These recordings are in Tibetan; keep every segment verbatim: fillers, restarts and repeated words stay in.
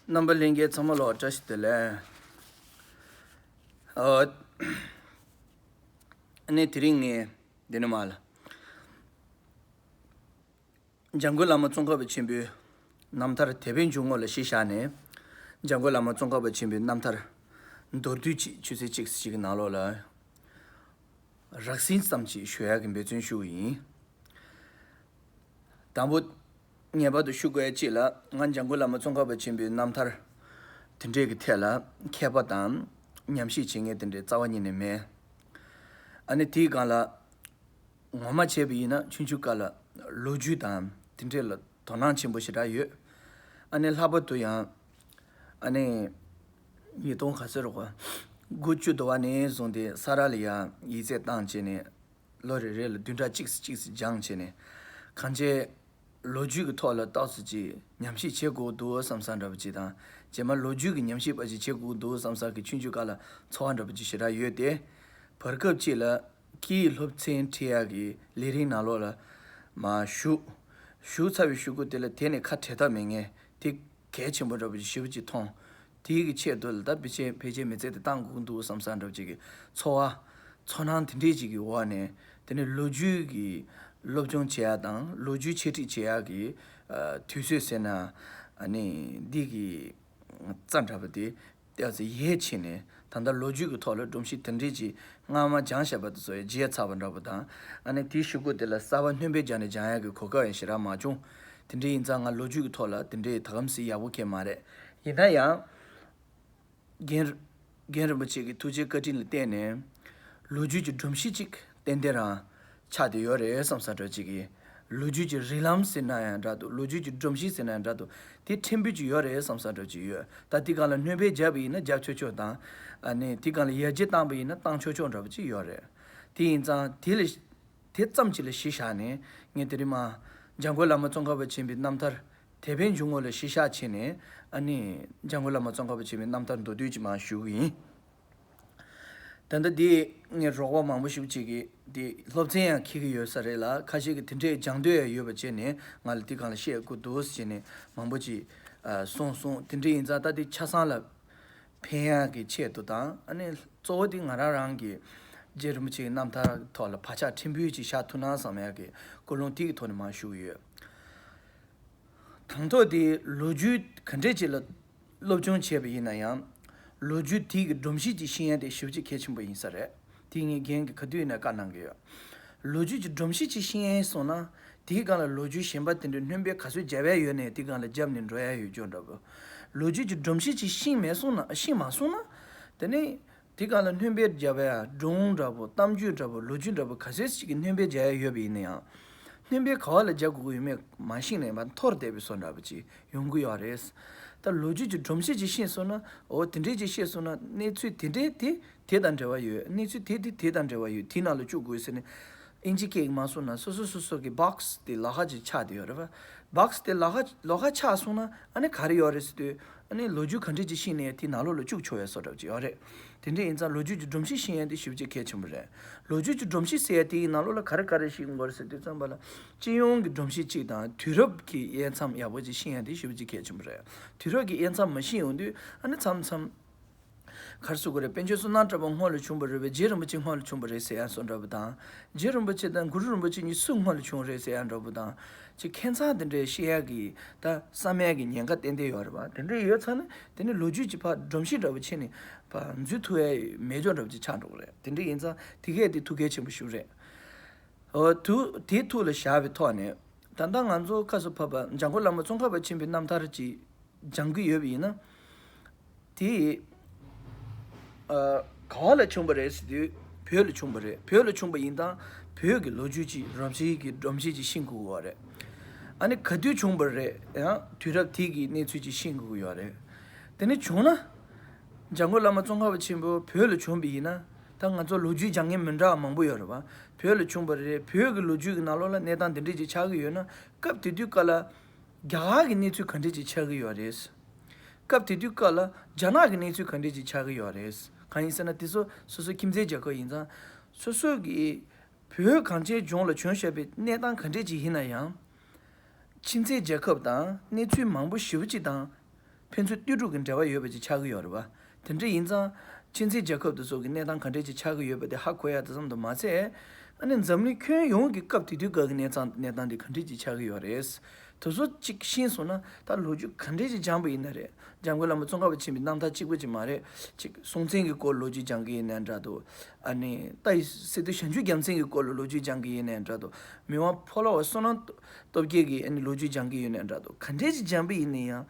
རྣམ་པ་ལྷན་རྒྱས་ཚང་མ་ལ་བཀྲ་ཤིས་བདེ་ལེགས། ཨོ། ཨ་ནི་དེ་རིང་ངས་འདི་ནས་མར་ལ། འཇམ་མགོན་བླ་མ་ཙོང་ཁ་པ་ཆེན་པོའི་རྣམ་ཐར་དེད་དཔོན་འཇུག་ངོགས་ལ་གཞི་བཞག་ནས། འཇམ་མགོན་བླ་མ་ཙོང་ཁ་པ་ཆེན་པོའི་རྣམ་ཐར་མདོར་བསྡུས་ཅིག་ཆུ་ཚོད་གཅིག་ཙམ་ཞིག་གི་ནང་ལོགས་ལ། རགས་ཟིན་ཙམ་ཞིག་ཞུ་ཡག་གི་འབད་བརྩོན་ཞུ་གི་ཡིན། དང་པོ། ངེས་པར་དུ་ཞུ་དགོས་ཡ་གཅིག་ལ། ང་འཇམ་མགོན་བླ་མ་ཙོང་ཁ་པ་ཆེན་པོའི་རྣམ་ཐར་དེ་འདྲས་ཀྱི་ཐད་ལ་མཁས་པ་དང་ཉམས་ཞིབ་བྱེད་མཁན་དེ་འདྲས་རྩ་བ་ཉིད་ནས་མེད། ཨ་ནི་དེའི་སྒང་ལ་ངོ་མ་བྱས་པ་ཡིན་ན་ཆུང་ཆུང་སྐབས་ལ་ལོ་རྒྱུས་དང་དེ་འདྲས་ལ་དོ་སྣང་ཆེན་པོ་ཞེ་དྲག་ཡོད། ཨ་ནི་ལྷག་པར་དུ་ཡང་། ཨ་ནི་ཉིས་སྟོང་ག་ཚོད་རེད་གོ། དགུ་བཅུ་དོ་བ་ནས་བཟུང་སྟེ་ས་རཱ་ལ་ཡང་ཡིག་ཚད་བཏང་བྱས་ནས། ལོ་རེ་རེ་ལ་བདུན་ཕྲག་གཅིག་ཙམ་གཅིག་ཙམ་སྦྱངས་བྱས་ནས། གང་ཅི། ལོ་རྒྱུས་ཀྱི་ཐོག་ལ་ཏོག་ཙམ་ཅིག་ཉམས་ཞིབ་བྱེད་དགོས་འདུག་བསམ་བསམ་འདྲ་པོ་ཅིག་དང་། རྗེས་མ་ལོ་རྒྱུས་ཀྱི་ཉམས་ཞིབ་པ་ཅིག་བྱེད་དགོས་འདུག་བསམ་བསམ་གྱི་ཆུང་ཆུང་སྐབས་ལ་ཚོར་བ་འདྲ་པོ་ཅིག་ཞེ་དྲག་ཡོད་དེ། བར་སྐབས་ཅིག་ལ་སྐད་ཡིག་སློབ་ཚན་ཁྲིད་ཡག་གི་ལས་རིམ་ནང་ལོགས་ལ་མར་ཞུགས། ཞུགས་ཚར་བའི་གཞུག་གུ་དེ་ལ་དེ་ནས་ཁ་བྲལ་ཐབས་མེད་མཁན་དེ། གལ་ཆེན་པོ་འདྲ་པོ་ཞེ་པོ་ཅིག་མཐོང་། དེའི་གི་ཆེད་དུ་ལ་ད་ཕལ་ཆེར་ཕལ་ཆེར་མི་ཚེ་དེ་བཏང་དགོས་ཀྱི་འདུག་བསམ་བསམ་འདྲ་པོ་ཅིག་གི་ཚོར་བ། ཚོར་སྣང་དེ་འདྲས་ཅིག་གི་འོག་ནས། དེ་ནས་ལོ་རྒྱུས་ཀྱི་སློབ་སྦྱོང་བྱེད་ཡག་དང་ལོ་རྒྱུས་འཆད་ཁྲིད་བྱེད་ཡག་གི་ཨ་དུས་ཚོད་ཟེར་ན། ཨ་ནི་འདི་གི་རྩ་འདྲ་པོ་དེ་ཏོག་ཙམ་ཡལ་ཕྱིན་ནས། ད་ལྟ་ལོ་རྒྱུས་ཀྱི་ཐོག་ལ་སྒྲོམ་གཞི་དེ་འདྲས་ཅིག་སྔ་མ་སྦྱངས་བཞག་པ་དེ་ཚོ་ཡང་བརྗེད་ཚར་བ་འདྲ་པོ་དང་། ཨ་ནི་དེའི་གཞུག་གུ་དེ་ལ་གསར་པ་སྣོན་པ་བརྒྱབ་ནས་སྦྱང་ཡག་གི་གོ་སྐབས་ཡང་ཞེ་དྲག་མ་བྱུང་། དེ་འདྲ་ཡིན་ཙང་ང་ལོ་རྒྱུས་ཀྱི་ཐོག་ལ་དེ་འདྲའི་ད་གམ་སེ་ཡག་པོ་གང་ཡང་མ་རེད། ཡིན་ན་ཡང་། རྒན། རྒན་རིན་པོ་ཆེ་གི་ཐུགས་རྗེ་བཀའ་དྲིན་ལ་བརྟེན་ནས། ལོ་རྒྱུས་ཀྱི་སྒྲོམ་གཞི་གཅིག་ཏན་ཏན་རང་ཆགས་བསྡད་ཡོད་རེད་བསམ་ས་འདྲ་ཅིག་གི། ལོ་རྒྱུས་ཀྱི་རིགས་ལམ་ཟེར་ན་ཡང་འདྲ་འདུག་ལོ་རྒྱུས་ཀྱི་སྒྲོམ་གཞི་ཟེར་ན་ཡང་འདྲ་འདུག་དེ་ཕྲན་བུ་ཅིག་ཡོད་རེད་བསམ་ས་འདྲ་ཅིག་ཡོད། ད་དེ་སྒང་ལ་སྣོན་པ་བརྒྱབ་པ་ཡིན་ན་བརྒྱབ་ཆོག་ཆོག་དང་། ཨ་ནི་དེ་སྒང་ལ་ཡར་རྒྱས་བཏང་པ་ཡིན་ན་བཏང་ཆོག་ཆོག་འདྲ་པོ་ཅིག་ཡོད་རེད། དེ་ཡིན་ཙང་དེ་ལ། དེ་ཙམ་ཅིག་ལ་གཞི་བཞག་ནས་ངས་དེ་རིང་མར་འཇམ་མགོན་བླ་མ་ཙོང་ཁ་པ་ཆེན་པོའི་རྣམ་ཐར་དེད་དཔོན་འཇུག་ངོགས་ལ་གཞི་བཞག་བྱས་ནས། ཨ་ནི་འཇམ་མགོན་བླ་མ་ཙོང་ཁ་པ་ཆེན་པོའི་རྣམ་ཐར་མདོར་བསྡུས་ཅིག་མར་ཞུ་གི་ཡིན། ད་ལྟ་འདི་ངས་རོགས་པ་མང་པོ་ཞིག་ཅིག་གིས་འདི་སློབ་ཚན་ཡང་འཁྱེར་གྱི་ཡོད་ས་རེད་ལ། ཁ་ཤས་ཀྱིས་དེ་འདྲའི་སྦྱང་འདོད་ཡང་ཡོད་པ་བྱས་ནས་ང་ལ་འདི་སྒང་ལ་བཤད་དགོས་འདུག་ཟེར་ནས་མང་པོ་ཅིག་ཨ་གསུངས་སོང་། དེ་འདྲ་ཡིན་ཙང་ད་འདི་ཆ་ཚང་ལ་ཕན་ཡག་གི་ཆེད་དུ་དང་། ཨ་ནི་གཙོ་བོ་དེ་ང་རང་རང་གི་རྗེ་རིན་པོ་ཆེའི་རྣམ་ཐར་ཐོག་ལ་བག་ཆགས་ཕྲན་བུ་ཅིག་བཞག་ཐུབ་ན་བསམ་ཡག་གི་ཀུན་སློང་དེ་གི་ཐོག་ནས་མར་ཞུ་གི་ཡོད། དང་ཐོག་དེ་ལོ་རྒྱུས་ག་འདྲས་ཅིག་ལ་སློབ་སྦྱོང་བྱས་པ་ཡིན་ན་ཡང་། ལོ་རྒྱུས་དེ་གི་སྒྲོམ་གཞི་ཅིག་ཤེས་ཡ་དེ་ཞེ་པོ་ཅིག་གལ་ཆེན་པོ་ཡིན་ས་རེད། དེ་ངས་རྒན་གྱིས་ག་དུས་ཡིན་ན་བཀའ་གནང་གི་ཡོད། ལོ་རྒྱུས་ཀྱི་སྒྲོམ་གཞི་ཅིག་ཤེས་ཡ་སོང་ན། དེའི་སྒང་ལ་ལོ་རྒྱུས་གཞན་པ་དེ་འདྲའི་སྣོན་པ་ག་ཚོད་བརྒྱབ་ཡ་ཡོད་ནའི་དེའི་སྒང་ལ་བརྒྱབ་ནས་འགྲོ་ཡ་ཡོད་ཀྱང་འདྲ་པོ། ལོ་རྒྱུས་ཀྱི་སྒྲོམ་གཞི་ཅིག་ཤེས་མེད་སོང་ན། ཤེས་མ་སོང་ན། དེ་ནས། དེ་སྒང་ལ་སྣོན་པ་བརྒྱབ་ཡ་སྒྲུང་འདྲ་པོ། གཏམ་རྒྱུད་འདྲ་པོ། ལོ་རྒྱུས་འདྲ་པོ་ག་ཚོད་ཅིག་གི་སྣོན་པ་བརྒྱབ་ཡ་ཡོད་པ་ཡིན་ན་ཡང་། སྣོན་པ་ག་བ་ལ་རྒྱག་དགོས་ཀྱི་ཡོད་མེད་མ་ཤེས་ནས་མར་འཐོར་བསྡད་པའི་བཟོ་འདྲ་པོ་ཅིག་ཡོང་གི་ཡོད་རེད། ད་ལོ་རྒྱུས་ཀྱི་སྒྲོམ་གཞི་ཅིག་ཤེས་སོང་ན། འོ་དེ་འདྲས་ཅིག་ཤེས་སོང་ན། གནས་ཚུལ་དེ་འདྲས་དེ་དེ་དང་འབྲེལ་བ་ཡོད། གནས་ཚུལ་དེ་དེ་དེ་དང་འབྲེལ་བ་ཡོད། དེའི་ནང་ལ་བཅུག་དགོས་ཟེར་ནས། ཨིན་ཇི་སྐད་ཀྱིས་མ་གསུངས་ན་སོ་སོ་སོ་སོ་གི་བྷོག་སི་དེ་ལོགས་ཀ་ཅིག་ཆགས་བསྡད་ཡོད་རེད་པ། བྷོག་སི་དེ་ལོགས་ཀ་ལོགས་ཀ་ཆགས་སོང་ན། ཨ་ནི་ག་རེ་ཡོད་རེད་ཟེར་དུས། ཨ་ནི་ལོ་རྒྱུས་ག་འདྲས་ཅིག་ཤེས་ནའི་དེའི་ནང་ལོགས་ལ་བཅུག་ཆོག་ཡ་བཟོ་འདྲ་ཅིག་ཡོད་རེད། དེ་འདྲ་ཡིན་ཙང་ལོ་རྒྱུས་ཀྱི་སྒྲོམ་གཞི་ཤེས་ཡ་དེ་ཞེ་པོ་ཅིག་གལ་ཆེན་པོ་རེད། ལོ་རྒྱུས་ཀྱི་སྒྲོམ་གཞི་ཟེར་ཡ་དེའི་ནང་ལོགས་ལ་ག་རེ་ག་རེ་ཤེས་དགོས་རེད་ཟེར་དུས་ཙམ་པ་ལ། སྤྱི་ཡོངས་ཀྱི་སྒྲོམ་གཞི་གཅིག་དང་། དུས་རབས་ཀྱི་དབྱེ་མཚམས་ཡག་པོ་ཅིག་ཤེས་ཡ་དེ་ཞེ་པོ་ཅིག་གལ་ཆེན་པོ་རེད། དུས་རབས་ཀྱི་དབྱེ་མཚམས་མ་ཤེས་ཡོང་དུས། ཨ་ནི་མཚམས་མཚམས། ག་རེ་ཟེར་དགོས་རེད། པཎ་ཆེན་བསོད་ནམས་གྲགས་པ་སྔོན་ལ་བྱུང་བ་རེད་པས། རྗེ་རིན་པོ་ཆེ་སྔོན་ལ་བྱུང་བ་རེད་ཟེར་ཡ་བཟོ་འདྲ་པོ་དང་། རྗེ་རིན་པོ་ཆེ་དང་གུ་རུ་རིན་པོ་ཆེ་གཉིས་སུ་སྔོན་ལ་བྱུང་རེད་ཟེར་ཡ་འདྲ་པོ་དང་། ཅིག་ཁྱད་མཚར་དེ་འདྲའི་བཤད་ཡ་གི་ད་བསམ་ཡ་གི་ཉེན་ཁ་ཏན་ཏན་ཡོད་རེད་པ། དེ་འདྲ་ཡོད་ཙང་ནི་དེ་ནི་ལོ་རྒྱུས་ཀྱི་ཕར་སྒྲོམ་གཞི་འདྲ་པོ་ཕྱེ་ནས་ཕར་འཛུལ་ཐུབ་ཡ་མེད་འཇོག་འདྲ་པོ་ཅིག་ཆགས་འགྲོ་གི་རེད། དེ་འདྲ་ཡིན་ཙང་དེ་གས་དེ་ཐུགས་གལ་ཆེན་པོ་ཞིག་རེད། འོ་དུ་དེ་ཐུགས་ལ་བཞག་པའི་ཐོག་ནས། ད་ལྟ་ང་ཚོ་ཁ་སོ་ཕབ་པ་འཇམ་མགོན་བླ་མ་ཙོང་ཁ་པ་ཆེན་པོའི་རྣམ་ཐར་ཅིག་སྦྱང་གི་ཡོད་པ་ཡིན་ན། དེ་ཨ་ག་བ་ལ་བྱུང་བ་རེད་ཟེར་དུས། བོད་ལ་བྱུང་བ་རེད། བོད་ལ་བྱུང་བ་ཡིན་ཙང་བོད་ཀྱི་ལོ་རྒྱུས་ཅིག་རོབ་ཙམ་གྱི་སྒྲོམ་གཞི་ཅིག་ཤེས་དགོས་ཀྱི་ཡོད་རེད། ཨ་ནི་ག་དུས་བྱུང་བ་རེད། ཡང་དུས་རབས་དེ་གི་གནས་ཚུལ་ཅིག་ཤེས་དགོས་ཀྱི་ཡོད་རེད། དེ་ནས་བྱུང་ན། འཇམ་མགོན་བླ་མ་ཙོང་ཁ་པ་ཆེན་པོ་བོད་ལ་བྱུང་བ་ཡིན་ན། ད་ང་ཚོ་ལོ་རྒྱུས་སྦྱང་མཁན་མི་འདྲ་བ་མང་པོ་ཡོད་རེད་པ། བོད་ལ་བྱུང་བ་རེད། བོད་ཀྱི་ལོ་རྒྱུས་ཀྱི་ནང་ལོགས་ལ་གནས་སྟངས་འདི་འདྲས་ཅིག་ཆགས་ཀྱི་ཡོད་ན། སྐབས་དེ་དུས་སྐབས་ལ་རྒྱ་གར་གྱི་གནས་ཚུལ་ག་འདྲས་ཅིག་ཆགས་ཀྱི་ཡོད་རེད། སྐབས་དེ་དུས་སྐབས་ལ་རྒྱ་ནག་གི་གནས་ཚུལ་ག་འདྲས་ཅིག་ཆགས་ཀྱི་ཡོད་རེད། གང་ཡིན་ཟེར་ན། དེ་ཚོ་སོ་སོའི་ཁྱིམ་མཚེས་རྒྱལ་ཁབ་ཡིན་ཙང་། སོ་སོ་གི་བོད་གངས་ཅན་ལྗོངས་ལ་བྱུང་བཞག་པའི་གནས་སྟངས་ག་འདྲས་ཅིག་ཡིན་ན་ཡང་། ཁྱིམ་མཚེས་རྒྱལ་ཁབ་དང་གནས་ཚུལ་མང་པོ་ཞེ་པོ་ཅིག་དང་ ཕན་ཚུན་ལྟོས་གྲུབ་ཀྱི་འབྲེལ་བ་ཡོད་པ་ཅིག་ཆགས་ཀྱི་ཡོད་རེད་པ། དེ་འདྲ་ཡིན་ཙང་། ཕྱི་འཛིན་རྒྱལ་ཁབ་དེ་ཚོ་གི་གནས་སྟངས་ག་འདྲས་ཅིག་ཆགས་ཀྱི་ཡོད་པ་དེ་ཧ་གོ་ཡ་དེ་ཙམ་དུ་མ་ཟད། ཨ་ནི་འཛམ་གླིང་ཁྱོན་ཡོངས་ཀྱི་སྐབས་དེ་དུས་སྐབས་ཀྱི་གནས་སྟངས་གནས་སྟངས་དེ་ག་འདྲས་ཅིག་ཆགས་ཀྱི་ཡོད་རེད། དེ་ཚོ་ཅིག་ཤེས་སོང་ན་ད་ལོ་རྒྱུས་ག་འདྲས་ཅིག་སྦྱངས་པ་ཡིན་ན་རེད། འཇམ་མགོན་བླ་མ་ཙོང་ཁ་པ་ཆེན་པོའི་རྣམ་ཐར་གཅིག་པ་ཅིག་མ་རེད། ཅིག་སྲོང་བཙན་གྱི་སྐོར་ལོ་རྒྱུས་སྦྱང་གི་ཡིན་ནའི་འདྲ་འདུག་ཨ་ནི་ད་ཡི་སི་ཏུ་བྱང་ཆུབ་རྒྱལ་མཚན་གྱི་སྐོར་ལ་ལོ་རྒྱུས་སྦྱང་གི་ཡིན་ནའི་འདྲ་འདུག་མི་དབང་ཕོ་ལྷ་བ་བསོད་ནམས་སྟོབས་རྒྱལ་གྱི་ཨ་ནི་ལོ་རྒྱུས་སྦྱང་གི་ཡིན་ནའི་འདྲ་འདུག་ག་འདྲས་ཅིག་སྦྱངས་པ་ཡིན་ན་ཡང་།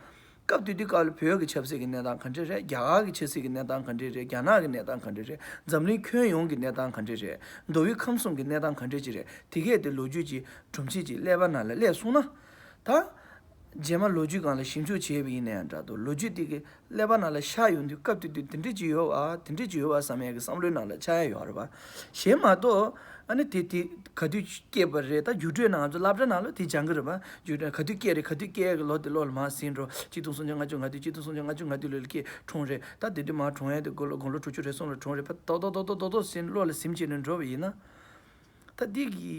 སྐབས་དེ་དུས་སྐབས་ལ་བོད་ཀྱི་ཆབ་སྲིད་ཀྱི་གནས་སྟངས་ག་འདྲས་རེད། རྒྱ་གར་གྱི་ཆབ་སྲིད་ཀྱི་གནས་སྟངས་ག་འདྲས་རེད། རྒྱ་ནག་གི་གནས་སྟངས་ག་འདྲས་རེད། འཛམ་གླིང་ཁྱོན་ཡོངས་ཀྱི་གནས་སྟངས་ག་འདྲས་རེད། མདོ་དབུས་ཁམས་གསུམ་གྱི་གནས་སྟངས་ག་འདྲས་ཅིག་རེད། དེ་གས་དེ་ལོ་རྒྱུས་ཀྱི་སྒྲོམ་གཞི་ཅིག་ཀླད་པ་ནང་ལ་སླེབས་སོང་ན། ད། རྗེས་མ་ལོ་རྒྱུས་སྒང་ལ་ཞིབ་འཇུག་བྱས་པ་ཡིན་ན་ཡང་འདྲ་འདུག་ལོ་རྒྱུས་དེ་གི་ཀླད་པ་ནང་ལ་ཤར་ཡོང་དུས་སྐབས་དེ་དུས་དེ་འདྲ་ཅིག་ཡོད་པ་དེ་འདྲ་ཅིག་ཡོད་པ་བསམ་ཡས་ཀྱི་བསམ་བློའི་ནང་ལ་འཆར་ཡ་ཡོད་རེད་པ། གཞན་མ་གཏོགས་ཨ་ནི་དེ་དེ་ག་དུས་སྐྱེས་པ་རེད། ད་རྒྱུགས་སྤྲོད་ནང་ང་ཚོ་སློབ་གྲྭ་ནང་ལ་དེ་སྦྱང་གི་རེད་པ། རྒྱུགས་སྤྲོད་ག་དུས་སྐྱེས་རེད། ག་དུས་སྐྱེས་ཀྱི་ལོ་དེ་བློ་ལ་མར་ཟིན་འགྲོ། གཅིག་སྟོང་སུམ་བརྒྱ་ལྔ་བཅུ་ང་བདུན། གཅིག་སྟོང་སུམ་བརྒྱ་ལྔ་བཅུ་ང་བདུན་ལོ་ལ་སྐྱེས་གྲོངས་རེད། ད་དེ་དུས་མར་གྲོངས་ཡ་དེ་དགུང་ལོ་དགུང་ལོ་དྲུག་ཅུ་རེ་གསུམ་ལ་གྲོངས་རེད་པ། རྡོག་རྡོག་རྡོག་རྡོག་རྡོག་རྡོག་ཟིན་བློ་ལ་ཟིན་བྱས་ནས་འགྲོ་བ་ཡིན་ན། ད་འདི་གི་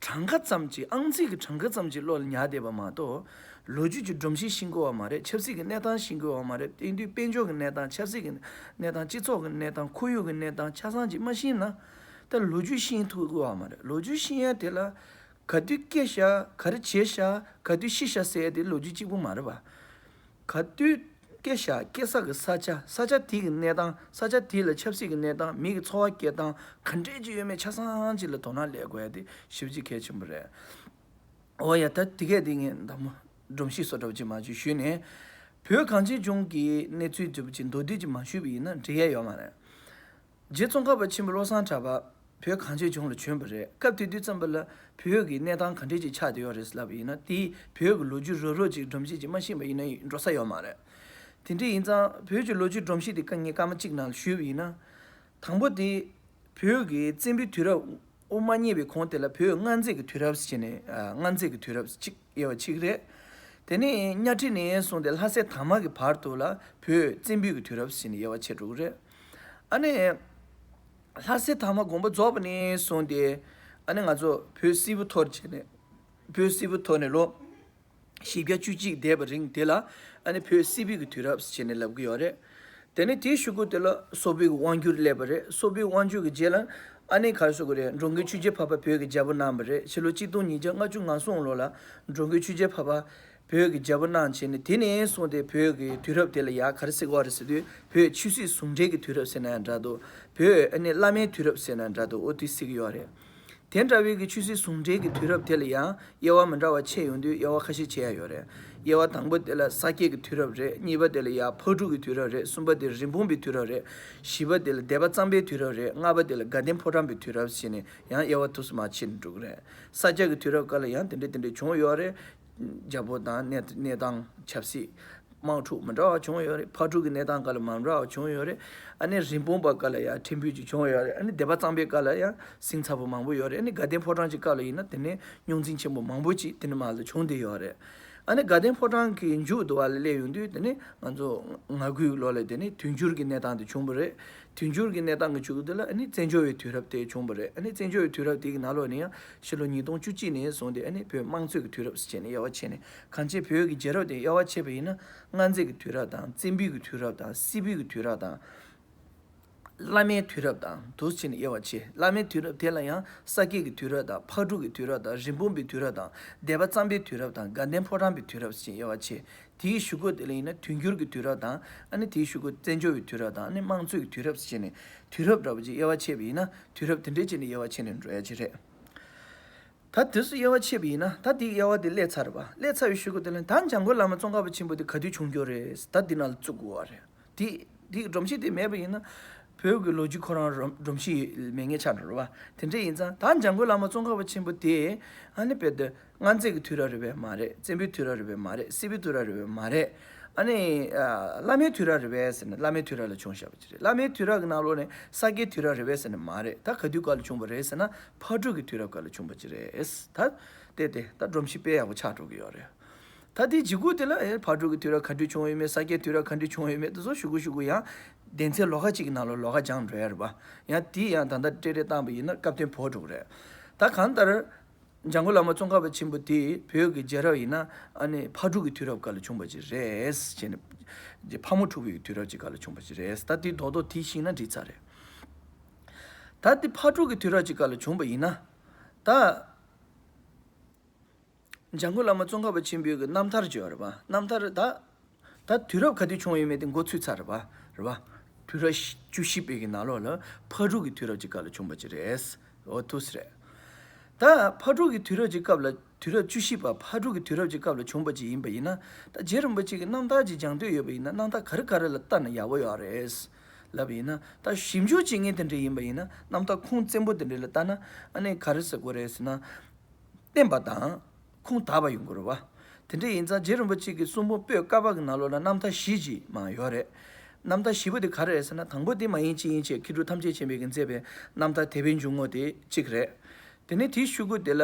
གྲངས་ཀ་ཙམ་གྱིས་ཨང་རྩིས་ཀྱི་གྲངས་ཀ་ཙམ་གྱིས་བློ་ལ་ཉར་བསྡད་པ་མ་གཏོགས། ལོ་རྒྱུས་ཀྱི་སྒྲོམ་གཞི་ཤེས་དགོས་པ་མ་རེད། ཆབ་སྲིད་ཀྱི་གནས་སྟངས་ཤེས་དགོས་པ་མ་རེད། དེང་དུས་དཔལ་འབྱོར་གྱི་གནས་སྟངས། ཆབ་སྲིད་ཀྱི་གནས་སྟངས། སྤྱི་ཚོགས་ཀྱི་གནས་སྟངས། ཁོར་ཡུག་གི་གནས་སྟངས་ཆ་ཚང་གྱིས་མ་ཤེས་ན། ད་ལོ་རྒྱུས་ཤེས་ཐུབ་དགོས་པ་མ་རེད། ལོ་རྒྱུས་ཤེས་ཡ་དེ་ལ་ག་དུས་སྐྱེས་ཤག་ག་རེ་བྱས་ཤག་ག་དུས་ཤི་ཤག་ཟེར་ཡ་དེ་ལོ་རྒྱུས་གཅིག་པུ་མ་རེད་པ། ག་དུས་སྐྱེ་ཤག་སྐྱེ་ས་གི་ས་ཆ། ས་ཆ་དེ་གི་གནས་སྟངས། ས་ཆ་དེ་ལ་ཆབ་སྲིད་ཀྱི་གནས་སྟངས། མི་གི་འཚོ་བ་སྐྱེལ་སྟངས་ག་འདྲས་ཅིག་ཡོད་མེད་ཆ་ཚང་ཅིག་ལ་དོ་སྣང་སླེབས་དགོས་ཡ་དེ་ཞེ་པོ་ཅིག་གལ་ཆེན་པོ་རེད། འོ་ཡ། ད་དེ་གས་དེ་ངས་མདའ་མོ་སྒྲོམ་གཞི་བཟོ་འདྲ་པོ་ཅིག་མར་ཅིག་ཞུས་ནས། བོད་གངས་ཅན་ལྗོངས་ཀྱི་གནས་ཚུལ་འདྲ་པོ་ཅིག་མདོར་བསྡུས་ཅིག་མ་ཞུས་པ་ཡིན་ན་འགྲིག་ཡ་ཡོད་མ་རེད། རྗེ་ཙོང་ཁ་པ་ཆེན་པོ་བློ་བཟང་གྲགས་པ་བོད་གངས་ཅན་ལྗོངས་ལ་བྱོན་པ་རེད། སྐབས་དེ་དུས་ཙམ་པ་ལ་བོད་ཀྱི་གནས་སྟངས་ག་འདྲས་ཅིག་ཆགས་བསྡད་ཡོད་རེད་ལབ་པ་ཡིན་ན། དེ་བོད་ཀྱི་ལོ་རྒྱུས་རོབ་རོབ་ཅིག་སྒྲོམ་གཞི་ཅིག་མ་ཤེས་པ་ཡིན་ན་འགྲོ་ས་ཡོད་མ་རེད། དེ་འདྲ་ཡིན་ཙང་བོད་ཀྱི་ལོ་རྒྱུས་སྒྲོམ་གཞི་དེ་ངས་སྐར་མ་གཅིག་ནང་ལ་ཞུས་པ་ཡིན་ན། དང་པོ་དེ། བོད་ཀྱི་བཙན་པོའི་དུས་རབས་དབུ་མ་བརྙེས་པའི་གོང་དེ་ལ་བོད་མངའ་མཛད་ཀྱི་དུས་རབས་ཟེར་ནས། ཨ། མངའ་མཛད་ཀྱི་དུས་རབས་གཅིག་དབྱེ་བ་ཕྱེ་གི་རེད། དེ་ནས་གཉའ་ཁྲི་ནས་བཟུང་སྟེ་ལྷ་སྲས་དར་མ་གི་བར་དུ་ལ་བོད་བཙན་པོའི་གི་དུས་རབས་ཟེར་ནས་དབྱེ་བ་ཕྱེ་འགྲོ་གི་རེད། ཨ་ནི། ལྷ་སྲས་དར་མ་དགོངས་པ་རྫོགས་པ་ནས་བཟུང་སྟེ། ཨ་ནི་ང་ཚོ་བོད་སིལ་བུ་འཐོར་བྱས་ནས། བོད་སིལ་བུ་འཐོར་ནས་ལོ་བཞི་བརྒྱ་བཅུ་གཅིག་འདས་པ་རིང་དེ་ལ། ཨ་ནི་བོད་སིལ་བུའི་གི་དུས་རབས་ཟེར་ནས་ལབ་གི་ཡོད་རེད། དེ་ནས་དེའི་གཞུག་གུ་དེ་ལ་སོག་པོའི་གི་དབང་སྒྱུར་སླེབས་པ་རེད། སོག་པོའི་དབང་སྒྱུར་གི་རྗེས་ལ། ཨ་ནི་ག་རེ་ཟེར་དགོས་རེད། འགྲོ་མགོན་ཆོས་རྒྱལ་འཕགས་པ་བོད་ཀྱི་རྒྱལ་པོ་གནང་བ་རེད། ཕྱི་ལོ་གཅིག་སྟོང་ཉིས་བརྒྱ་ལྔ་བཅུ་ང་གསུམ་ལོ་ལ་འགྲོ་མགོན་ཆོས་རྒྱལ་འཕགས་པ་བོད་ཀྱི་རྒྱལ་པོ་གནང་བྱས་ནས། དེ་ནས་བཟུང་སྟེ་བོད་ཀྱི་དུས་རབས་དེ་ལ་ཡ་ག་རེ་ཟེར་གི་ཡོད་རེད་ཟེར་དུས། བོད་ཆོས་སྲིད་ཟུང་འབྲེལ་གྱི་དུས་རབས་ཟེར་ན་ཡང་འདྲ་འདུག་བོད་ཨ་ནི་བླ་མའི་དུས་རབས་ཟེར་ན་འདྲ་འདུག་འོ་དེ་ཟེར་གི་ཡོད་རེད། དེ་འདྲ་བའི་གི་ཆོས་སྲིད་ཟུང་འབྲེལ་གྱི་དུས་རབས་དེ་ལ་ཡང་དབྱེ་བ་མི་འདྲ་བ་ཕྱེ་ཡོང་དུས་དབྱེ་བ་ཁ་ཤས་ཕྱེ་ཡ་ཡོད་རེད། དབྱེ་བ་དང་པོ་དེ་ལ་ས་སྐྱའི་གི་དུས་རབས་རེད། གཉིས་པ་དེ་ལ་ཡ་ཕག་གྲུ་གི་དུས་རབས་རེད། གསུམ་པ་དེ་རིན་སྤུངས་པའི་དུས་རབས་རེད། བཞི་པ་དེ་ལ་སྡེ་པ་གཙང་པའི་དུས་རབས་རེད། ལྔ་པ་དེ་ལ་དགའ་ལྡན་ཕོ་བྲང་པའི་དུས་རབས་ཟེར་ནས་ཡང་དབྱེ་བ་དུས་སུ་མ་ཕྱེ་ནས་འགྲོ་གི་རེད། ས་སྐྱ་གི་དུས་རབས་སྐབས་ལ་ཡང་དེ་འདྲ་དེ་འདྲ་བྱུང་ཡོད་རེད། རྒྱལ་པོ་དང་གནས་གནས་སྟངས་ཆབ་སྲིད། དམག་འཁྲུག་མི་འདྲ་བ་བྱུང་ཡོད་རེད། ཕག་གྲུ་གི་གནས་སྟངས་སྐབས་ལ་མི་འདྲ་བ་བྱུང་ཡོད་རེད། ཨ་ནི་རིན་སྤུངས་པ་སྐབས་ལ་ཡང་ཕྲན་བུ་ཅིག་བྱུང་ཡོད་རེད། ཨ་ནི་སྡེ་པ་གཙང་པའི་སྐབས་ལ་ཡང་ཟིང་ཚ་པོ་མང་པོ་ཡོད་རེད། ཨ་ནི་དགའ་ལྡན་ཕོ་བྲང་གི་སྐབས་ལ་ཡིན་ན་དེ་ནས་རྙོག་འཛིང་ཆེན་པོ་མང་པོ་ཅིག་དེ་ནས་མར་ལ་བྱུང་བསྡད་ཡོད་རེད། ཨ་ནི་དགའ་ལྡན་ཕོ་བྲང་གི་མཇུག་དེ་བ་ལ་སླེབས་ཡོང་དུས་དེ་ནས་ང་ཚོ་ང་དགུའི་ལོ་ལ་དེ་ནས་དུས་འགྱུར་གྱི་གནས་སྟངས་དེ་བྱུང་བ་རེད། དུས་འགྱུར་གྱི་གནས་སྟངས་ཀྱི་མཇུག་དེ་ལ་ཨ་ནི་བཙན་བྱོལ་བའི་དུས་རབས་དེ་བྱུང་བ་རེད། ཨ་ནི་བཙན་བྱོལ་བའི་དུས་རབས་དེ་གི་ནང་ལོགས་ནས་ཡང་ཕྱི་ལོ་ཉིས་སྟོང་བཅུ་གཅིག་ནས་བཟུང་སྟེ་ཨ་ནི་བོད་དམངས་གཙོའི་གི་དུས་རབས་ཟེར་བྱས་ནས་དབྱེ་བ་ཕྱེ་ནས། གང་ཅི་བོད་ཀྱི་རྒྱལ་རབས་དེ་དབྱེ་བ་ཕྱེ་བ་ཡིན་ན། མངའ་མཛད་ཀྱི་དུས་རབས་དང་། བཙན་པོའི་གི་དུས་རབས་དང་། སྲིད་པའི་གི་དུས་རབས་དང་། བླ་མའི་དུས་རབས་དང་དུ་ཕྱེ་ནས་དབྱེ་བ་ཕྱེ། བླ་མའི་དུས་རབས་དེ་ལ་ཡང་ས་སྐྱའི་གི་དུས་རབས་དང་། ཕག་གྲུ་གི་དུས་རབས་དང་། རིན་སྤུངས་པའི་དུས་རབས་དང་། སྡེ་པ་གཙང་པའི་དུས་རབས་དང་། དགའ་ལྡན་ཕོ་བྲང་པའི་དུས་རབས་ཟེར་བྱས་དབྱེ་བ་ཕྱེ། དེའི་གཞུག་གུ་དེ་ལ་ཡིན་ན་དུས་འགྱུར་གྱི་དུས་རབས་དང་། ཨ་ནི་དེའི་གཞུག་གུ་བཙན་བྱོལ་བའི་དུས་རབས་དང་། ཨ་ནི་དམངས་གཙོའི་གི་དུས་རབས་ཟེར་བྱས་ནས་དུས་རབས་འདྲ་པོ་ཅིག་དབྱེ་བ་ཕྱེ་བ་ཡིན་ན། དུས་རབས་དེ་འདྲས་བྱས་ནས་དབྱེ་བ་ཕྱེ་ནས་འགྲོ་ཡ་ཅིག་རེད། ད་དུས་སུ་དབྱེ་བ་ཕྱེ་བ་ཡིན་ན། ད་དེའི་དབྱེ་བ་དེ་སླེབས་ཚར་བ། སླེབས་ཚར་བའི་གཞུག་གུ་དེ་ལ་ད་འཇམ་མགོན་བླ་མ་ཙོང་ཁ་པ་ཆེན་པོ་དེ་ག་དུས་བྱུང་རྒྱུ་རེད། ད་འདི་ནང་ལ་བཙུགས་དགོས་བ་རེད། དེ་དེའི་སྒྲོམ་གཞི་དེ་མེད་པ་ཡིན་ན། བོད་ཀྱི་ལོ་རྒྱུས་ཁོ་རང་རོ་སྒྲོམ་གཞི་མེད་མཁན་ཆགས་འགྲོ་རེད་བ། དེ་འདྲ་ཡིན་ཙང་ད་འཇམ་མགོན་བླ་མ་ཙོང་ཁ་པ་ཆེན་པོ་དེ་ཨ་ནི་དཔེ་དེ་མངའ་མཛད་ཀྱི་དུས་རབས་རེད་པས་མ་རེད། བཙན་པོའི་དུས་རབས་རེད་པས་མ་རེད། སྲིད་པའི་དུས་རབས་རེད་པས་མ་རེད། ཨ་ནི་ཨ་བླ་མའི་དུས་རབས་རེད་པས་ཟེར་ན་བླ་མའི་དུས་རབས་ལ་བྱུང་བཞག་པ་ཅིག་རེད། བླ་མའི་དུས་རབས་ཀྱི་ནང་ལོགས་ནས་ས་སྐྱའི་དུས་རབས་རེད་པས་ཟེར་ན་མ་རེད། ད་ག་དུས་སྐབས་ལ་བྱུང་བ་རེད་ཟེར་ན། ཕག་གྲུ་གི་དུས་རབས་སྐབས་ལ་བྱུང་བ་ཅིག་རེད། ད་དེ་དེ་ད་སྒྲོམ་གཞི་དཔེ་ཡག་པོ་ཆགས་འགྲོ་གི་ཡོད་རེད། ད་དེའི་གཞུག་གུ་དེ་ལ་ཨེ་ཕག་གྲུ་གི་དུས་རབས་ག་འདྲ་བྱུང་ཡོད་མེད། ས་སྐྱའི་དུས་རབས་ག་འདྲ་བྱུང་ཡོད་མེད་དེ་ཚོ་གཞུག་གུ་གཞུག་གུ་ཡང་སྡེ་ཚན་ལོགས་ཀ་གཅིག་གི་ནང་ལོགས་ལོགས་ཀ་སྦྱངས་འགྲོ་ཡ་རེད་པ། ཡང་དེ་ཡང་ད་ལྟ་སྤྲེལ་རེ་བཏང་བ་ཡིན་ན་སྐབས་དོན་བོར་འགྲོ་གི་རེད། ད་གང་ལྟར། འཇམ་མགོན་བླ་མ་ཙོང་ཁ་པ་ཆེན་པོ་དེ་བོད་ཀྱི་རྒྱལ་རབས་ཡིན་ན་ཨ་ནི་ཕག་གྲུ་གི་དུས་རབས་སྐབས་ལ་བྱུང་བ་ཅིག་རེད་ཅེས་ནས། ཕག་མོ་འཁྲུག་པའི་དུས་རབས་ཀྱི་སྐབས་ལ་བྱུང་བ་ཅིག་རེད། ད་དེ་རྡོག་རྡོག་དེ་ཤེས་ན་འགྲིག་ཚར་རེད། ད་དེ་ཕག་གྲུ་གི་དུས་རབས་ཀྱི་སྐབས་ལ་བྱུང་བ་ཡིན་ན། ད་འཇམ་མགོན་བླ་མ་ཙོང་ཁ་པ་ཆེན་པོའི་གི་རྣམ་ཐར་ཅིག་ཡོད་རེད་པ། རྣམ་ཐར་ད། ད་དུས་རབས་ག་དུས་བྱུང་ཡོད་མེད་དེ་མགོ་ཚོས་ཚར་རེད་པ། རེད་པ། དུས་རབས་བཅུ་བཞི་པའི་གི་ནང་ལོགས་ལ་ཕག་གྲུ་གི་དུས་རབས་ཀྱི་སྐབས་ལ་བྱུང་བ་ཅིག་རེད། འོ་ཐུགས་རེད། ད་ཕག་གྲུ་གི་དུས་རབས་ཀྱི་སྐབས་ལ། དུས་རབས་བཅུ་བཞི་པ་ཕག་གྲུ་གི་དུས་རབས་ཀྱི་སྐབས་ལ་བྱུང་བ་ཅིག་ཡིན་པ་ཡིན་ན། ད་རྗེ་རིན་པོ་ཆེ་གི་རྣམ་ཐར་ཅིག་སྦྱང་འདོད་ཡོད་པ་ཡིན་ན་རྣམ་ཐར་ག་རེ་ག་རེ་ལ་ལྟ་ན་ཡག་པོ་ཡོད་རེད་ལབ་པ་ཡིན་ན། ད་ཞིབ་འཇུག་བྱེད་མཁན་དེ་འདྲ་ཡིན་པ་ཡིན་ན་རྣམ་ཐར་ཁུངས་བཙན་པོ་དེ་འདྲ་ལ་ལྟ་ན་ཨ་ནི་ག་རེ་ཟེར་དགོས་རེད་ཟེར་ན། བརྟན་པ་དང་ཁུངས་དག་པ་ཡོང་དགོས་རེད་པ། དེ་འདྲ་ཡིན་ཙང་རྗེ་རིན་པོ་ཆེ་གི་གསུང་འབུམ་པོད་ཀ་པ་གི་ནང་ལོགས་ལ་རྣམ་ཐར་བཞི་ཅིག་མར་ཡོད་རེད། རྣམ་ཐར་བཞི་པོ་དེ་ག་རེ་རེད་ཟེར་ན། དང་པོ་དེ་མ་ཡིན་ཅི་ཡིན་བྱས་མཁས་གྲུབ་ཐམས་ཅད་མཁྱེན་པས་མཛད་པའི་རྣམ་ཐར་དད་པའི་འཇུག་ངོགས་དེ་གཅིག་རེད། དེ་ནས་དེའི་གཞུག་གུ་དེ་ལ།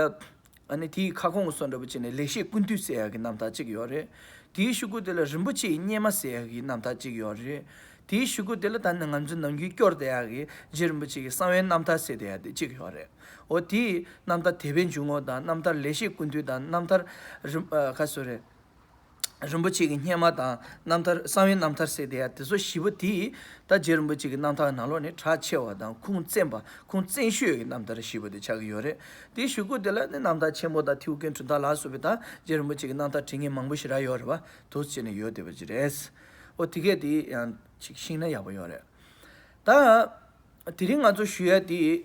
ཨ་ནི་དེའི་ཁ་སྐོང་གི་སོ་འདྲ་པོ་བྱས་ནས་ལེགས་བཤད་ཀུན་བཏུས་ཟེར་ཡག་གི་རྣམ་ཐར་གཅིག་ཡོད་རེད། དེའི་གཞུག་གུ་དེ་ལ་རིན་པོ་ཆེའི་སྙེ་མ་ཟེར་ཡག་གི་རྣམ་ཐར་གཅིག་ཡོད་རེད། དེའི་གཞུག་གུ་དེ་ལ་ད་ནི་ང་ཚོ་ནམ་རྒྱུན་སྐྱོར་བསྡད་ཡག་གི་རྗེ་རིན་པོ་ཆེ་གི་གསང་བའི་རྣམ་ཐར་ཟེར་བསྡད་ཡག་དེ་གཅིག་ཡོད་རེད། འོ་དེའི་རྣམ་ཐར་དད་པའི་འཇུག་ངོགས་དང་རྣམ་ཐར་ལེགས་བཤད་ཀུན་བཏུས་དང་རྣམ་ཐར་རིན་ཨ་ག་སོ་རེད། རིན་པོ་ཆེ་གི་སྙེ་མ་དང་རྣམ་ཐར་གསང་བའི་རྣམ་ཐར་ཟེར་བསྡད་ཡག་དེ་ཚོ་བཞི་པོ་དེ་ད་རྗེ་རིན་པོ་ཆེ་གི་རྣམ་ཐར་ནང་ལོགས་ནས་གྲགས་ཆེ་བ་དང་ཁུངས་བཙན་པ་ཁུངས་བཙན་ཤོས་ཀྱི་རྣམ་ཐར་བཞི་པོ་དེ་ཆགས་ཀྱི་ཡོད་རེད། དེའི་གཞུག་གུ་དེ་ལ་ནི་རྣམ་ཐར་ཆེན་པོ་དང་ཐེའུ་ཀུན་གྲུབ་མཐའ་ལ་སོགས་པའི་ད་རྗེ་རིན་པོ་ཆེ་གི་རྣམ་ཐར་བྲིས་མཁན་མང་པོ་ཞེ་དྲག་ཡོད་རེད་པ། འདུག་སེ་བྱས་ནས་ཡོད་བསྡད་པ་ཅིག་རེད། འོ་དེ་གས་དེ་ཡང་ཅིག་ཤེས་ན་ཡག་པོ་ཡོད་རེད། ད། དེ་རིང་ང་ཚོ་ཞུ་ཡ་དེ།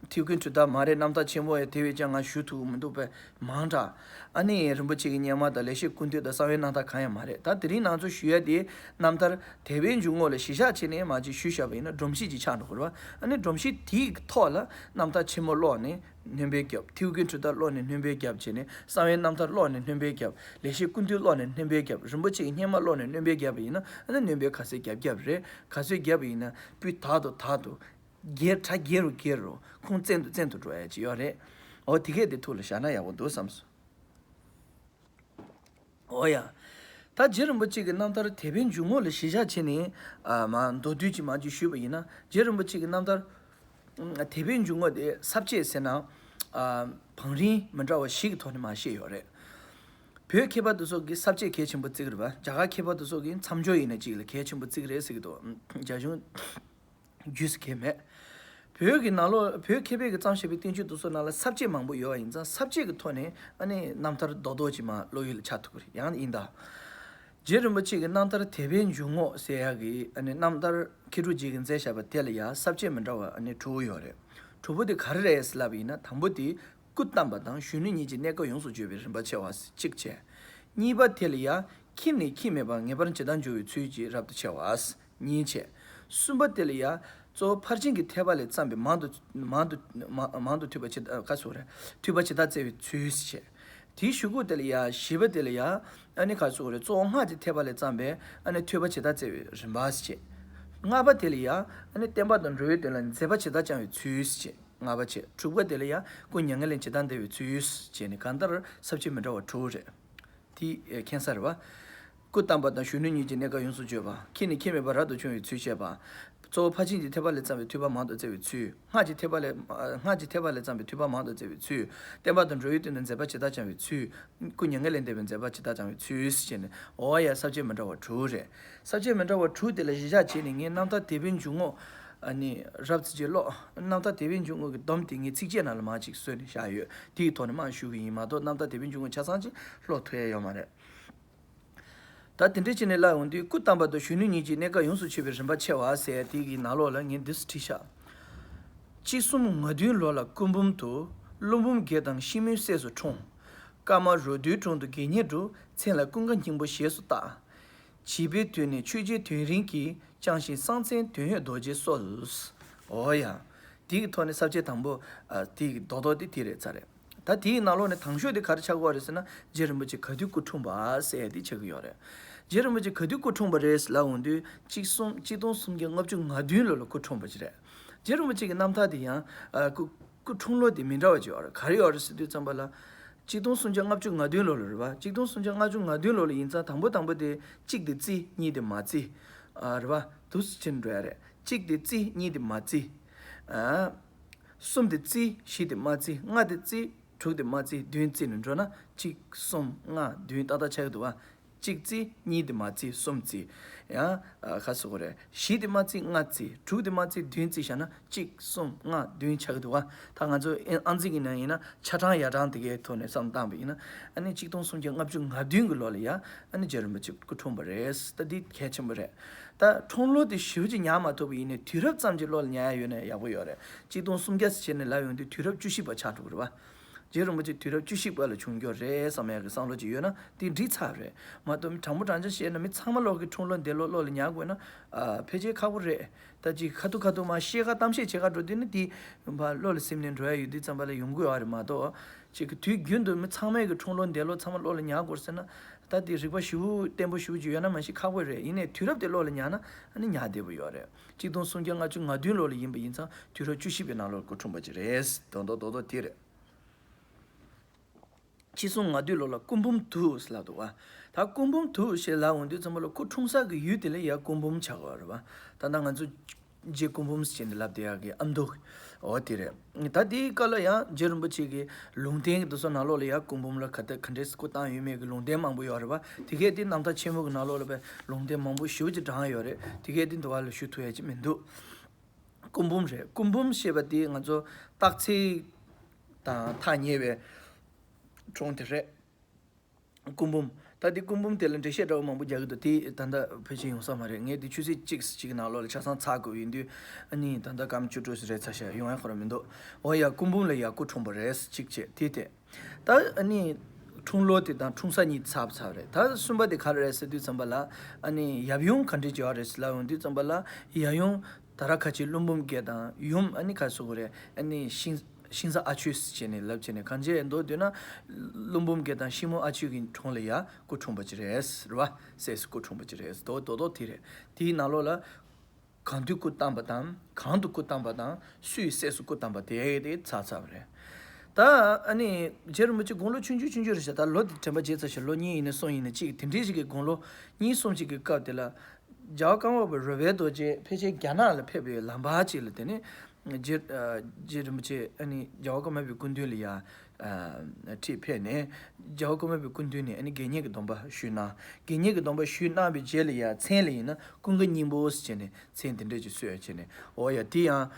ཐེའུ་ཀུན་གྲུབ་མཐའ་མ་རེད། རྣམ་ཐར་ཆེན་མོ་ཡ་དེ་བས་ཀྱང་ང་ཞུ་ཐུབ་ཀྱི་མི་འདུག་པས་མང་དྲགས། ཨ་ནི་རིན་པོ་ཆེ་གི་སྙེ་མ་དང་ལེགས་བཤད་ཀུན་བཏུས་དང་གསང་བའི་རྣམ་ཐར་གང་ཡང་མ་རེད། ད་དེ་རིང་ང་ཚོ་ཞུ་ཡ་དེ་རྣམ་ཐར་དད་པའི་འཇུག་ངོགས་ལ་གཞི་བཞག་བྱས་ནས་མར་ཅིག་ཞུས་བཞག་པ་ཡིན་ན་སྒྲོམ་གཞི་ཅིག་ཆགས་འགྲོ་གི་རེད་པ། ཨ་ནི་སྒྲོམ་གཞི་དེའི་ཐོག་ལ་རྣམ་ཐར་ཆེན་མོ་ཀློག་ནས་སྣོན་པ་བརྒྱབ། ཐེའུ་ཀུན་གྲུབ་མཐའ་ཀློག་ནས་སྣོན་པ་བརྒྱབ་བྱས་ནས་གསང་བའི་རྣམ་ཐར་ཀློག་ནས་སྣོན་པ་བརྒྱབ། ལེགས་བཤད་ཀུན་བཏུས་ཀློག་ནས་སྣོན་པ་བརྒྱབ། རིན་པོ་ཆེ་གི་སྙེ་མ་ཀློག་ནས་སྣོན་པ་བརྒྱབ་པ་ཡིན་ན་ཨ་ནི་སྣོན་པ་ག་ཚོད་བརྒྱབ་བརྒྱབ་རེད། ག་ཚོད་བརྒྱབ་པ་ཡིན་ན་སྤུས་དག་ཏུ་དག་ཏུ། རྒྱས་གྲ་རྒྱས་རུ་རྒྱས་རུ་ཁུངས་བཙན་དུ་བཙན་དུ་འགྲོ་ཡ་ཅིག་ཡོད་རེད། འོ་དེ་གས་དེ་ཐུགས་ལ་བཞག་ན་ཡག་པོ་འདུག་བསམ་སོང་། འོ་ཡ། ད་རྗེ་རིན་པོ་ཆེ་གི་རྣམ་ཐར་དད་པའི་འཇུག་ངོགས་ལ་གཞི་བཞག་བྱས་ནས་ཨ་མ་མདོར་བསྡུས་ཅིག་མ་ཅིག་ཞུས་པ་ཡིན་ན། རྗེ་རིན་པོ་ཆེ་གི་རྣམ་ཐར་དད་པའི་འཇུག་ངོགས་དེ་ས་བཅད་ཟེར་ན་ཨ་བང་རིམ་མི་འདྲ་བ་བཞི་གི་ཐོག་ནས་མར་བཤད་ཡོད་རེད། བོད་མཁས་པ་དེ་ཚོ་གིས་ས་བཅད་གལ་ཆེན་པོ་བརྩི་གི་རེད་པ། རྒྱ་གར་མཁས་པ་དེ་ཚོ་གིས་མཚམས་སྦྱོར་ཡིན་ན་གཅིག་ལ་གལ་ཆེན་པོ་བརྩི་གི་རེད་ཟེར་གི་འདུག་རྒྱ་གཞུང་རྒྱུས་སུ་གལ་མེད། བོད་ཀྱི་ནང་ལོགས་བོད་མཁས་པས་ཀྱིས་བརྩམས་བཞག་པའི་བསྟན་བཅོས་དེ་ཚོ་ནང་ལ་ས་བཅད་མང་པོ་ཡོད་པ་ཡིན་ཙང་ས་བཅད་ཀྱི་ཐོག་ནས་ཨ་ནི་རྣམ་ཐར་རྡོག་རྡོག་ཅིག་མར་ཀློག་ཡུལ་ལ་ཆགས་ཐུབ་ཀྱི་རེད། ཡང་ཡིན་ད། རྗེ་རིན་པོ་ཆེ་གི་རྣམ་ཐར་དད་པའི་འཇུག་ངོགས་ཟེར་ཡག་གི་ཨ་ནི་རྣམ་ཐར་མཁས་གྲུབ་རྗེ་གིས་མཛད་བཞག་པ་དེ་ལ་ཡང་ས་བཅད་མི་འདྲ་བ་ཨ་ནི་དྲུག་ཡོད་རེད། དྲུག་པོ་དེ་ག་རེ་རེད་ཟེར་ལབ་པ་ཡིན་ན། དང་པོ་དེ་སྐུ་བལྟམས་པ་དང་གཞོན་ནུ་གཉིས་ཀྱི་གནས་སྐབས་ཡོངས་སུ་བརྗོད་པའི་རིམ་པ་ཕྱེ་བ་གཅིག་བྱས། གཉིས་པ་དེ་ལ་ཡང་ཁྱིམ་ནས་ཁྱིམ་མེད་པར་ངེས་པར་ཇི་ལྟར་འབྱུང་བའི་ཚུལ་གྱིས་རབ་ཏུ་ཕྱེ་བ། གཉིས་བྱས། གསུམ་པ་དེ་ལ་ཡང་གཙོ་བོ་ཕར་ཕྱིན་གྱི་ཐེག་པ་ལས་བརྩམས་པའི་མང་དུ་མང་དུ་མང་མང་དུ་ཐོས་པ་ཇི་ལྟར་ག་སོགས་རེད། ཐོས་པ་ཇི་ལྟར་བཙལ་བའི་ཚུལ་བྱས། དེའི་གཞུག་གུ་དེ་ལ་ཡང་བཞི་པ་དེ་ལ་ཡང་ཨ་ནི་ག་སོགས་རེད། གཙོ་བོ་སྔགས་ཀྱི་ཐེག་པ་ལས་བརྩམས་པའི་ཨ་ནི་ཐོས་པ་ཇི་ལྟར་བཙལ་བའི་རིམ་པ་བྱས། ལྔ་པ་དེ་ལ་ཡང་ཨ་ནི་བསྟན་པ་དང་འགྲོ་བའི་དོན་ལ་མཛད་པ་ཇི་ལྟར་བསྐྱངས་པའི་ཚུལ་བྱས། ལྔ་པ་བྱས། དྲུག་པ་དེ་ལ་ཡང་སྐུ་མྱ་ངན་ལས་ཇི་ལྟར་འདས་པའི་ཚུལ་བྱས་ནས་གང་ལྟར་ས་བཅད་མི་འདྲ་བ་དྲུག་རེད། དེ་མཁྱེན་ས་རེད་པ། སྐུ་བལྟམས་པ་དང་གཞོན་ནུ་གཉིས་ཀྱི་གནས་སྐབས་ཡོངས་སུ་བརྗོད་པ། ཁྱིམ་ནས་ཁྱིམ་མེད་པར་རབ་ཏུ་བྱུང་བའི་ཚུལ་བཤད་པ། གཙོ་བོ་ཕར་ཕྱིན་གྱི་ཐེག་པ་ལས་བརྩམས་པའི་ཐོས་པ་མང་དུ་བཙལ་བའི་ཚུལ། སྔགས་ཀྱི་ཐེག་པ་ལས་སྔགས་ཀྱི་ཐེག་པ་ལས་བརྩམས་པའི་ཐོས་པ་མང་དུ་བཙལ་བའི་ཚུལ། བསྟན་པ་དང་འགྲོ་བའི་དོན་དུ་མཛད་པ་ཇི་ལྟར་བསྐྱངས་པའི་ཚུལ། སྐུ་མྱ་ངན་ལས་འདས་པའི་མཛད་པ་ཇི་ལྟར་བསྐྱངས་པའི་ཚུལ་བྱས་ནས། འོ་ཡ། ས་བཅད་མི་འདྲ་བ་དྲུག་རེད། ས་བཅད་མི་འདྲ་བ་དྲུག་དེ་ལ་གཞི་བཞག་བྱས་ནས་ངས་རྣམ་ཐར་དད་པའི་འཇུག་ངོགས་ཨ་ནི་རབ་ཙམ་ཅིག་ཀློག་རྣམ་ཐར་དད་པའི་འཇུག་ངོགས་ཀྱི་སྡོམ་དེ་ངས་ཚིགས་བཅད་ནང་ལ་མར་ཅིག་བཟོས་ནས་བཞག་ཡོད། དེའི་ཐོག་ནས་མར་ཞུ་གི་ཡིན་མ་གཏོགས། རྣམ་ཐར་དད་པའི་འཇུག་ངོགས་ཆ་ཚང་ཅིག་ཀློག་ཐུབ་ཡ་ཡོད་མ་རེད། ད་དེ་འདྲ་བྱས་ནས་ལབ་ཡོང་དུས། སྐུ་བལྟམས་པ་དང་གཞོན་ནུ་གཉིས་ཀྱི་གནས་སྐབས་ཡོངས་སུ་ཆོད་པའི་རིམ་པ་ཕྱེ་བ་ཟེར་དེ་གི་ནང་ལོགས་ལ་ངས་འདི་འདྲས་བྲིས་ཤག་གཅིག་གསུམ་ང་བདུན་ལོ་ལ་སྐུ་འབུམ་དུ། ཀླུ་འབུམ་དགེ་དང་ཤིང་མོའི་སྲས་སུ་འཁྲུངས། ཀརྨ་རོ་སྟོད་གྲོང་དུ་དགེ་བསྙེན་བསྒྲུབས། མཚན་ལ་ཀུན་དགའ་སྙིང་པོ་ཞེས་སུ་བཏགས། བྱིས་པའི་དུས་ནས་ཆོས་རྗེའི་དོན་རིན་གྱིས་བསྐྱངས་ཤིང་། གསང་མཚན་དོན་ཡོད་རྡོ་རྗེའི་སྲོལ། འོ་ཡ། དེ་གི་ཐོག་ནས་ས་བཅད་དང་པོ། ཨ། དེ་གི་རྡོག་རྡོག་དེ་དེ་རེད་ཚར་རེད། ད་དེའི་ནང་ལོགས་ནས་དང་ཤོས་དེ་ག་རེ་ཆགས་ཀྱི་ཡོད་རེད་ཟེར་ན། རྗེ་རིན་པོ་ཆེ་ག་དུས་སྐུ་འཁྲུངས་པ་ཟེར་ཡ་དེ་ཆགས་ཀྱི་ཡོད་རེད། རྗེ་རིན་པོ་ཆེ་ག་དུས་སྐུ་འཁྲུངས་པ་རེད་ལབ་ཡོང་དུས། གཅིག་གསུམ། གཅིག་སྟོང་སུམ་བརྒྱ་ལྔ་བཅུ་ང་བདུན་ལོ་ལ་སྐུ་འཁྲུངས་པ་ཅིག་རེད། རྗེ་རིན་པོ་ཆེ་གི་རྣམ་ཐར་དེ་ཡང་། ཨ། སྐུ། སྐུ་འཁྲུངས་ལོ་དེ་མི་འདྲ་བ་ཅིག་ཡོད་རེད། ག་རེ་ཡོད་རེད་ཟེར་དུས་ཙམ་པ་ལ། གཅིག་སྟོང་སུམ་བརྒྱ་ལྔ་བཅུ་ང་བདུན་ལོ་ལ་རེད་པ། གཅིག་སྟོང་སུམ་བརྒྱ་ལྔ་བཅུ་ང་བདུན་ལོ་ལ་ཡིན་ཙང་། དང་པོ་དང་པོ་དེ་གཅིག་དེ་བརྩི། གཉིས་དེ་མ་བརྩི། ཨ། རེད་པ། འདུག་སེ་བྱས་ནས་འགྲོ་ཡ་རེད། གཅིག་དེ་བརྩི། གཉིས་དེ་མ་བརྩི། ཨ། གསུམ་དེ་བརྩི། བཞི་དེ་མ་བརྩི། ལྔ་དེ་བརྩི། དྲུག་དེ་མ་བརྩིས་བདུན་བརྩིས་ནས་འགྲོ་ན་གཅིག་གསུམ་ལྔ་བདུན་ཏག་ཏག་ཆགས་ཀྱི་འདུག་བ། གཅིག་བརྩིས། གཉིས་དེ་མ་བརྩིས། གསུམ་བརྩིས། ཡང་ཨ་ཁ་སོ་གོ་རེད། བཞི་དེ་མ་བརྩིས། ལྔ་བརྩིས། དྲུག་དེ་མ་བརྩིས། བདུན་བརྩིས་བཞག་ན་གཅིག་གསུམ་ལྔ་བདུན་ཆགས་ཀྱི་འདུག་བ། ད་ང་ཚོ་ཨ་ཨང་རྩིས་ཀྱི་ནང་ཡིན་ན་ཆ་གྲངས་ཡ་གྲངས་དེ་གའི་ཐོག་ནས་བསམ་བཏང་བ་ཡིན་ན། ཨ་ནི་གཅིག་སྟོང་སུམ་བརྒྱ་ལྔ་བཅུ་ང་བདུན་གྱི་ལོ་ལ་ཡ་ཨ་ནི་རྗེ་རིན་པོ་ཆེ་སྐུ་འཁྲུངས་པ་རེད། ད་འདི་གལ་ཆེན་པོ་རེད། ད་འཁྲུངས་ལོ་དེ་ཞེ་པོ་ཅིག་ཉར་མ་ཐུབ་པ་ཡིན་ནའི་དུས་རབས་ཙམ་གྱི་ལོ་ལ་ཉར་ཡ་ཡོད་ན་ཡག་པོ་ཡོད་རེད། གཅིག་སྟོང་སུམ་བརྒྱ་ཟེར་བྱས་ནས་ལབ་ཡོང་དུས་དུས་རབས་བཅུ་བཞི་པ་ཆགས་འགྲོ་གི་རེད་བ། རྗེ་རིན་པོ་ཆེ་དུས་རབས་བཅུ་བཞི་པ་ལ་བྱུང་རྒྱུ་རེད་བསམ་ཡག་གི་བསམ་བློ་ཅིག་ཡོད་ན་དེ་འགྲིག་ཚར་རེད། མ་གཏོགས་དྲང་པོ་དྲང་བཞག་བཤད་ན་མི་ཚང་མ་ལོག་གི་འཁྲུངས་ལོ་འདས་ལོ་བློ་ལ་ཉར་དགོས་ན་ཨ་ཕལ་ཆེར་ཁག་པོ་རེད། ད་ཅིག་ཁ་ཐུག་ཁ་ཐུག་མ་ཤེས་ཁ་གཏམ་བཤད་བྱེད་ཁ་འགྲོ་དུས་ནི་དེ་བློ་ལ་སིམ་ནས་འགྲོ་ཡ་ཡོད་དུས་ཙམ་པ་ལ་ཡོང་གི་ཡོད་རེད། མ་གཏོགས་ཅིག་གི་དུས་རྒྱུན་དུ་མི་ཚང་མས་གི་འཁྲུངས་ལོ་འདས་ལོ་ཚང་མ་བློ་ལ་ཉར་དགོས་ཟེར་ན་ད་དེ་རིག་པ་ཞེ་པོ་བརྟན་པོ་ཞེ་པོ་ཅིག་ཡོད་ན་མ་གཞི་ཁག་པོ་རེད། ཡིན་ནའི་དུས་རབས་དེ་བློ་ལ་ཉར་ན་ཨ་ནི་ཉར་བདེ་པོ་ཡོད་རེད། གཅིག་སྟོང་སུམ་བརྒྱ་ལྔ་བཅུ་ང་བདུན་ལོ་ལ་ཡིན་པ་ཡིན་ཙང་དུས་རབས་བཅུ་བཞི་པའི་ནང་ལོར་སྐུ་འཁྲུངས་པ་ཅིག་རེད། དོན་དག་རྡོག་རྡོག་དེ་རེད། ཕྱི་སྲུང་ང་དུས་ལོ་ལ་སྐུ་འབུམ་དུ་ཟེར་ལབ་འདུག་བ། ད་སྐུ་འབུམ་དུ་ཞེས་ལབ་འོང་དུས་ཙམ་པ་ལ་སྐུ་འཁྲུངས་ས་གི་ཡུལ་དེ་ལ་ཡ་སྐུ་འབུམ་ཆགས་པ་རེད་བ། ད་ལྟ་ང་ཚོ་རྗེ་སྐུ་འབུམ་ཟེར་ནས་ལབ་བསྡད་ཡག་གི་ཨ་མདོ། འོ་དེ་རེད། ད་དེའི་སྐབས་ལ་ཡང་རྗེ་རིན་པོ་ཆེ་གི་ལུང་བསྟན་གྱི་དུས་སུ་ནང་ལོགས་ལ་ཡང་སྐུ་འབུམ་ལ་ག་དེ་ག་འདྲས་སྐུ་བཏང་ཡོད་མེད་ཀྱི་ལུང་བསྟན་མང་པོ་ཡོད་རེད་བ། དེ་གས་དེ་རྣམ་ཐར་ཆེན་མོ་གི་ནང་ལོགས་ལ་བས་ལུང་བསྟན་མང་པོ་ཞེ་པོ་ཅིག་དྲངས་ཡོད་རེད། དེ་གས་དེ་འདི་བ་ལ་ཞུ་ཐུབ་ཡ་ཅིག་མི་འདུག་སྐུ་འབུམ་རེད། སྐུ་འབུམ་ཞེས་པ་དེ་ང་ཚོ་སྟག་འཚེར་དང་ཐག་ཉེ་བའི་གྲོང་དེ་རེད། སྐུ་འབུམ། ད་དེ་སྐུ་འབུམ་དེ་ལ་འགྲེལ་བཤད་འདྲ་བོ་མང་པོ་རྒྱག་གི་འདུག་དེ་ད་ལྟ་ཕལ་ཆེར་ཡོང་ས་མ་རེད། ངས་དེ་ཆུ་ཚོད་གཅིག་གཅིག་གི་ནང་ལོགས་ལ་ཆ་ཚང་ཚར་དགོས་ཡིན་དུས་ཨ་ནི་ད་ལྟ་སྐར་མ་བཅུ་དྲུག་ཙམ་རེད་ཚར་ཤག་ཡོང་ཡ་ཁོ་རང་མི་འདུག་འོ་ཡ་སྐུ་འབུམ་ལ་ཡ་སྐུ་འཁྲུངས་པ་རེད་གཅིག་བྱས་དེ་དེ། ད་ཨ་ནི་འཁྲུངས་ལོ་དེ་དང་འཁྲུངས་ས་གཉིས་ཚར་ཚར་རེད། ད་གསུམ་པ་དེ་ག་རེ་རེད་ཟེར་དུས་ཙམ་པ་ལ་ཨ་ནི་ཡབ་ཡུམ་ག་འདྲས་བྱས་པ་རེད་ཟེར་ལབ་ཡོང་དུས་ཙམ་པ་ལ་ཡབ་ཡུམ་དྷ་ར་ཁ་ཆེ་ཀླུ་འབུམ་རྒྱལ་དང་ཡུམ་ཨ་ནི་ག་རེ་ཟེར་དགོས་རེད། ཨ་ནི་ཤིང་ཤིང་བཟའ་ཨ་ཆོས་ཟེར་བྱས་ནས་ལབ་བྱས་ནས་གང་བྱས་མདོར་བསྡུས་ན་ཀླུ་འབུམ་རྒྱལ་དང་ཤིང་མོ་ཨ་ཆོས་ཀྱི་དྲུང་ལ་ཡ་སྐུ་འཁྲུངས་པ་ཅིག་རེད་ཟེར་བ། སྲས་སུ་སྐུ་འཁྲུངས་པ་ཅིག་རེད་ཟེར་དོ་དོ་དོ་དེ་རེད། དེའི་ནང་ལོགས་ལ་གང་དུས་སྐུ་བལྟམས་པ་དང་གང་དུ་སྐུ་བལྟམས་པ་དང་སུའི་སྲས་སུ་སྐུ་བལྟམས་པ་དེ་དེ་ཚར་ཚར་བ་རེད། ད་ཨ་ནི་རྗེ་རིན་པོ་ཆེ་དགུང་ལོ་ཆུང་ཆུང་ཆུང་ཆུང་རེད་ཤག་ད་ལོ་དེ་དྲན་པ་བརྗེད་ཚར་ཤག་ལོ་གཉིས་ཡིན་ན་གསུམ་ཡིན་ན་གཅིག་དེ་འདྲའི་ཞིག་གི་དགུང་ལོ་གཉིས་གསུམ་ཞིག་གི་སྐབས་དེ་ལ་རྒྱལ་བ་ཀརྨ་པ་རོལ་པའི་རྡོ་རྗེ་ཕལ་ཆེར་རྒྱ་ནག་ལ་ཕེབས་པའི་ལམ་བར་ཅིག་ལ་དེ་ནས་རྗེ་རྗེ་རིན་པོ་ཆེ་ཨ་ནི་རྒྱལ་བ་ཀརྨ་པའི་སྐུ་མདུན་ལ་ཡ་ཁྲིད་ཕེབས་ནས་རྒྱལ་བ་ཀརྨ་པའི་སྐུ་མདུན་ནས་ཨ་ནི་དགེ་བསྙེན་གྱི་སྡོམ་པ་ཞུས་གནང་། དགེ་བསྙེན་གྱི་སྡོམ་པ་ཞུས་གནང་བའི་རྗེས་ལ་ཡ་མཚན་ལ་ཡིན་ན་ཀུན་དགའ་སྙིང་པོ་ཟེར་བྱས་ནས་མཚན་དེ་འདྲ་ཅིག་གསོལ་བྱས་ནས་འོ་ཡ་དེ་ཡང་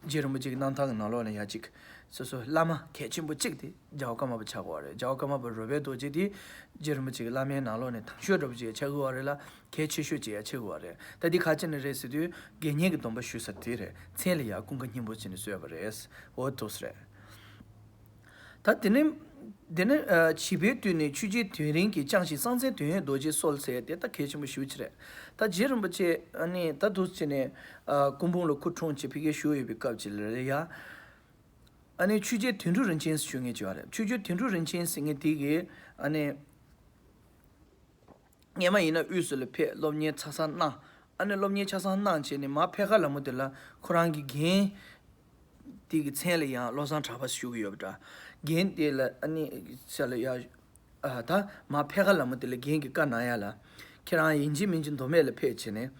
རྗེ་རིན་པོ་ཆེ་གི་རྣམ་ཐར་གྱི་ནང་ལོགས་ནས་ཡ་གཅིག་སོ་སོ་བླ་མ་གལ་ཆེན་པོ་གཅིག་དེ་རྒྱལ་བ་ཀརྨ་པ་ཆགས་ཀྱི་ཡོད་རེད། རྒྱལ་བ་ཀརྨ་པ་རོལ་པའི་རྡོ་རྗེ་དེ་རྗེ་རིན་པོ་ཆེ་གི་བླ་མའི་ནང་ལོགས་ནས་དང་ཤོས་འདྲ་པོ་ཅིག་ཆགས་ཀྱི་ཡོད་རེད་ལ་གལ་ཆེ་ཤོས་ཅིག་ཡང་ཆགས་ཀྱི་ཡོད་རེད། ད་འདི་ག་ཅི་ནས་རེད་ཟེར་དུས་དགེ་བསྙེན་གྱི་སྡོམ་པ་ཞུས་ས་དེ་རེད། མཚན་ལ་ཡང་ཀུན་དགའ་སྙིང་པོ་བྱས་ནས་གསོལ་བ་རེད། འོ་འདུག་སེ་རེད། ད་དེ་ནས་དེ་ནས་ཨ་བྱིས་པའི་དུས་ནས་ཆོས་རྗེ་དོན་རིན་གྱིས་བསྐྱངས་ཤིང་གསང་མཚན་དོན་ཡོད་རྡོ་རྗེའི་སྲོལ་ཟེར་དེ་ད་གལ་ཆེན་པོ་ཞེ་པོ་ཅིག་རེད། ད་རྗེ་རིན་པོ་ཆེ་ཨ་ནི་ད་འདུག་སེ་བྱས་ནས་ཨ་སྐུ་འབུམ་ལ་སྐུ་འཁྲུངས་བྱས་ཕ་གིར་བཞུགས་ཡོད་པའི་སྐབས་ཅིག་ལ་ཡ། ཨ་ནི་ཆོས་རྗེ་དོན་གྲུབ་རིན་ཆེན་ཟེར་ཞུ་མཁན་ཅིག་ཡོད་རེད། ཆོས་རྗེ་དོན་གྲུབ་རིན་ཆེན་ཟེར་མཁན་དེ་གིས་ཨ་ནི་སྔོན་མ་ཡིན་ན་དབུས་སུ་ལ་ཕེབས་སློབ་གཉེར་ཆ་ཚང་གནང་། ཨ་ནི་སློབ་གཉེར་ཆ་ཚང་གནང་བྱས་ནས་མར་ཕེབས་ཁ་ལ་མོ་དེ་ལ་ཁོ་རང་གི་རྒན་དེ་གི་མཚན་ལ་ཡང་བློ་བཟང་གྲགས་པ་ཞུ་གི་ཡོད་པ་འདྲ། རྒན་དེ་ལ་ཨ་ནི་ས་ལ་ཡ། ཨ་ད་མར་ཕེབས་ཁ་ལ་མོ་དེ་ལ་རྒན་གྱིས་བཀའ་གནང་ཡ་ལ། ཁྱེད་རང་ཡིན་གཅིག་མིན་གཅིག་མདོ་སྨད་ལ་ཕེབས་བྱས་ནས།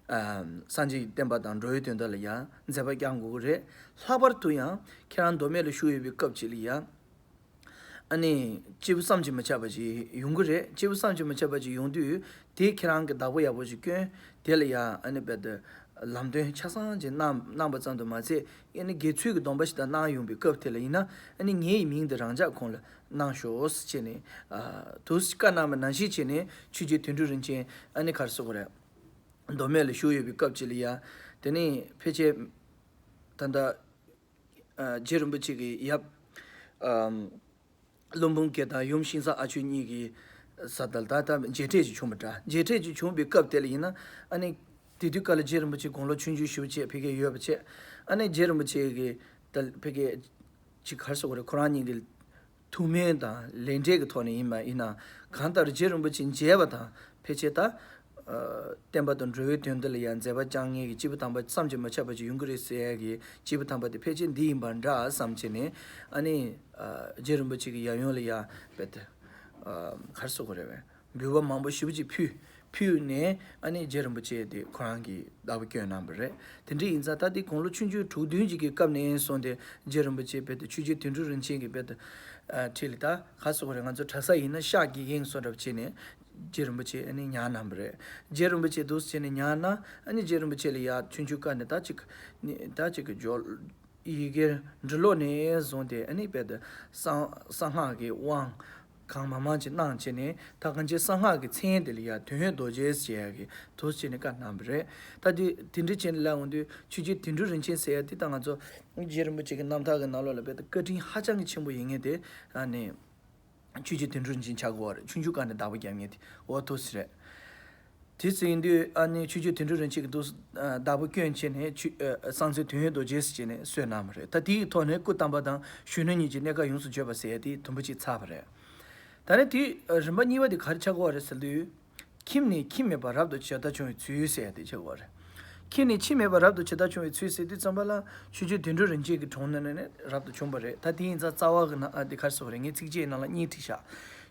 ཨ་སངས་རྒྱས་ཀྱི་བསྟན་པ་དང་འགྲོ་བའི་དོན་དག་ལ་ཡང་མཛད་པ་བསྐྱང་དགོས་ཀྱི་རེད། ལྷག་པར་དུ་ཡང་ཁྱེད་རང་མདོ་སྨད་ལ་བཞུགས་ཡོད་པའི་སྐབས་ཅིག་ལ་ཡང་། ཨ་ནི་སྐྱེས་བུ་བསམ་གྱིས་མི་ཁྱབ་པ་ཅིག་ཡོང་གི་རེད། སྐྱེས་བུ་བསམ་གྱིས་མི་ཁྱབ་པ་ཅིག་ཡོང་དུས་དེ་ཁྱེད་རང་གི་བདག་པོ་ཡག་པོ་ཞིག་བསྐོན། དེ་ལ་ཡང་ཨ་ནི་རྦད་དེ་ལམ་སྟོན་ཆ་ཚང་ཅིག་གནང་གནང་པ་ཙམ་དུ་མ་ཚད་ཨ་ནི་དགེ་ཚུལ་གྱི་སྡོམ་པ་ཞིག་དང་གནང་ཡོང་པའི་སྐབས་དེ་ལ་ཡིན་ན་ཨ་ནི་ངའི་མིང་དེ་རང་འཇགས་ཁོངས་ལ་གནང་ཤོག་ཟེར་བྱས་ནས་ཨ་དུ་བཀའ་གནང་བ་ནང་བཞིན་བྱས་ནས་ཆོས་རྗེ་དོན་གྲུབ་རིན་ཆེན་ཨ་ནི་ག་རེ་ཟེར་དགོས་རེད། མདོ་སྨད་ལ་བཞུགས་ཡོད་པའི་སྐབས་ཅིག་ལ་ཡ། དེ་ནས་ཕལ་ཆེར་ད་ལྟ་ཨ་རྗེ་རིན་པོ་ཆེ་གི་ཡབ་ཨམ་ཀླུ་འབུམ་རྒྱལ་དང་ཡུམ་ཤིང་བཟའ་ཨ་ཆོས་གཉིས་ཀྱི་ས་དལ་ད་ལྟ་མཇལ་འཕྲད་ཅིག་བྱུང་བ་འདྲ། མཇལ་འཕྲད་ཅིག་བྱུང་བའི་སྐབས་དེ་ལ་ཡིན་ན་ཨ་ནི་དེ་དུས་སྐབས་ལ་རྗེ་རིན་པོ་ཆེ་དགུང་ལོ་ཆུང་ཆུང་ཞེ་པོ་ཅིག་ཕ་གིར་ཡོད་པ་བྱས། ཨ་ནི་རྗེ་རིན་པོ་ཆེ་གི་ད་ཕ་གིར་ཅིག་ག་རེ་ཟེར་དགོས་རེད། ཁོ་རང་གཉིས་ཀྱི་ཐུགས་སྨོན་དང་ལས་འབྲས་ཀྱི་ཐོག་ནས་ཡིན་པ་ཡིན་ན་གང་ལྟར་རྗེ་རིན་པོ་ཆེ་མཇལ་བ་དང་ཕལ་ཆེར་ད་ཨ་བསྟན་པ་དང་འགྲོ་བའི་དོན་དུ་ལ་ཡང་མཛད་པ་བསྐྱངས་མཁན་གྱི་སྐྱེས་བུ་དམ་པ་བསམ་གྱིས་མི་ཁྱབ་པ་ཅིག་ཡོང་གི་རེད་ཟེར་ཡ་གི་སྐྱེས་བུ་དམ་པ་དེ་ཕལ་ཆེར་འདི་ཡིན་པ་འདྲ་བསམ་བྱས་ནས་ཨ་ནི་ཨ་རྗེ་རིན་པོ་ཆེ་གི་ཡབ་ཡུམ་ལ་ཡང་རྦད་དེ་ཨ་ག་རེ་ཟེར་དགོས་རེད་པས། འབུལ་བ་མང་པོ་ཞེ་པོ་ཅིག་ཕུལ། ཕུལ་ནས་ཨ་ནི་རྗེ་རིན་པོ་ཆེ་དེ་ཁོ་རང་གི་བདག་པོ་བསྐྱོན་གནང་བ་རེད། དེ་འདྲ་ཡིན་ཙང་ད་དེ་དགུང་ལོ་ཆུང་ཆུང་དྲུག་བདུན་ཅིག་གི་སྐབས་ནས་བཟུང་སྟེ་རྗེ་རིན་པོ་ཆེ་རྦད་དེ་ཆོས་རྗེ་དོན་གྲུབ་རིན་ཆེན་གྱི་རྦད་དེ་ ཨ་ཁྲིད་ལ་ད་ག་སོགས་རེད། ང་ཚོ་གྲྭ་ས་ཡིན་ན་ཤག་གི་ཡིན་སོགས་འདྲ་བྱས་ནས་རྗེ་རིན་པོ་ཆེ་ཨ་ནི་ཉར་གནང་བ་རེད། རྗེ་རིན་པོ་ཆེ་འདུག་སེ་བྱས་ནས་ཉར་ན་ཨ་ནི་རྗེ་རིན་པོ་ཆེ་ལ་ཡར་ཆུང་ཆུང་སྐབས་ནས་ད་ཅིག་ནི་ད་ཅིག་གི་སྦྱོར་ཡི་གེ་འབྲི་ཀློག་ནས་བཟུང་སྟེ་ཨ་ནི་དཔེ་དེ་གསང་གསང་སྔགས་ཀྱི་དབང་གང་མང་མང་ཅིག་གནང་བྱས་ནས་ད་གང་ཅི་གསང་སྔགས་ཀྱི་མཚན་དེ་ལ་ཡར་དོན་ཡོད་རྡོ་རྗེ་ཟེར་ཡག་གི་འདུག་སེ་བྱས་ནས་བཀའ་གནང་བ་རེད། ད་དེ་དེ་འདྲ་བྱས་ནས་ལབ་འོང་དུས་ཆོས་རྗེ་དོན་གྲུབ་རིན་ཆེན་ཟེར་ཡག་དེ་ད་ང་ཚོ་རྗེ་རིན་པོ་ཆེ་གི་རྣམ་ཐར་གྱི་ནང་ལོགས་ལ་དཔེ་ད་བཀའ་དྲིན་ཧ་ཅང་གི་ཆེན་པོ་ཡིན་མཁན་དེ་ཨ་ནི་ཆོས་རྗེ་དོན་གྲུབ་རིན་ཆེན་ཆགས་ཀྱི་ཡོད་རེད། ཆུང་ཆུང་སྒང་ནས་བདག་པོ་རྒྱབ་མཁན་དེ་འོ་འདུག་སེ་རེད། དེ་ཚོ་ཡིན་དུས་ཨ་ནི་ཆོས་རྗེ་དོན་གྲུབ་རིན་ཆེན་གྱིས་འདུག་སེ་བདག་པོ་བསྐྱོན་བྱས་ནས་ཆོས་ཨ་གསང་མཚན་དོན་ཡོད་རྡོ་རྗེ་ཟེར་བྱས་ནས་གསོལ་གནང་བ་རེད། ད་དེའི་ཐོག་ནས་སྐུ་བལྟམས་པ་དང་གཞོན་ནུ་གཉིས་ཀྱི་གནས་སྐབས་ཡོངས་སུ་བརྗོད་པ་ཟེར་ཡ་དེ་དུམ་བུ་གཅིག་ཚར་བ་རེད། ད་ནི་དེ་རིམ་པ་གཉིས་པ་དེ་ག་རེ་ཆགས་ཀྱི་ཡོད་རེད་ཟེར་དུས། ཁྱིམ་ནས་ཁྱིམ་མེད་པར་རབ་ཏུ་བྱེ་བྲག་བྱུང་བའི་ཚུལ་ཟེར་ཡ་དེ་ཆགས་ཀྱི་ཡོད་རེད། ཁྱིམ་ནས་ཁྱིམ་མེད་པར་རབ་ཏུ་བྱེ་བྲག་བྱུང་བའི་ཚུལ་ཟེར་དུས་ཙམ་པ་ལ་ཆོས་རྗེ་དོན་གྲུབ་རིན་ཆེན་གྱི་དྲུང་ནས་ནས་རབ་ཏུ་བྱུང་བ་རེད། ད་དེ་ཡིན་ཙང་རྩ་བ་གི་ནང་ཨ་དེ་ག་རེ་ཟེར་དགོས་རེད། ངས་ཚིགས་བཅད་ནང་ལ་གཉིས་བྲིས་ཤག་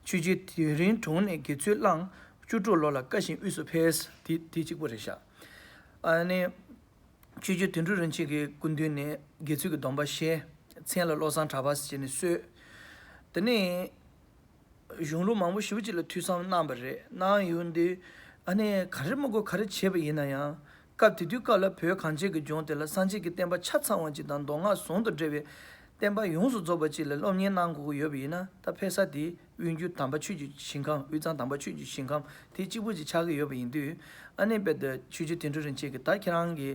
ཆོས་རྗེ་དོན་གྲུབ་དྲུང་ནས་དགེ་ཚུལ་བླངས། བཅུ་དྲུག་ལོ་ལ་བཀའ་བཞིན་དབུས་སུ་ཕེབས། དེ་དེ་གཅིག་པོ་རེད་ཤག་ཨ་ནི། ཆོས་རྗེ་དོན་གྲུབ་རིན་ཆེན་གྱི་སྐུ་མདུན་ནས་དགེ་ཚུལ་གྱི་སྡོམ་པ་བཞེས། མཚན་ལ་བློ་བཟང་གྲགས་པ་ཟེར་ནས་གསོལ། དེ་ནས་གཞུང་ལུགས་མང་པོ་ཞེ་པོ་ཅིག་ལ་ཐོས་བསམ་གནང་བ་རེད། གནང་ཡོང་དུས་ཨ་ནི་ག་རེ་མ་དགོས་ག་རེ་བྱས་པ་ཡིན་ན་ཡང་སྐབས་དེ་དུས་སྐབས་ལ་བོད་གངས་ཅན་གྱི་ལྗོངས་དེ་ལ་སངས་རྒྱས་ཀྱི་བསྟན་པ་ཆ་ཚང་བ་ཅིག་དང་མདོ་སྔགས་ཟུང་དུ་འབྲེལ་བའི་བསྟན་པ་ཡོངས་སུ་རྫོགས་པ་ཅིག་ལ་སློབ་གཉེར་གནང་དགོས་ཀྱི་ཡོད་པ་ཡིན་ན་ད་ཕེབས་ས་དེ། དབུས་འགྱུར་དམ་པ་ཆོས་ཀྱི་ཞིང་ཁམས། དབུས་གཙང་དམ་པ་ཆོས་ཀྱི་ཞིང་ཁམས་དེ་གཅིག་པུ་ཅིག་ཆགས་ཀྱི་ཡོད་པ་ཡིན་དུས། ཨ་ནི་དཔེ་དེ་ཆོས་རྗེ་དོན་གྲུབ་རིན་ཆེན་གྱིས་ད་ཁྱེད་རང་གི་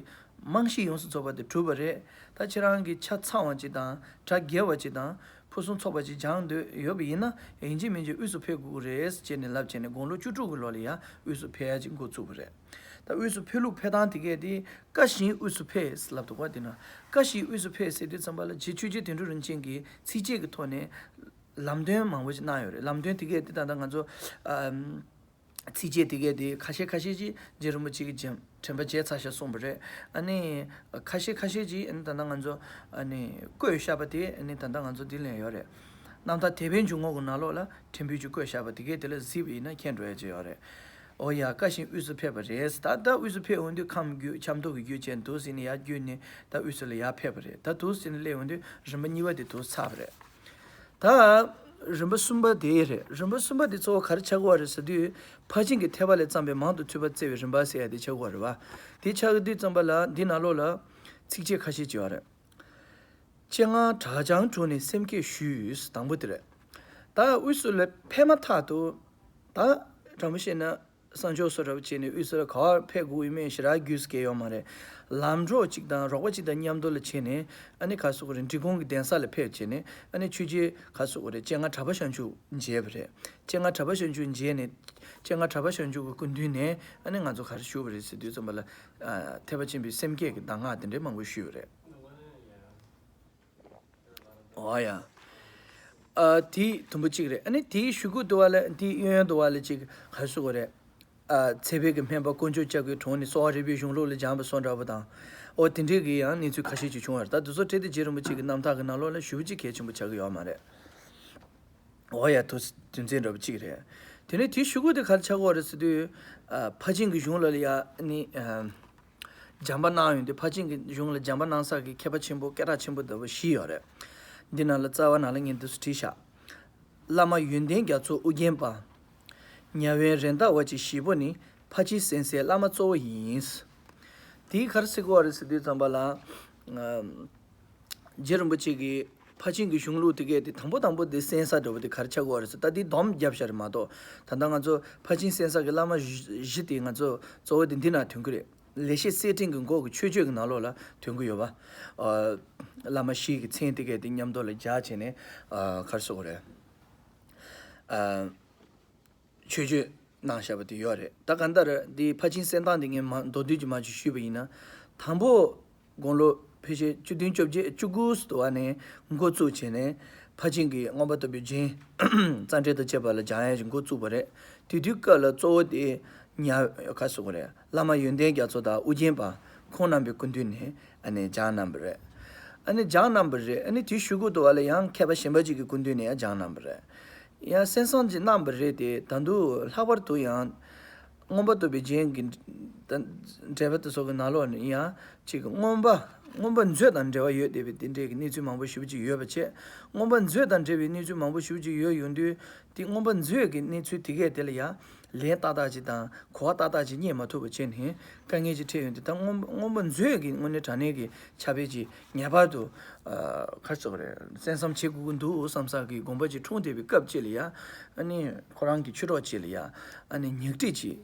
རྨང་གཞི་ཡོངས་སུ་རྫོགས་པ་དེ་གྲུབ་པ་རེད། ད་ཁྱེད་རང་གིས་ཆ་ཚང་བ་ཅིག་དང་གྲ་རྒྱས་པ་ཅིག་དང་ཕུན་སུམ་ཚོགས་པ་ཅིག་སྦྱང་འདོད་ཡོད་པ་ཡིན་ན་ཡིན་གཅིག་མིན་གཅིག་དབུས་སུ་ཕེབས་དགོས་ཀྱི་རེད་ཅེས་ནས་ལབ་བྱས་ནས་དགུང་ལོ་བཅུ་དྲུག་གི་ལོ་ལ་ཡང་དབུས་སུ་ཕེབས་ཡ་ཅིག་འགོ་བཙུགས་པ་རེད། ད་དབུས་སུ་ཕེབས་ལུགས་ཕེབས་སྟངས་དེ་གས་དེ་བཀའ་བཞིན་དབུས་སུ་ཕེབས་ལབ་འདུག་པ། དེ་ན་བཀའ་བཞིན་དབུས་སུ་ཕེབས་ཟེར་དུས་ཙམ་པ་ལ་རྗེ་ཆོས་རྗེ་དོན་གྲུབ་རིན་ཆེན་གྱིས་ཚིགས་བཅད་ཀྱི་ཐོག་ནས། ལམ་སྟོན་མང་པོ་ཞིག་གནང་ཡོད་རེད། ལམ་སྟོན་དེ་གས་དེ་ད་ལྟ་ང་ཚོ་ཨམ་ཚིགས་བཅད་དེ་གས་དེ་ཁ་ཤས་ཁ་ཤས་ཀྱིས་རྗེ་རིན་པོ་ཆེ་གིས་རྗེས་དྲན་པ་བརྗེད་ཚར་ཤག་གསུངས་པ་རེད། ཨ་ནི་ཁ་ཤས་ཁ་ཤས་ཀྱིས་ཨ་ནི་ད་ལྟ་ང་ཚོ་ཨ་ནི་བཀོད་བཞག་པ་དེ་ཨ་ནི་ད་ལྟ་ང་ཚོ་འདི་ལེན་ཡོད་རེད། རྣམ་ཐར་དད་པའི་འཇུག་ངོགས་ཀྱི་ནང་ལོགས་ལ་ཕྲན་བུ་ཅིག་བཀོད་བཞག་པ་དེ་གས་དེ་ལ་གཟིགས་པ་ཡིན་ན་མཁྱེན་འགྲོ་ཡ་ཅིག་ཡོད་རེད། ཨོ་ཡ། བཀའ་བཞིན་དབུས་སུ་ཕེབས་པ་རེད། ད་ལྟ་དབུས་སུ་ཕེབས་འོང་དུས་ཁམས་རྒྱུད་ཆབ་མདོ་གི་རྒྱུད་ཅན་དུ་ཟིན་ནས་ཡར་བརྒྱུད་ནས་ད་དབུས་སུ་ལ་ཡར་ཕེབས་པ་རེད། ད་དུ་ཟིན་ནས་སླེབས་འོང་དུས་རིམ་པ་གཉིས་པ་དེ་དུ་ཚར་བ་རེད། ད་རིམ་པ་གསུམ་པ་དེ་རེད། རིམ་པ་གསུམ་པ་དེ་གཙོ་བོ་ག་རེ་ཆགས་ཀྱི་ཡོད་རེད་ཟེར་དུས་ཕར་ཕྱིན་གྱི་ཐེག་པ་ལས་བརྩམས་པའི་མང་དུ་ཐོས་པ་བཙལ་བའི་རིམ་པ་ཟེར་ཡ་དེ་ཆགས་ཀྱི་ཡོད་རེད་བ། དེ་ཆགས་ཀྱི་དུས་ཙམ་པ་ལ་འདི་ནང་ལོགས་ལ་ཚིགས་བཅད་ཁ་ཤས་ཅིག་ཡོད་རེད། སྤྱན་སྔར་གྲགས་བྱང་དྲུང་ནས་སེམས་བསྐྱེད་ཞུས། དང་པོ་དེ་རེད། ད་དབུས་སུ་ལ་ཕེབས་མ་ཐག་ཏུ་ད་དྲང་པོ་བཤད་ན། གསང་མཆོག་སོགས་རབ་བྱས་ནས་དབུས་སུ་ལ་ག་པར་ཕེབས་དགོས་ཡོད་མེད་ཞེ་དྲག་རྒྱུས་སྐལ་ཡོད་མ་རེད། ལམ་གྲོགས་གཅིག་དང་རོགས་པ་གཅིག་དང་མཉམ་དུ་ལ་བྱས་ནས་ཨ་ནི་ག་སོགས་རེད། འབྲི་གུང་གི་གདན་ས་ལ་ཕེབས་བྱས་ནས་ཨ་ནི་ཆོས་རྗེ་ག་སོགས་རེད། སྤྱན་སྔ་གྲགས་པ་བྱང་ཆུབ་མཇལ་བ་རེད། སྤྱན་སྔ་གྲགས་པ་བྱང་ཆུབ་མཇལ་ནས་སྤྱན་སྔ་གྲགས་པ་བྱང་ཆུབ་ཀྱི་སྐུ་མདུན་ནས་ཨ་ནི་ང་ཚོ་ག་རེ་ཞུ་བ་རེད་ཟེར་དུས་ཙམ་པ་ལ་ཐེག་པ་ཆེན་པོའི་སེམས་བསྐྱེད་ཀྱི་གདམས་ངག་དེ་འདྲའི་མང་པོ་ཞུས་པ་རེད། ཨོ་ཡ། ཨ་དེ་དུམ་བུ་གཅིག་རེད། ཨ་ནི་དེའི་གཞུག་གུ་དུ་བ་ལ་དེའི་གཡོན་གཡོན་དུ་བ་ལ་ཅིག་ག་རེ་ཟེར་དགོས་རེད། ཨ་ཚེ་འཕེལ་གྱི་སྨན་པ་དཀོན་མཆོག་ལྕགས་ཀྱུའི་དྲུང་ནས་གསོ་བ་རིག་པའི་གཞུང་ལུགས་ལ་སྦྱངས་པ་སོགས་འདྲ་པོ་དང་། ཨོ་དེ་འདྲའི་གི་ཡང་གནས་ཚུལ་ཁ་ཤས་ཅིག་བྱུང་བ་རེད། ད་དེ་ཚོ་བྲིས་ཏེ་རྗེ་རིན་པོ་ཆེ་གི་རྣམ་ཐར་གྱི་ནང་ལོགས་ལ་ཞེ་པོ་ཅིག་གལ་ཆེན་པོ་ཆགས་ཀྱི་ཡོད་མ་རེད། ཨོ་ཡ། དུ་དོན་ཚན་འདྲ་པོ་གཅིག་རེད། དེ་ནས་དེའི་གཞུག་གུ་དེ་ག་རེ་ཆགས་ཀྱི་ཡོད་རེད་ཟེར་དུས། ཨ་ཕར་ཕྱིན་གྱི་གཞུང་ལ་ཡ་ནི་ཨ་སྦྱངས་པ་གནང་ཡོང་དུས་ཕར་ཕྱིན་གྱི་གཞུང་ལ་སྦྱངས་པ་གནང་ས་གི་མཁས་པ་ཆེན་པོ་སྐད་གྲགས་ཆེན་པོ་ལྟ་བུ་བཞི་ཡོད་རེད། འདི་ནང་ལ་རྩ་བ་ནང་ལ་ངས་འདི་ཚོ་བྲིས་ཤག་བླ་མ་ཡོན་ཏན་རྒྱ་མཚོ་ཨུ་རྒྱན་པ། ཉ་དབོན་རེད་མདའ་བ་ཅན་བཞི་པོ་ནི་ཕར་ཕྱིན་གསན་སའི་བླ་མ་གཙོ་བོ་ཡིན། དེའི་ག་རེ་ཟེར་གྱི་ཡོད་རེད་ཟེར་དུས་ཙམ་པ་ལ། ཨ། རྗེ་རིན་པོ་ཆེ་གིས་ཕར་ཕྱིན་གྱི་གཞུང་ལུགས་དེ་གས་དེ་དང་པོ་དང་པོ་དེ་གསན་ས་འདྲ་བོ་དེ་ག་རེ་ཆགས་ཀྱི་ཡོད་རེད་ཟེར། ད་དེ་སྡོམ་བརྒྱབ་བཞག་རེད་མ་གཏོགས། ད་ལྟ་ང་ཚོ་ཕར་ཕྱིན་གསན་ས་གི་བླ་མ་བཞི་བཞི་དེ་ང་ཚོ་གཙོ་བོ་དེ་འདི་ན་ཐོན་གྱི་རེད། ལེགས་བཤད་གསེར་ཕྲེང་གི་འགོ་གི་མཆོད་བརྗོད་ཀྱི་ནང་ལོགས་ལ་ཐོན་གྱི་ཡོད་པ། ཨ། བླ་མ་བཞི་གི་མཚན་དེ་གས་དེ་མཉམ་དུ་ལ་སྦྱར་བྱས་ནས། ཨ། ག་རེ་ཟེར་དགོས་རེད། ཨ། མཆོད་བརྗོད་གནང་བཞག་པ་དེ་ཡོད་རེད། ད་གང་ལྟར་འདི་ཕར་ཕྱིན་གསན་སྟངས་འདི་ངས་མ་མདོར་བསྡུས་ཀྱིས་མ་ཅིག་ཞུས་པ་ཡིན་ན། དང་པོ་དགུང་ལོ་ཕལ་ཆེར་བཅུ་བདུན་བཅོ་བརྒྱད་བཅུ་དགུ་ཙམ་དུ་བ་ནས་འགོ་བཙུགས་བྱས་ནས་ཕར་ཕྱིན་གྱི་མངོན་པར་བརྟག་པའི་རྒྱན་རྩ་འགྲེལ་དང་བཅས་པ་ལ་སྦྱང་ཡས་ཀྱི་འགོ་བཙུགས་པ་རེད། དེ་དུས་སྐབས་ལ་གཙོ་བོ་དེ་ཉ་ག་ཟེར་དགོས་རེད། བླ་མ་ཡོན་ཏན་རྒྱ་མཚོ་དང་ཨུ་རྒྱན་པ་ཁོང་རྣམ་པའི་སྐུ་མདུན་ནས་ཨ་ནི་སྦྱང་གནང་བ་རེད། ཨ་ནི་སྦྱང་གནང་བ་རེད། ཨ་ནི་དེའི་གཞུག་གུ་དུ་བ་ལ་ཡང་མཁས་པ་གཞན་པ་ཅིག་གི་སྐུ་མདུན་ནས་ཡང་སྦྱང་གནང་བ་རེད། ཡང་གསན་བསམ་ཅིག་གནང་བ་རེད་དེ། ད་དུང་ལྷག་པར་དུ་ཡང་ མངོན་པར་རྟོགས་པའི་རྒྱན་གྱི་ད་འགྲེལ་པ་དེ་ཚོ་གི་ནང་ལོགས་ནས་ཡང་ཅིག་མངོན་པ་མངོན་པ་མཛོད་དང་འབྲེལ་བ་ཡོད་བསྡད་པའི་དེ་འདྲའི་གི་གནས་ཚུལ་མང་པོ་ཞེ་པོ་ཅིག་ཡོད་པ་བྱས། མངོན་པ་མཛོད་དང་འབྲེལ་བའི་གནས་ཚུལ་མང་པོ་ཞེ་པོ་ཅིག་ཡོད་ཡོང་དུས། དེ་མངོན་པ་མཛོད་ཀྱི་གནས་ཚུལ་དེ་གས་དེ་ལ་ཡང་ལན་ཏག་ཏག་ཅིག་དང་གོ་བ་ཏག་ཏག་ཅིག་རྙེད་མ་ཐུབ་པ་བྱས་ནས་དཀའ་ངལ་ཅིག་འཕྲད་ཡོང་དུས། ད་མངོན་མངོན་པ་མཛོད་ཀྱི་དངོས་གནས་དྲང་གནས་ཀྱི་ཁྱབ་སྤེལ་ཅིག་ངེས་པར་དུ་ཨ་ག་རེ་ཟེར་དགོས་རེད། གསན་བསམ་བྱེད་དགོས་ཀྱི་འདུག་བསམ་ས་གི་དགོངས་པ་ཅིག་འཁྲུངས་བསྡད་པའི་སྐབས་ཅིག་ལ་ཡང་། ཨ་ནི་ཁོ་རང་གི་ཆོས་གྲོགས་ཅིག་ལ་ཡང་ཨ་ནི་ཉག་ཕྲ་ཅིག་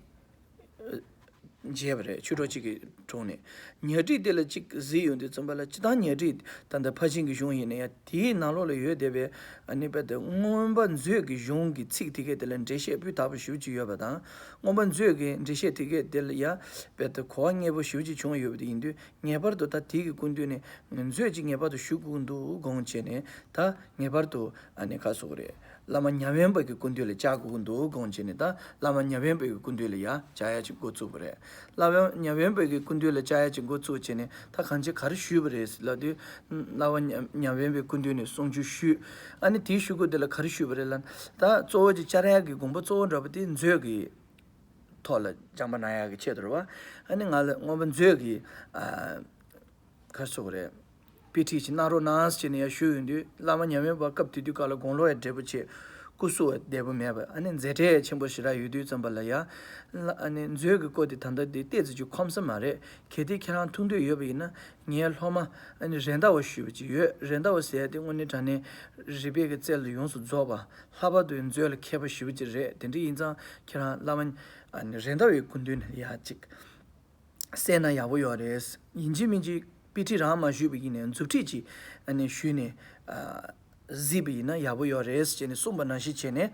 མཇལ་བ་རེད། ཆོས་གྲོགས་གཅིག་གི་དྲུང་ནས། ཉག་ཕྲ་དེ་ལ་གཅིག་གཟིགས་ཡོང་དུས་ཙམ་པ་ལ། སྤྱིར་བཏང་ཉག་ཕྲ་ད་ལྟ་ཕར་ཕྱིན་གྱི་གཞུང་ཡིན་ན་ཡང་། དེའི་ནང་ལོགས་ལ་ཡོད་བསྡད་པའི་ཨ་ནི་རྦད་དེ་མངོན་པ་མཛོད་ཀྱི་གཞུང་གི་ཚིག་དེ་གས་དེ་ལ་འགྲེལ་བཤད་སྤུས་དག་པོ་ཞེ་པོ་ཅིག་ཡོད་པ་དང་། མངོན་པ་མཛོད་ཀྱི་འགྲེལ་བཤད་དེ་གས་དེ་ལ་ཡང་རྦད་དེ་གོ་བ་རྙེད་པོ་ཞེ་པོ་ཅིག་བྱུང་ཡོད་པ་དེ་ཡིན་དུས། ངེས་པར་དུ་ད་དེའི་གི་སྐུ་མདུན་ནས་མཛོད་ཅིག་ངེས་པར་དུ་ཞུ་དགོས་ཀྱི་འདུག་དགོངས་བྱས་ནས། ད་ངེས་པར་དུ་ཨ་ནི་ག་རེ་ཟེར་དགོས་རེད། བླ་མ་ཉ་དབོན་པ་གི་སྐུ་མདུན་ལ་བཅར་དགོས་ཀྱི་འདུག་དགོངས་བྱས་ནས། ད་བླ་མ་ཉ་དབོན་པ་གི་སྐུ་མདུན་ལ་ཡང་བཅར་ཡ་ཅིག་འགོ་བཙུགས་པ་རེད། བླ་མ་ཉ་དབོན་པ་གི་སྐུ་མདུན་ལ་བཅར་ཡ་ཅིག་འགོ་བཙུགས་བྱས་ནས། ད་གང་ཅི་ག་རེ་ཞུས་པ་རེད་ལབ་དུས། བླ་མ་ཉ་ཉ་དབོན་པའི་སྐུ་མདུན་ནས་གསུང་ཆོས་ཞུས། ཨ་ནི་དེའི་གཞུག་གུ་དེ་ལ་ག་རེ་ཞུས་པ་རེད་ལབ་ན། ད་གཙོ་བོ་ཅིག་བཅར་ཡ་གི་དགོངས་པ་གཙོ་བོ་འདྲ་པོ་དེ་མཛོད་ཀྱི་ཐོག་ལ་སྦྱངས་པ་གནང་ཡག་གི་ཆེད་དུ་རེད་བ། ཨ་ནི་ང་ལ་མངོན་པ་མཛོད་ཀྱི་ཨ་ག་རེ་ཟེར་དགོས་རེད། དཔེ་ཁྲིད་ཅིག་གནང་རོགས་གནང་ཟེར་ནས་ཡར་ཞུས་ཡོང་དུས། བླ་མ་ཉ་དབོན་པ་སྐབས་དེ་དུས་སྐབས་ལ་དགུང་ལོ་ཡང་བགྲེས་པོ་བྱས། སྐུ་གཟུགས་བདེ་པོ་མེད་པ། ཨ་ནི་མཛེས་སྤྲས་ཆེན་པོ་ཞེ་དྲག་ཡོད་དུས་ཙམ་པ་ལ་ཡ། ཨ་ནི་མཛོད་ཀྱི་སྐོར་དེ་ད་ལྟ་དེ་ཏོག་ཙམ་ཅིག་ཁོམ་ས་མ་རེད། གལ་ཏེ་ཁྱེད་རང་ཐུགས་འདོད་ཡོད་པ་ཡིན་ན། ངའི་སློབ་མ་ཨ་ནི་རེད་མདའ་བ་ཞུས་པ་ཅིག་ཡོད། རེད་མདའ་བ་ཟེར་ཡ་དེ་དངོས་གནས་དྲང་གནས་རིག་པའི་གི་རྩལ་ལ་ཡོངས་སུ་རྫོགས་པ། ལྷག་པར་དུ་མཛོད་ལ་མཁས་པ་ཞེ་པོ་ཅིག་རེད། དེ་འདྲ་ཡིན་ཙང་ཁྱེད་རང་བླ་མ་ཨ་ནི་རེད་མདའ་བའི་སྐུ་མདུན་ལ་ཡ་ཅིག་གསན་ན་ཡག་པོ་ཡོད་རེད། ཡིན་གཅིག་མིན་གཅིག་དཔེ་ཁྲིད་རང་མ་ཞུས་པ་ཡིན་ནའི་མཛུབ་ཁྲིད་ཅིག་ཨ་ནི་ཞུས་ནས་ཨ་གཟིགས་པ་ཡིན་ན་ཡག་པོ་ཡོད་རེད་ཅེས་ནས་གསུངས་པ་ནང་བཞིན་བྱས་ནས།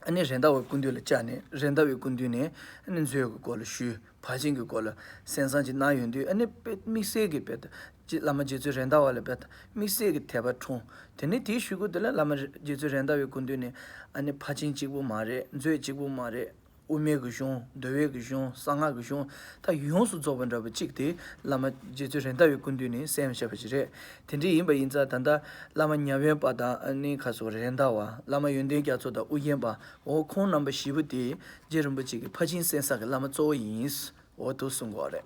ཨ་ནི་རེད་མདའ་བའི་སྐུ་མདུན་ལ་བཅར་ནས། རེད་མདའ་བའི་སྐུ་མདུན་ནས་ཨ་ནི་མཛོད་ཀྱི་སྐོར་ལ་ཞུས། ཕར་ཕྱིན་གྱི་སྐོར་ལ་གསན་བསམ་ཅིག་གནང་ཡོང་དུས། ཨ་ནི་དཔེ་དམིགས་བསལ་གྱི་དཔེ་ད་ཅི་བླ་མ་རྗེ་བཙུན་རེད་མདའ་བ་ལ་དཔེ་ད་དམིགས་བསལ་གྱི་དད་པ་འཁྲུངས། དེ་ནས་དེའི་གཞུག་གུ་དེ་ལ་བླ་མ་རྗེ་བཙུན་རེད་མདའ་བའི་སྐུ་མདུན་ནས་ཨ་ནི་ཕར་ཕྱིན་གཅིག་པུ་མ་རེད། མཛོད་གཅིག་པུ་མ་རེད། དབུ་མའི་གི་གཞུང་། འདུལ་བའི་གི་གཞུང་། གསང་སྔགས་ཀྱི་གཞུང་། ད་ཡོངས་སུ་རྫོགས་པ་འདྲ་པོ་གཅིག་དེ་བླ་མ་རྗེ་བཙུན་རེད་མདའ་བའི་སྐུ་མདུན་ནས་གསན་བཞག་པ་ཞིག་རེད། དེ་འདྲ་ཡིན་པ་ཡིན་ཙང་། ད་ལྟ་བླ་མ་ཉ་དབོན་པ་དང་། ཨ་ནི་ག་རེ་ཟེར་དགོས་རེད། རེད་མདའ་བ། བླ་མ་ཡོན་ཏན་རྒྱ་མཚོ་དང་ཨུ་རྒྱན་པ། འོ་ཁོང་རྣམ་པ་བཞི་པོ་དེ་རྗེ་རིན་པོ་ཆེ་གི་ཕར་ཕྱིན་གསན་ས་གི་བླ་མ་གཙོ་བོ་ཡིན། འོ་འདུག་གསུང་གི་ཡོད་རེད།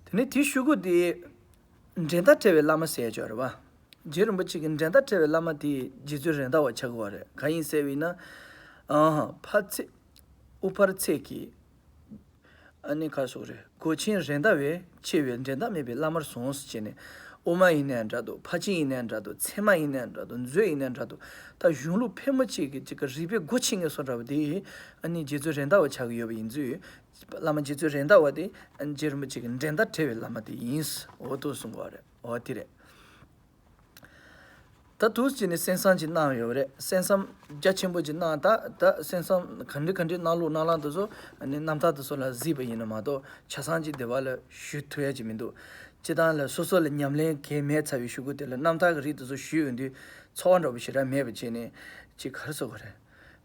དེ་ནས་དེའི་གཞུག་གུ་དེ་འགྲན་ཟླ་བྲལ་བའི་བླ་མ་ཟེར་ཡ་ཅིག་ཡོད་རེད་བ། རྗེ་རིན་པོ་ཆེ་གི་འགྲན་ཟླ་བྲལ་བའི་བླ་མ་དེ་རྗེ་བཙུན་རེད་མདའ་བ་ཆགས་ཀྱི་ཡོད་རེད། གང་ཡིན་ཟེར་བ་ཡིན་ན། ཨ་ཧ། ཕར་ཚད། དབུ་ཕར་ཚད་ཀྱི། ཨ་ནི་ག་རེ་ཟེར་དགོས་རེད། སྒོ་ཆེན་རེད་མདའ་བས་ཆེ་བའི་འགྲན་ཟླ་མེད་པའི་བླ་མར་བཟུང་ཟེར་བྱས་ནས། དབུ་མ་ཡིན་ནའང་འདྲ་འདུག་ཕར་ཕྱིན་ཡིན་ནའང་འདྲ་འདུག་ཚད་མ་ཡིན་ནའང་འདྲ་འདུག་མཛོད་ཡིན་ནའང་འདྲ་འདུག་ད་གཞུང་ལུགས་ཕལ་མོ་ཆེ་གི་ཅིག་གི་རིག་པའི་སྒོ་ཕྱེ་མཁན་བཟོ་འདྲ་བ་དེ། ཨ་ནི་རྗེ་བཙུན་རེད་མདའ་བ་ཆགས་ཀྱི་ཡོད་པ་ཡིན་དུས། བླ་མ་རྗེ་བཙུན་རེད་མདའ་བ་དེ་ཨ་ནི་རྗེ་རིན་པོ་ཆེ་གི་འགྲན་ཟླ་བྲལ་བའི་བླ་མ་དེ་ཡིན། འོ་འདུག་གསུང་གི་ཡོད་རེད། འོ་དེ་རེད། ད་འདུག་སེ་བྱས་ནས་གསན་བསམ་ཅིག་གནང་ཡོད་རེད། གསན་བསམ་རྒྱ་ཆེན་པོ་ཅིག་གནང་། ད་ད་གསན་བསམ་ག་འདྲ་ག་འདྲ་གནང་ལུགས་གནང་སྟངས་དེ་ཚོ་ཨ་ནི་རྣམ་ཐར་དེ་ཚོ་ལ་གཟིགས་པ་ཡིན་ན་མ་གཏོགས། ཆ་ཚང་ཅིག་དེ་བ་ལ་ཞུ་ཐུབ་ཡ་ཅིག་མི་འདུག་སྤྱིར་བཏང་ལ་སོ་སོ་ལ་ཉམས་ལེན་གང་ཡང་མེད་ཚར་བའི་གཞུག་གུ་དེ་ལ་རྣམ་ཐར་གྱི་རིགས་དེ་ཚོ་ཞུས་ཡོང་དུས། ཚོར་བ་འདྲ་པོ་ཞེ་དྲག་མེད་པ་བྱས་ནས། ཅིག་ག་རེ་ཟེར་དགོས་རེད།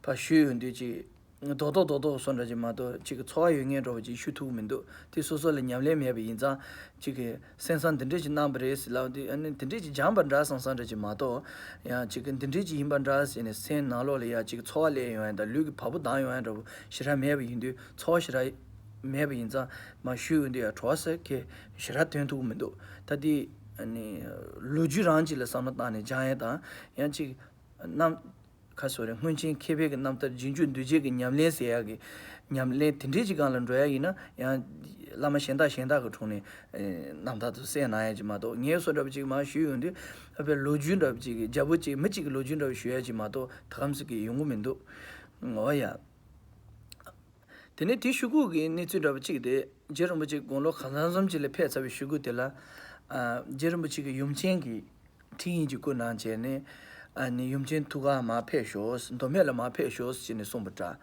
ཕར་ཞུས་ཡོང་དུས་ཅིག་རྡོག་རྡོག་རྡོག་རྡོག་བཟོ་འདྲ་ཅིག་མ་གཏོགས། ཅིག་གི་ཚོར་བ་ཡོད་མཁན་འདྲ་པོ་ཅིག་ཞུ་ཐུབ་ཀྱི་མི་འདུག་དེ་སོ་སོ་ལ་ཉམས་ལེན་མེད་པ་ཡིན་ཙང་། ཅིག་གི་གསན་བསམ་འདི་འདྲ་ཅིག་གནང་བ་རེད་ཟེར་ལབ་དུས། ཨ་ནི་འདི་འདྲ་ཅིག་སྦྱངས་པ་འདྲ་བསམ་བསམ་འདྲ་ཅིག་མ་གཏོགས། ཡང་ཅིག་གི་འདི་འདྲ་ཅིག་ཡིན་པ་འདྲ་ཟེར་ནས་སེམས་ནང་ལོགས་ལ་ཡ་ཅིག་ཚོར་བ་སླེབས་ཡོང་ཡ་དང་། ལུས་ཀྱི་བ་སྤུ་ལྡང་ཡོང་ཡ་འདྲ་པོ་ཞེ་དྲག་མེད་པ་ཡིན་དུས། ཚོར་བ་ཞེ་དྲག་མེད་པ་ཡིན་ཙང་། མར་ཞུས་ཡོང་དུས་ཡང་བྲོ་བ་ཟེར་མཁན་ཞེ་དྲག་ཐོན་ཐུབ་ཀྱི་མི་འདུག་ད་དེ་ཨ་ནི་ལོ་རྒྱུས་རང་ཅིག་ལ་བསམ་བློ་བཏང་ནས་སྦྱང་ཡ་དང་། ཡང་ཅིག་རྣམ་ག་རེ་ཟེར་དགོས་རེད། སྔོན་ཆད་མཁས་པའི་གི་རྣམ་ཐར། རྗེས་འཇུག་གདུལ་བྱའི་གི་ཉམས་ལེན་ཟེར་ཡག་གི་ཉམས་ལེན་དེ་འདྲའི་ཅིག་སྒང་ལ་འགྲོ་ཡ་ཡིན་ན། ཡང་བླ་མ་གཞན་དག་གཞན་དག་གི་དྲུང་ནས་ཨེ་རྣམ་ཐར་དེ་གསན་གནང་ཡ་ཅིག་མ་གཏོགས། ངའི་བཟོ་འདྲ་པོ་ཅིག་མར་ཞུས་ཡོང་དུས། ཨ་ཕའི་ལོ་རྒྱུས་འདྲ་པོ་ཅིག་གི། རྒྱ་བོད་ཅིག་མི་གཅིག་གི་ལོ་རྒྱུས་འདྲ་པོ་ཞུ་ཡ་ཅིག་མ་གཏོགས། ད་གམ་ཟིག་གི་ཡོང་གི་མི་འདུག་འོ་ཡ། དེ་ནས་དེའི་གཞུག་གུ་གི་གནས་ཚུལ་འདྲ་པོ་གཅིག་དེ། རྗེ་རིན་པོ་ཆེ་དགུང་ལོ་གང་འཚམ་འཚམ་ཅིག་ལ་ཕེབས་ཚར་བའི་གཞུག་གུ་དེ་ལ། ཨ་རྗེ་རིན་པོ་ཆེ་གི་ཡུམ་ཆེན་གྱིས་འཕྲིན་ཡིག་ཅིག་བསྐུར་གནང་བྱས་ནས། ཨ་ནི་ཡུམ་ཆེན་ཐུགས་ཁར་མར་ཕེབས་ཤོག་མདོ་སྨད་ལ་མར་ཕེབས་ཤོག་ཅེས་ནས་གསུངས་པ་འདྲ།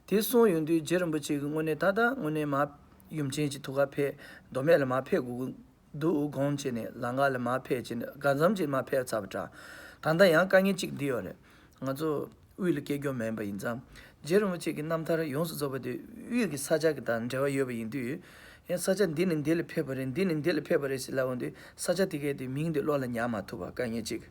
དེ་གསུངས་ཡོང་དུས། རྗེ་རིན་པོ་ཆེ་གིས་དངོས་གནས་ད་ལྟ་དངོས་གནས་མར་ཡུམ་ཆེན་གྱི་ཐུགས་ཁར་ཕེབས། མདོ་སྨད་ལ་མར་ཕེབས་དགོས་ཀྱི་འདུག་དགོངས་བྱས་ནས། ལམ་ཁ་ལ་མར་ཕེབས་བྱས་ནས་གང་འཚམ་ཅིག་མར་ཕེབས་ཚར་བ་འདྲ། ད་ལྟ་ཡང་དཀའ་ངལ་གཅིག་འདི་ཡོད་རེད། ང་ཚོ་དབུས་ལ་སྐྱེས་རྒྱུ་མིན་པ་ཡིན་ཙང་། རྗེ་རིན་པོ་ཆེ་གི་རྣམ་ཐར་ཡོངས་སུ་རྫོགས་པ་དེ་དབུས་ཀྱི་ས་ཆ་གི་དང་འབྲེལ་བ་ཡོད་པ་ཡིན་དུས། ཡང་ས་ཆ་འདི་ནས་འདི་ལ་ཕེབས་པ་རེད། འདི་ནས་འདི་ལ་ཕེབས་པ་རེད་ཟེར་ལབ་འོང་དུས། ས་ཆ་དེ་གའི་དེ་མིང་དེ་བློ་ལ་ཉར་མ་ཐུབ་པ་དཀའ་ངལ་གཅིག་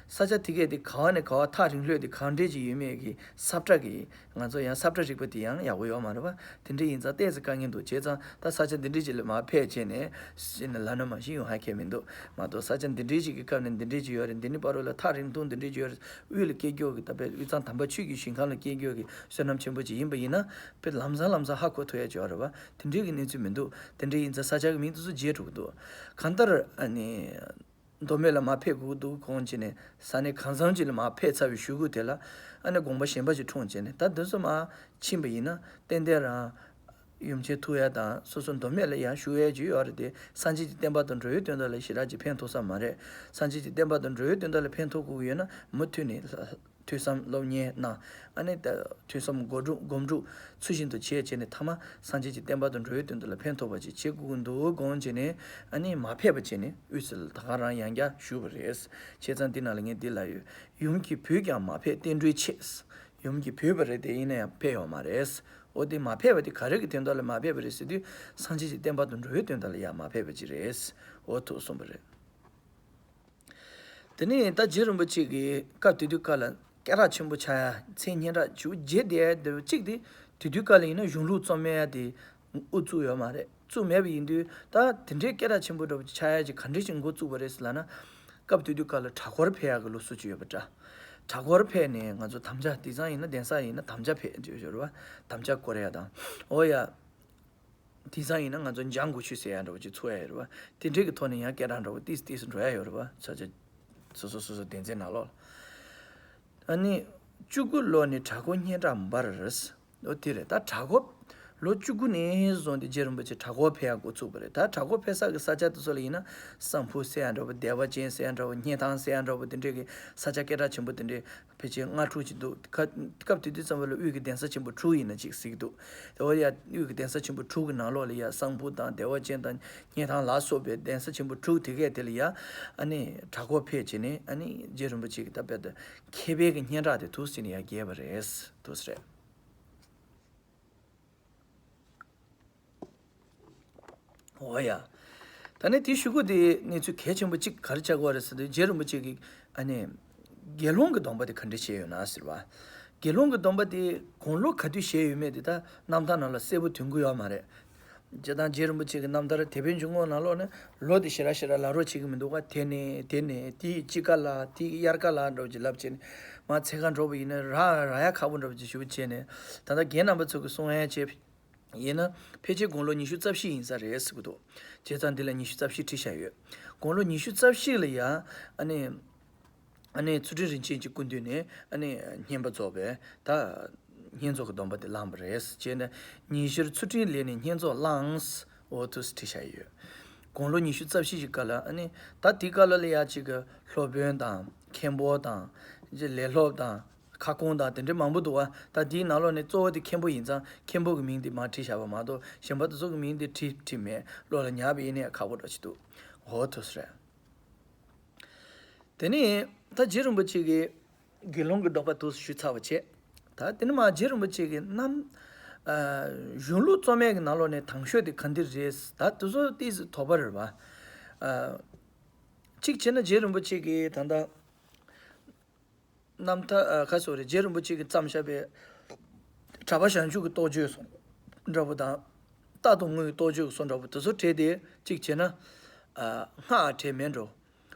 ས་ཆ་དེ་གས་དེ་ག་བ་ནས་ག་བ་ཐག་རིང་ལྷོད་དེ་གང་འདྲས་ཅིག་ཡོད་མེད་ཀྱི་ས་བཀྲ་གི་ང་ཚོ་ཡང་ས་བཀྲ་རིག་པ་དེ་ཡང་ཡག་པོ་ཡོད་མ་རེད་པ། དེ་འདྲས་ཡིན་ཙང་ཏོག་ཙམ་དཀའ་ངལ་འདུག་བྱས་ཙང་ད་ས་ཆ་འདི་འདྲས་ཅིག་ལ་མར་ཕེབས་བྱས་ནས་ཤི་ན་ལབ་ན་མ་ཤི་ཡོང་ཧ་གལ་མི་འདུག་མ་གཏོགས་ས་ཆ་འདི་འདྲས་ཅིག་གི་སྐབས་ནས་འདི་འདྲས་ཅིག་ཡོད་རེད། འདི་ནི་བར་རོ་ལ་ཐག་རིང་ཐུང་འདི་འདྲས་ཅིག་ཡོད་རེད། དབུས་ལ་སྐྱེ་རྒྱུ་གི་ད་དཔེ་དབུས་གཙང་དམ་པ་ཆོས་ཀྱི་ཞིང་ཁམས་ལ་སྐྱེ་རྒྱུ་གི་བསོད་ནམས་ཆེན་པོ་ཅིག་ཡིན་པ་ཡིན་ན་དཔེ་ལམ་སང་ལམ་སང་ཧ་གོ་ཐུབ་ཡ་ཅིག་ཡོད་རེད་པ། དེ་འདྲས་ཀྱི་གནས་ཚུལ་མི་འདུག་དེ་འདྲས་ཡིན་ཙང་ས་ཆ་གི་མིང་དེ་ཚོ་བརྗེད་འགྲོ་གི་འདུག་གང་ལྟར་ཨ་ནི། མདོ་སྨད་ལ་མར་ཕེབས་དགོས་འདུག་དགོངས་བྱས་ནས་ས་གནས་གང་འཚམ་ཅིག་ལ་མར་ཕེབས་ཚར་བའི་གཞུག་གུ་དེ་ལ་ཨ་ནི་དགོངས་པ་གཞན་པ་ཅིག་འཁྲུངས་བྱས་ནས་ད་འདི་ཚོ་མར་ཕྱིན་པ་ཡིན་ན་ཏན་ཏན་རང་ཡུམ་ཆེན་ཐུག་ཡ་དང་སོ་སོ་མདོ་སྨད་ལ་ཡང་བཞུགས་ཡ་ཅིག་ཡོད་རེད་དེ། སངས་རྒྱས་ཀྱི་བསྟན་པ་དང་འགྲོ་བའི་དོན་དག་ལ་ཞེ་དྲག་ཅིག་ཕན་ཐོགས་ས་མ་རེད། སངས་རྒྱས་ཀྱི་བསྟན་པ་དང་འགྲོ་བའི་དོན་དག་ལ་ཕན་ཐོགས་དགོས་ཀྱི་ཡོད་ན་མུ་མཐུད་ནས། ཐོས་བསམ་སློབ་གཉེར་གནང་། ཨ་ནི་ད་ཐོས་བསམ་སྒོམ་སྒྲུབ་སྒོམ་སྒྲུབ་ཚུལ་བཞིན་དུ་བྱས་བྱས་ནས་མཐའ་མ་སངས་རྒྱས་ཀྱི་བསྟན་པ་དང་འགྲོ་བའི་དོན་དུ་ལ་ཕན་ཐོགས་པ་ཅིག་བྱེད་དགོས་ཀྱི་འདུག་དགོངས་བྱས་ནས་ཨ་ནི་མ་ཕེབས་པ་བྱས་ནས་དབུས་སུ་ད་ག་རང་ཡང་བསྐྱར་བཞུགས་པ་རེད། བྱས་ཙང་འདི་ནང་ལ་ངས་འདི་ལབ་ཡོད། ཡུམ་གྱིས་བོས་ཀྱང་མ་ཕེབས་བསྟན་འགྲོའི་ཆེད། ཡུམ་གྱིས་བོས་པ་རེད་དེ་ཡིན་ན་ཡང་ཕེབས་ཡོད་མ་རེད། འོ་དེ་མ་ཕེབས་པ་དེ་ག་རེ་གི་དོན་དག་ལ་མ་ཕེབས་པ་རེད་ཟེར་དུས་སངས་རྒྱས་ཀྱི་བསྟན་པ་དང་འགྲོ་བའི་དོན་དག་ལ་ཡང་མ་ཕེབས་པ་ཅིག་རེད། འོ་ཐུགས་གསུངས་པ་རེད། དེ་ནས་ད་རྗེ་རིན་པོ་ཆེ་གིས་སྐབས་དེ་དུས་སྐབས་ལ་སྐད་གྲགས་ཆེན་པོ་ཆགས་ཡ་མཚན་སྙན་གྲགས་ཆེ་བོ་བརྗེད་བསྡད་ཡ་འདྲ་བོ་གཅིག་དེ་དེ་དུས་སྐབས་ལ་ཡིན་ན་གཞུང་ལུགས་རྩོམ་ཡ་དེ་དབུ་བཙུགས་ཡོད་མ་རེད། བཙུགས་མེད་པ་ཡིན་དུས་ད་དེ་འདྲའི་སྐད་གྲགས་ཆེན་པོ་འདྲ་བོ་ཆགས་ཡ་ཅིག་ག་འདྲ་ཞིག་འགོ་བཙུགས་པ་རེད་ཟེར་ལབ་ན། སྐབས་དེ་དུས་སྐབས་ལ་གྲྭ་སྐོར་ཕེབས་ཡ་གི་ལུགས་སྲོལ་ཅིག་ཡོད་པ་འདྲ། གྲྭ་སྐོར་ཕེབས་ནས་ང་ཚོ་དམ་བཅའ་དེང་སང་ཡིན་ན་གདན་ས་ཡིན་ན་དམ་བཅའ་ཕེབས་ཅིག་ཡོད་རེད་བ། དམ་བཅའ་སྐོར་ཡ་དང་། འོ་ཡ། དེང་སང་ཡིན་ན་ང་ཚོ་འཇང་དགུ་ཆུ་ཟེར་ཡ་འདྲ་བོ་ཅིག་ཚུགས་ཡ་ཡོད་རེད་བ། དེ་འདྲའི་གི་ཐོག་ནས་ཡང་སྐད་གྲགས་འདྲ་བོ་ཏིས་ཏིས་འགྲོ་ཡ་ཡོད་རེད་བ། ས་ཆ་སོ་སོ་སོ་སོ་སྡེ་ཚན་ནང་ལོགས་ལ། ཨ་ནི། བཅུ་དགུ་ལོ་ནས་གྲྭ་སྐོར་སྙན་གྲགས་འབར། ཨོ་དེ་རེད། ད་གྲྭ་སྐོར་ལོ་བཅུ་དགུ་ནས་བཟུང་སྟེ་རྗེ་རིན་པོ་ཆེ་གྲྭ་སྐོར་ཕེབས་ཡ་འགོ་ཚུགས་པ་རེད། ད་གྲྭ་སྐོར་ཕེབས་ས་གི་ས་ཆ་དེ་ཚོ་ལ་ཡིན་ན་གསང་ཕུ་ཟེར་ཡ་འདྲ་བོ། བདེ་བ་ཅན་ཟེར་ཡ་འདྲ་བོ། སྙེ་ཐང་ཟེར་ཡ་འདྲ་བོ། དེ་འདྲའི་གི་ས་ཆ་སྐད་གྲགས་ཆེན་པོ་དེ་འདྲའི་ཕལ་ཆེར་ལྔ་དྲུག་ཅིག་འདུག་ཁ། སྐབས་དེ་དུས་ཙམ་པ་ལ་དབུས་ཀྱི་གདན་ས་ཆེན་པོ་དྲུག་ཡིན་ན་ཅིག་ཟེར་གྱི་འདུག་དེ་བ་ཡ་དབུས་ཀྱི་གདན་ས་ཆེན་པོ་དྲུག་གི་ནང་ལོགས་ལ་ཡ་གསང་ཕུ་དང་བདེ་བ་ཅན་དང་སྙེ་ཐང་ལ་སོགས་པའི་གདན་ས་ཆེན་པོ་དྲུག་དེ་གས་དེ་ལ་ཡ་ཨ་ནི་གྲྭ་སྐོར་ཕེབས་བྱས་ནས་ཨ་ནི་རྗེ་རིན་པོ་ཆེ་གི་ད་དཔེ་ད་མཁས་པའི་གི་སྙན་གྲགས་དེ་ཐུགས་སྲིད་ནས་ཡ་རྒྱས་པ་རེད། ཐུགས་སྲིད་རེད། འོ་ཡ། ད་ནི་དེའི་གཞུག་གུ་དེ་གནས་ཚུལ་གལ་ཆེན་པོ་གཅིག་ག་རེ་ཆགས་ཀྱི་ཡོད་རེད་ཟེར་དུས་རྗེ་རིན་པོ་ཆེ་གིས་ཨ་ནི་དགེ་སློང་གི་སྡོམ་པ་དེ་ག་འདྲ་བཞེས་ཡོད་ན་ཟེར་བ། དགེ་སློང་གི་སྡོམ་པ་དེ་དགུང་ལོ་ག་དུས་བཞེས་ཡོད་མེད་དེ་ད་རྣམ་ཐར་ནང་ལ་གསལ་པོ་ཐོན་གྱི་ཡོད་མ་རེད། སྤྱིར་བཏང་རྗེ་རིན་པོ་ཆེ་གི་རྣམ་ཐར་དེ་ཕན་ཆུང་ངུ་ནང་ལོགས་ནས་ལོ་དེ་ཞེ་དྲག་ཞེ་དྲག་ལབ་རོགས་བྱེད་ཀྱི་མི་འདུག་ག་དེ་ནས་དེ་ནས་དེའི་དཔྱིད་ཀ་ལ་དེའི་དབྱར་ཀ་ལ་འདྲ་བོ་ཅིག་ལབ་བྱས་ནས་མ་ཚེ་གང་འགྲོ་བ་ཡིན་ན་རག་རག་ཡ་ཁག་པོ་འདྲ་བོ་ཅིག་ཞུ་བྱས་ནས་ད་ལྟ་རྒན་རྣམ་པ་ཚོ་གི་གསུང་ཡ་བྱས། ཡིན་ན་ཕལ་ཆེར་དགུང་ལོ་ཉི་ཤུ་རྩ་བཞི་ཡིན་ས་རེད་ཟེར་གི་འདུག་བྱས་ཙང་འདི་ལ་ཉི་ཤུ་རྩ་བཞི་བྲིས་བཞག་ཡོད། དགུང་ལོ་ཉི་ཤུ་རྩ་བཞི་ལ་ཡ་ཨ་ནི་ཨ་ནི་ཚུལ་ཁྲིམས་རིན་ཆེན་གྱི་སྐུ་མདུན་ནས་ཨ་ནི་བསྙེན་པ་རྫོགས་པའི་ད་བསྙེན་རྫོགས་ཀྱི་སྡོམ་པ་དེ་བླངས་པ་རེད། བྱས་ནས་ཉིན་ཤར་ཚུལ་ཁྲིམས་ལས་ནས་བསྙེན་རྫོགས་བླངས། འོ་ཐུགས་སུ་བྲིས་བཞག་ཡོད། དགུང་ལོ་ཉི་ཤུ་རྩ་བཞི་ཞིག་སྐབས་ལ་ཨ་ནི་ད་དེའི་སྐབས་ལ་ལ་ཡ་གཅིག་གི་སློབ་དཔོན་དང་མཁན་པོ་དང་ལས་སློབ་དང་། ཁ་སྐོང་དང་དེ་འདྲའི་མང་པོ་འདུག་བ། ད་དེའི་ནང་ལོགས་ནས་གཙོ་བོ་དེ་མཁན་པོ་ཡིན་ཙང་མཁན་པོ་གི་མིང་དེ་མར་བྲིས་བཞག་པ་མ་གཏོགས་གཞན་པ་དེ་ཚོ་གི་མིང་དེ་བྲིས་བྲིས་མེད། བློ་ལ་ཉར་བ་ཡིན་ནའི་ཁག་པོ་འདྲ་ཞིག་འདུག་འོ་ཐུགས་སུ་རེད། དེ་ནས་ད་རྗེ་རིན་པོ་ཆེ་གིས་དགེ་སློང་གི་སྡོམ་པ་འདུག་སེ་ཞུས་ཚར་བ་བྱས། ད་དེ་ནས་མར་རྗེ་རིན་པོ་ཆེ་གི་རྣམ་ཨ་གཞུང་ལུགས་རྩོམ་ཡས་ཀྱི་ནང་ལོགས་ནས་དང་ཤོས་དེ་ག་འདི་རེད། ད་དེ་ཚོ་ཏོག་ཙམ་དོགས་པ་རེད་བ། ཨ་གཅིག་བྱས་ན་རྗེ་རིན་པོ་ཆེ་གིས་ད་ལྟ། རྣམ་ཐར་ཨ་ཁ་སོ་རེ་རྗེ་རིན་པོ་ཆེ་གིས་བརྩམས་བཞག་པའི་གྲྭ་པ་བྱང་ཆུབ་ཀྱི་རྟོགས་བརྗོད་སོགས་འདྲ་པོ་དང་། རྟག་ཏུ་ངུ་བའི་རྟོགས་བརྗོད་སོགས་འདྲ་པོ་དེ་ཚོ་བྲིས་ཏེ་གཅིག་བྱས་ན་ཨ་སྔགས་བྲིས་མེད་འགྲོ།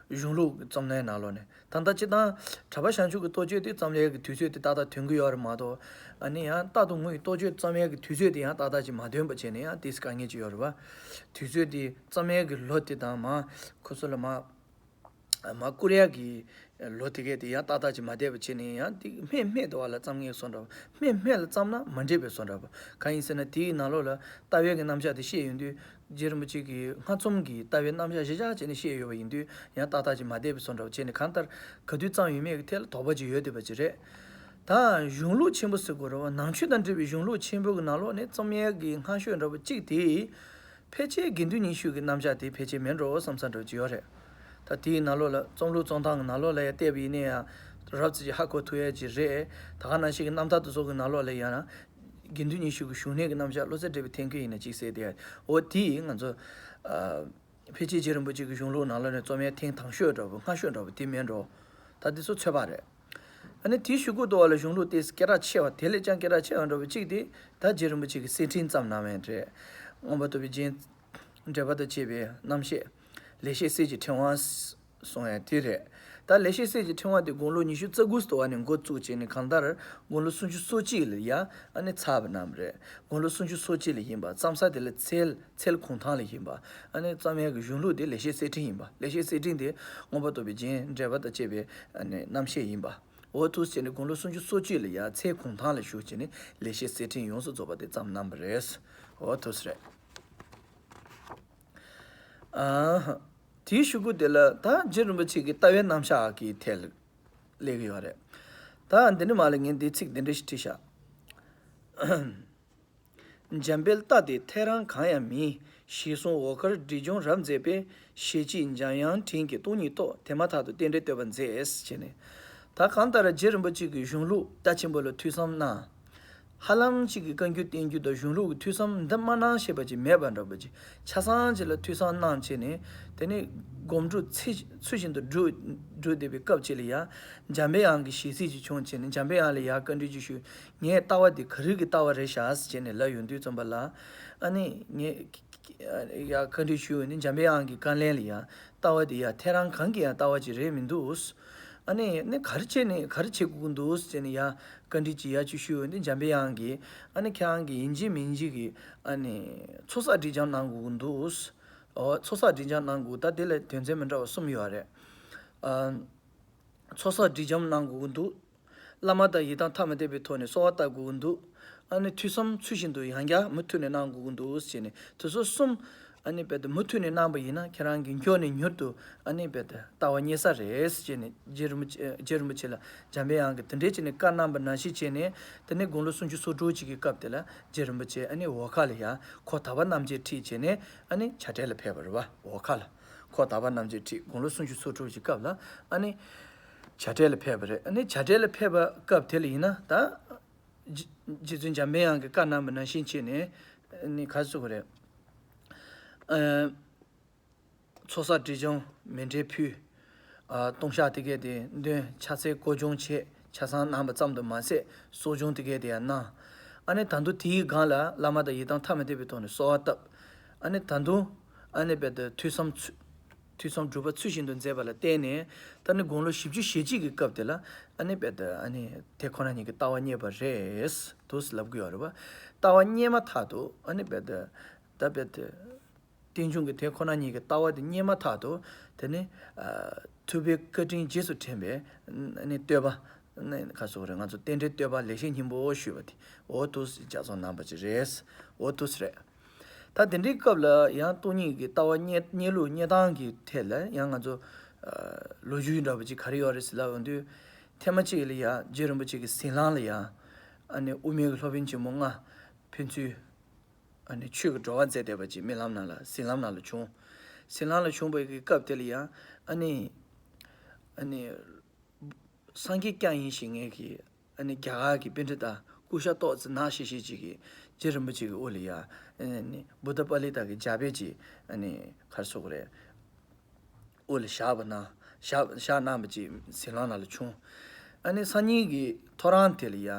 གཞུང་ལུགས་ཀྱི་རྩོམ་ལེན་ནང་ལོགས་ནས་ད་ལྟ་སྤྱིར་བཏང་གྲྭ་པ་བྱང་ཆུབ་ཀྱི་རྟོགས་བརྗོད་དེ་རྩོམ་ལེན་གྱི་དུས་ཚོད་དེ་ཏག་ཏག་ཐོན་གྱི་ཡོད་རེད་མ་གཏོགས། ཨ་ནི་ཡང་རྟག་ཏུ་ངུ་བའི་རྟོགས་བརྗོད་རྩོམ་ཡས་ཀྱི་དུས་ཚོད་དེ་ཡང་ཏག་ཏག་ཅིག་མ་ཐོན་པ་བྱས་ནས་ཡང་ཏོག་ཙམ་དཀའ་ངལ་ཅིག་ཡོད་རེད་བ། དུས་ཚོད་དེ་རྩོམ་ཡས་ཀྱི་ལོ་དེ་དང་མ་ཁོ་ཚོ་ལ་མ། མ་བསྐུར་ཡག་གི་ལོ་དེ་གས་དེ་ཡང་ཏག་ཏག་ཅིག་མ་བསྡད་པ་བྱས་ནས་ཡང་དེ་སྨད་སྨད་དུ་བ་ལ་བརྩམ་ངེས་སོང་འདྲ་བོ། སྨད་སྨད་ལ་བརྩམས་ན་མ་འགྲིག་པའི་སོང་འདྲ་བོ། གང་ཡིན་ཟེར་ན་དེའི་ནང་ལོགས་ལ་ལྟ་བའི་གི་རྣམ་གཞག་དེ་བཤད་ཡོང་དུས་རྗེ་རིན་པོ་ཆེ་གིས་སྔགས་རྩོམ་གྱི་ལྟ་བའི་རྣམ་གཞག་གཞི་བཞག་བྱས་ནས་བཤད་ཡོད་པ་ཡིན་དུས་ཡང་ཏག་ཏག་ཅིག་མ་བསྡད་པའི་སོང་འདྲ་བོ་བྱས་ནས་གང་ལྟར་ག་དུས་བརྩམས་ཡོད་མེད་ཀྱི་ཐད་ལ་དོགས་པ་ཅིག་ཡོད་བསྡད་པ་ཅིག་རེད། ད་གཞུང་ལུགས་ཆེན་པོ་ཟེར་དགོས་རེད་བ། ནང་ཆོས་དང་འབྲེལ་བའི་གཞུང་ལུགས་ཆེན་པོ་གི་ནང་ལོགས་ནས་རྩོམ་ཡས་ཀྱི་སྔ་ཤོས་འདྲ་བོ་གཅིག་དེ། ཕལ་ཆེར་དགེ་འདུན་ཉི་ཤུ་གི་རྣམ་གཞག་དེ་ཕལ་ཆེར་མེད་འགྲོ་བསམ་ས་འདྲ་ཅིག་ཡོད་རེད། ད་དེའི་ནང་ལོགས་ལ་རྩོམ་ལུགས་རྩོམ་སྟངས་ཀྱི་ནང་ལོགས་ལ་ཡང་བལྟས་པ་ཡིན་ན་ཡང་རབ་ཙམ་ཅིག་ཧ་གོ་ཐུབ་ཡ་ཅིག་རེད། ད་ག་ནང་བཞིན་གྱི་རྣམ་ཐར་དེ་ཚོ་གི་ནང་ལོགས་ལ་ཡང་དགེ་འདུན་ཉི་ཤུ་གི་བཞུགས་གནས་ཀྱི་རྣམ་གཞག་བློ་རྩེ་འགྲེལ་པའི་ཐེམ་སྐས་ཡིན་ན་ཅིག་གསལ་ཏེ། འོ་དེ་ང་ཚོ་ཨ་ཕལ་ཆེར་རྗེ་རིན་པོ་ཆེ་གི་གཞུང་ལུགས་ནང་ལོགས་ནས་རྩོམ་ཡ་ཐེངས་དང་ཤོས་འདྲ་བོ་སྔ་ཤོས་འདྲ་བོ་དེ་མེད་འགྲོ། ད་འདི་ཚོ་ཚོད་དཔག་རེད། ཨ་ནི་དེའི་གཞུག་གུ་དུ་བ་ལ་གཞུང་ལུགས་དེ་སྐད་གྲགས་ཆེ་བ་དེ་ལས་ཀྱང་སྐད་གྲགས་ཆེ་བ་འདྲ་བོ་གཅིག་དེ་ད་རྗེ་རིན་པོ་ཆེ་གི་གསེར་ཕྲེང་བརྩམས་གནང་བ་རེད། མངོན་པར་རྟོགས་པའི་རྒྱན། འགྲེལ་པ་དང་བཅས་པའི་རྣམ་བཤད། ལེགས་བཤད་གསེར་གྱི་ཕྲེང་བ། གསུང་ཡ་དེ་རེད། ད་ལེགས་བཤད་གསེར་གྱི་ཕྲེང་བ་དེ་དགུང་ལོ་ཉི་ཤུ་རྩ་དགུ་སྟོར་བ་ནས་འགོ་བཙུགས་བྱས་ནས་གང་ལྟར་དགུང་ལོ་སུམ་ཅུ་སོ་གཅིག་ལ་ཡ་ཨ་ནི་ཚར་བ་རྣམས་རེད། དགུང་ལོ་སུམ་ཅུ་སོ་གཅིག་ལ་ཡིན་པ་བརྩམས་ས་དེ་ལ་འཚལ་འཚལ་གུང་ཐང་ལ་ཡིན་པ། ཨ་ནི་བརྩམས་ཡ་གི་གཞུང་ལུགས་དེ་ལེགས་བཤད་གསེར་ཕྲེང་ཡིན་པ། ལེགས་བཤད་གསེར་ཕྲེང་དེ་མངོན་པར་རྟོགས་པའི་རྒྱན། འགྲེལ་པ་དང་བཅས་པའི་ཨ་ནི་རྣམ་བཤད་ཡིན་པ། འོ་ཐུགས་བྱས་ནས་དགུང་ལོ་སུམ་ཅུ་སོ་གཅིག་ལ་ཡ་འཚལ་གུང་ཐང་ལ་བཞུགས་བྱས་ནས་ལེགས་བཤད་གསེར་ཕྲེང་ཡོངས་སུ་རྫོགས་པ་དེ་བརྩམས་གནང་བ་རེད། འོ་ཐུགས་རེད། ཨ། དེའི་གཞུག་གུ་དེ་ལ་ད་རྗེ་རིན་པོ་ཆེ་གི་ལྟ་བའི་རྣམ་གཞག་གི་ཐད་ལ་སླེབས་ཀྱི་ཡོད་རེད། ད་འདི་ནས་མར་ལ་ངས་འདི་ཚིག་འདི་འདྲ་ཞིག་བྲིས་ཤག་འཇམ་དཔལ་ལྟ་དེ་ཐལ་རང་གང་ཡང་མིན། ཞེས་གསུངས། འོ་ཁར་སྒྲིབ་སྦྱོང་རབ་མཛད་པས། ཞལ་གཅིག་འཇམ་དབྱངས་དྲིན་གྱི་སྟོང་ཉིད་རྟོགས། དེ་མ་ཐག་ཏུ་རྟེན་འབྲེལ་བསྟོད་པ་མཛད། ཅེས་ནས། ད་གང་ལྟར་རྗེ་རིན་པོ་ཆེ་གི་གཞུང་ལུགས་རྩ་ཆེན་པོ་ལ་ཐོས་བསམ་གནང་། ཧ་ལམ་གཅིག་གི་བཀའ་འགྱུར་བསྟན་འགྱུར་དང་གཞུང་ལུགས་ཀྱི་ཐོས་བསམ་འདི་མ་གནང་ཞེས་པ་ཅིག་མེད་པ་འདྲ་པོ་ཅིག་ཆ་ཚང་ཅིག་ལ་ཐོས་བསམ་གནང་བྱས་ནས། དེ་ནས་སྒོམ་སྒྲུབ་ཚུལ་ཚུལ་བཞིན་དུ་སྒྲུབ་སྒྲུབ་བསྡད་པའི་སྐབས་ཅིག་ལ་ཡང་འཇམ་པའི་དབྱངས་ཀྱི་ཞལ་གཟིགས་ཅིག་བྱུང་བྱས་ནས་འཇམ་པའི་དབྱངས་ལ་ཡང་བཀའ་འདྲི་ཅིག་ཞུས། ངའི་ལྟ་བ་འདི་ག་རེ་གི་ལྟ་བ་རེད་ཤག་ཟེར་བྱས་ནས་ལབ་ཡོང་དུས་ཙམ་པ་ལ། ཨ་ནི་ངས་ཡང་བཀའ་འདྲི་ཞུས་ནས་འཇམ་པའི་དབྱངས་ཀྱི་བཀའ་ལན་ལ་ཡང་ལྟ་བ་འདི་ཡང་ཐལ་རང་གང་གི་ཡང་ལྟ་བ་ཅིག་རེད་མི་འདུག་ཨ་ནི་ནི་ག་རེ་བྱས་ནས་ག་རེ་བྱེད་དགོས་ཀྱི་འདུག་ཟེར་ནས་ཡང་བཀའ་འདྲི་ཅིག་ཡང་ཅིག་ཞུས་ཡོང་དུས་འཇམ་པའི་དབྱངས་ཀྱིས་ཨ་ནི་ཁྱེད་རང་གིས་ཡིན་གཅིག་མིན་གཅིག་གིས་ཨ་ནི་ཚོགས་བསགས་སྒྲིབ་སྦྱང་གནང་དགོས་ཀྱི་འདུག་ཨོ་ཚོགས་བསགས་སྒྲིབ་སྦྱང་གནང་དགོས། ད་དེ་ལ་དོན་ཚན་མི་འདྲ་བ་གསུམ་ཡོད་རེད། ཨ། ཚོགས་བསགས་སྒྲིབ་སྦྱང་གནང་དགོས་ཀྱི་འདུག་བླ་མ་དང་ཡི་དམ་ཐ་མ་དད་པའི་ཐོག་ནས་གསོལ་བ་བཏབ་དགོས་ཀྱི་འདུག་ཨ་ནི་ཐོས་བསམ་ཚུལ་བཞིན་དུ་ཡང་བསྐྱར་མུ་མཐུད་ནས་གནང་དགོས་ཀྱི་འདུག་ཟེར་ནས་དེ་ཚོ་གསུམ་ཨ་ནི་རྦད་དེ་མུ་མཐུད་ནས་གནང་པ་ཡིན་ན་ཁྱེད་རང་གིས་མགྱོགས་ནས་མྱུར་དུ་ཨ་ནི་རྦད་དེ་ལྟ་བ་རྙེད་ས་རེད་ཟེར་ནས་རྗེ་རིན་པོ་ཆེ་རྗེ་རིན་པོ་ཆེ་ལ་འཇམ་པའི་དབྱངས་ཀྱིས་དེ་འདྲའི་བྱས་ནས་བཀའ་གནང་པ་ནང་བཞིན་བྱས་ནས། དེ་ནས་དགུང་ལོ་སུམ་ཅུ་སོ་དྲུག་ཅིག་གི་སྐབས་དེ་ལ་རྗེ་རིན་པོ་ཆེ་ཨ་ནི་འོ་ཁ་ལ་ཡང་ཁོ་དག་པ་རྣམ་འབྱེད་ཁྲིད་བྱས་ནས་ཨ་ནི་བྱ་བྲལ་ལ་ཕེབས་པ་རེད་བ། འོ་ཁ་ལ་ཁོ་དག་པ་རྣམ་འབྱེད་ཁྲིད་དགུང་ལོ་སུམ་ཅུ་སོ་དྲུག་ཅིག་སྐབས་ལ་ཨ་ནི། བྱ་བྲལ་ལ་ཕེབས་པ་རེད། ཨ་ནི་བྱ་བྲལ་ལ་ཕེབས་པ་སྐབས་དེ་ལ་ཡིན་ན་ད། རྗེ་རྗེ་བཙུན་འཇམ་པའི་དབྱངས་ཀྱིས་བཀའ་གནང་བ་ནང་བཞིན་བྱས་ནས་ཨ་ནི་ག་རེ་ཟེར་དགོས་རེད། ཨ། ཚོགས་བསགས་སྒྲིབ་སྦྱང་མཎྜལ་ཕུལ། ཨ། ལྟུང་བཤགས་དེ་གས་དེ་འདོན། ཕྱག་འཚལ་སྐོར་སྦྱོང་བྱས། ཆ་ཚང་གནང་བ་ཙམ་དུ་མ་ཟད་གསོ་སྦྱོང་དེ་གས་དེ་ཡང་གནང་། ཨ་ནི་ད་དུང་དེའི་སྒང་ལ་བླ་མ་དང་ཡི་དམ་ཐ་མ་དད་པའི་ཐོག་ནས་གསོལ་བ་བཏབ། ཨ་ནི་ད་དུང་ཨ་ནི་རྦད་དེ་ཐོས་བསམ་ཚུ་ཐོས་བསམ་སྒྲུབ་པ་ཚུལ་བཞིན་དུ་མཛད་པ་ལ་བརྟེན་ནས་ད་ནི་དགུང་ལོ་བཞི་བཅུ་ཞེ་གཅིག་གི་སྐབས་དེ་ལ་ཨ་ནི་རྦད་དེ་ཨ་ནི་དེ་ཁོ་ན་ཉིད་ཀྱི་ལྟ་བ་རྙེད་པ་རེད་འདུག་ལབ་ཀྱི་ཡོད་རེད་བ། ལྟ་བ་རྙེད་མ་ཐག་ཏུ་ཨ་ནི་རྦད་དེ་ད་རྦད་དེ། རྟེན་འབྱུང་གི་དེ་ཁོ་ན་ཉིད་ཀྱི་ལྟ་བ་དེ་རྙེད་མ་ཐག་ཏུ་དེ་ནི། ཨ། ཐུབ་པའི་བཀའ་དྲིན་རྗེས་སུ་དྲན་པའི་ཨ་ནི་བསྟོད་པ། ཨ་ནི་ག་རེ་ཟེར་དགོས་རེད། ང་ཚོ་རྟེན་འབྲེལ་བསྟོད་པ་ལེགས་བཤད་སྙིང་པོ་ཞུས་པ་དེ་འོ་འདུག་སེ་ལྗགས་རྩོམ་གནང་བ་ཅིག་རེད། འོ་འདུག་སེ་རེད། ད་དེ་འདྲའི་སྐབས་ལ་ཡང་སྟོང་ཉིད་ཀྱི་ལྟ་བ་རྙེད་རྙེད་ལུགས་རྙེད་སྟངས་ཀྱི་ཐད་ལ་ཡང་ང་ཚོ། ཨ། ལོ་རྒྱུས་འདྲ་པོ་ཅིག་ག་རེ་ཡོད་རེད་ཟེར་ལབ་ཡོང་དུས། ཐེངས་མ་གཅིག་ལ་ཡང་རྗེ་རིན་པོ་ཆེ་གི་ཟིན་བྲིས་ལ་ཡང་ཨ་ནི་དབུ་མའི་སློབ་དཔོན་ཆེན་མོ་ལྔ་ཕན་ཚུན་ཨ་ནི་ཆོས་ཀྱི་བགྲོ་བ་མཛད་བསྡད་པ་ཅིག་རྨི་ལམ་ནང་ལ་ཟིན་ལམ་ནང་ལ་བྱུང་། ཟིན་ལམ་ལ་བྱུང་བའི་གི་སྐབས་དེ་ལ་ཡང་ཨ་ནི་ཨ་ནི། སངས་རྒྱས་བསྐྱངས་ཡིན་ཞེས་ངེས་ཀྱི་ཨ་ནི་རྒྱ་གར་གྱི་པཎྜི་ཏ་སྐུ་ཤ་ཏོག་ཙེ་ནག་ཤིག་ཤིག་ཅིག་གིས་རྗེ་རིན་པོ་ཆེ་གི་དབུ་ལ་ཡ་ཨ་ནི་བུདྡྷ་པཱ་ལི་ཏ་གི་ལྗགས་པད་ཅིག་ཨ་ནི་ག་རེ་ཟེར་དགོས་རེད། དབུ་ལ་བཞག་པ་ན་བཞག་བཞག་གནང་བ་ཅིག་ཟིན་ལམ་ནང་ལ་བྱུང་། ཨ་ནི་སང་ཉིན་གྱི་ཐོ་རངས་དེ་ལ་ཡ་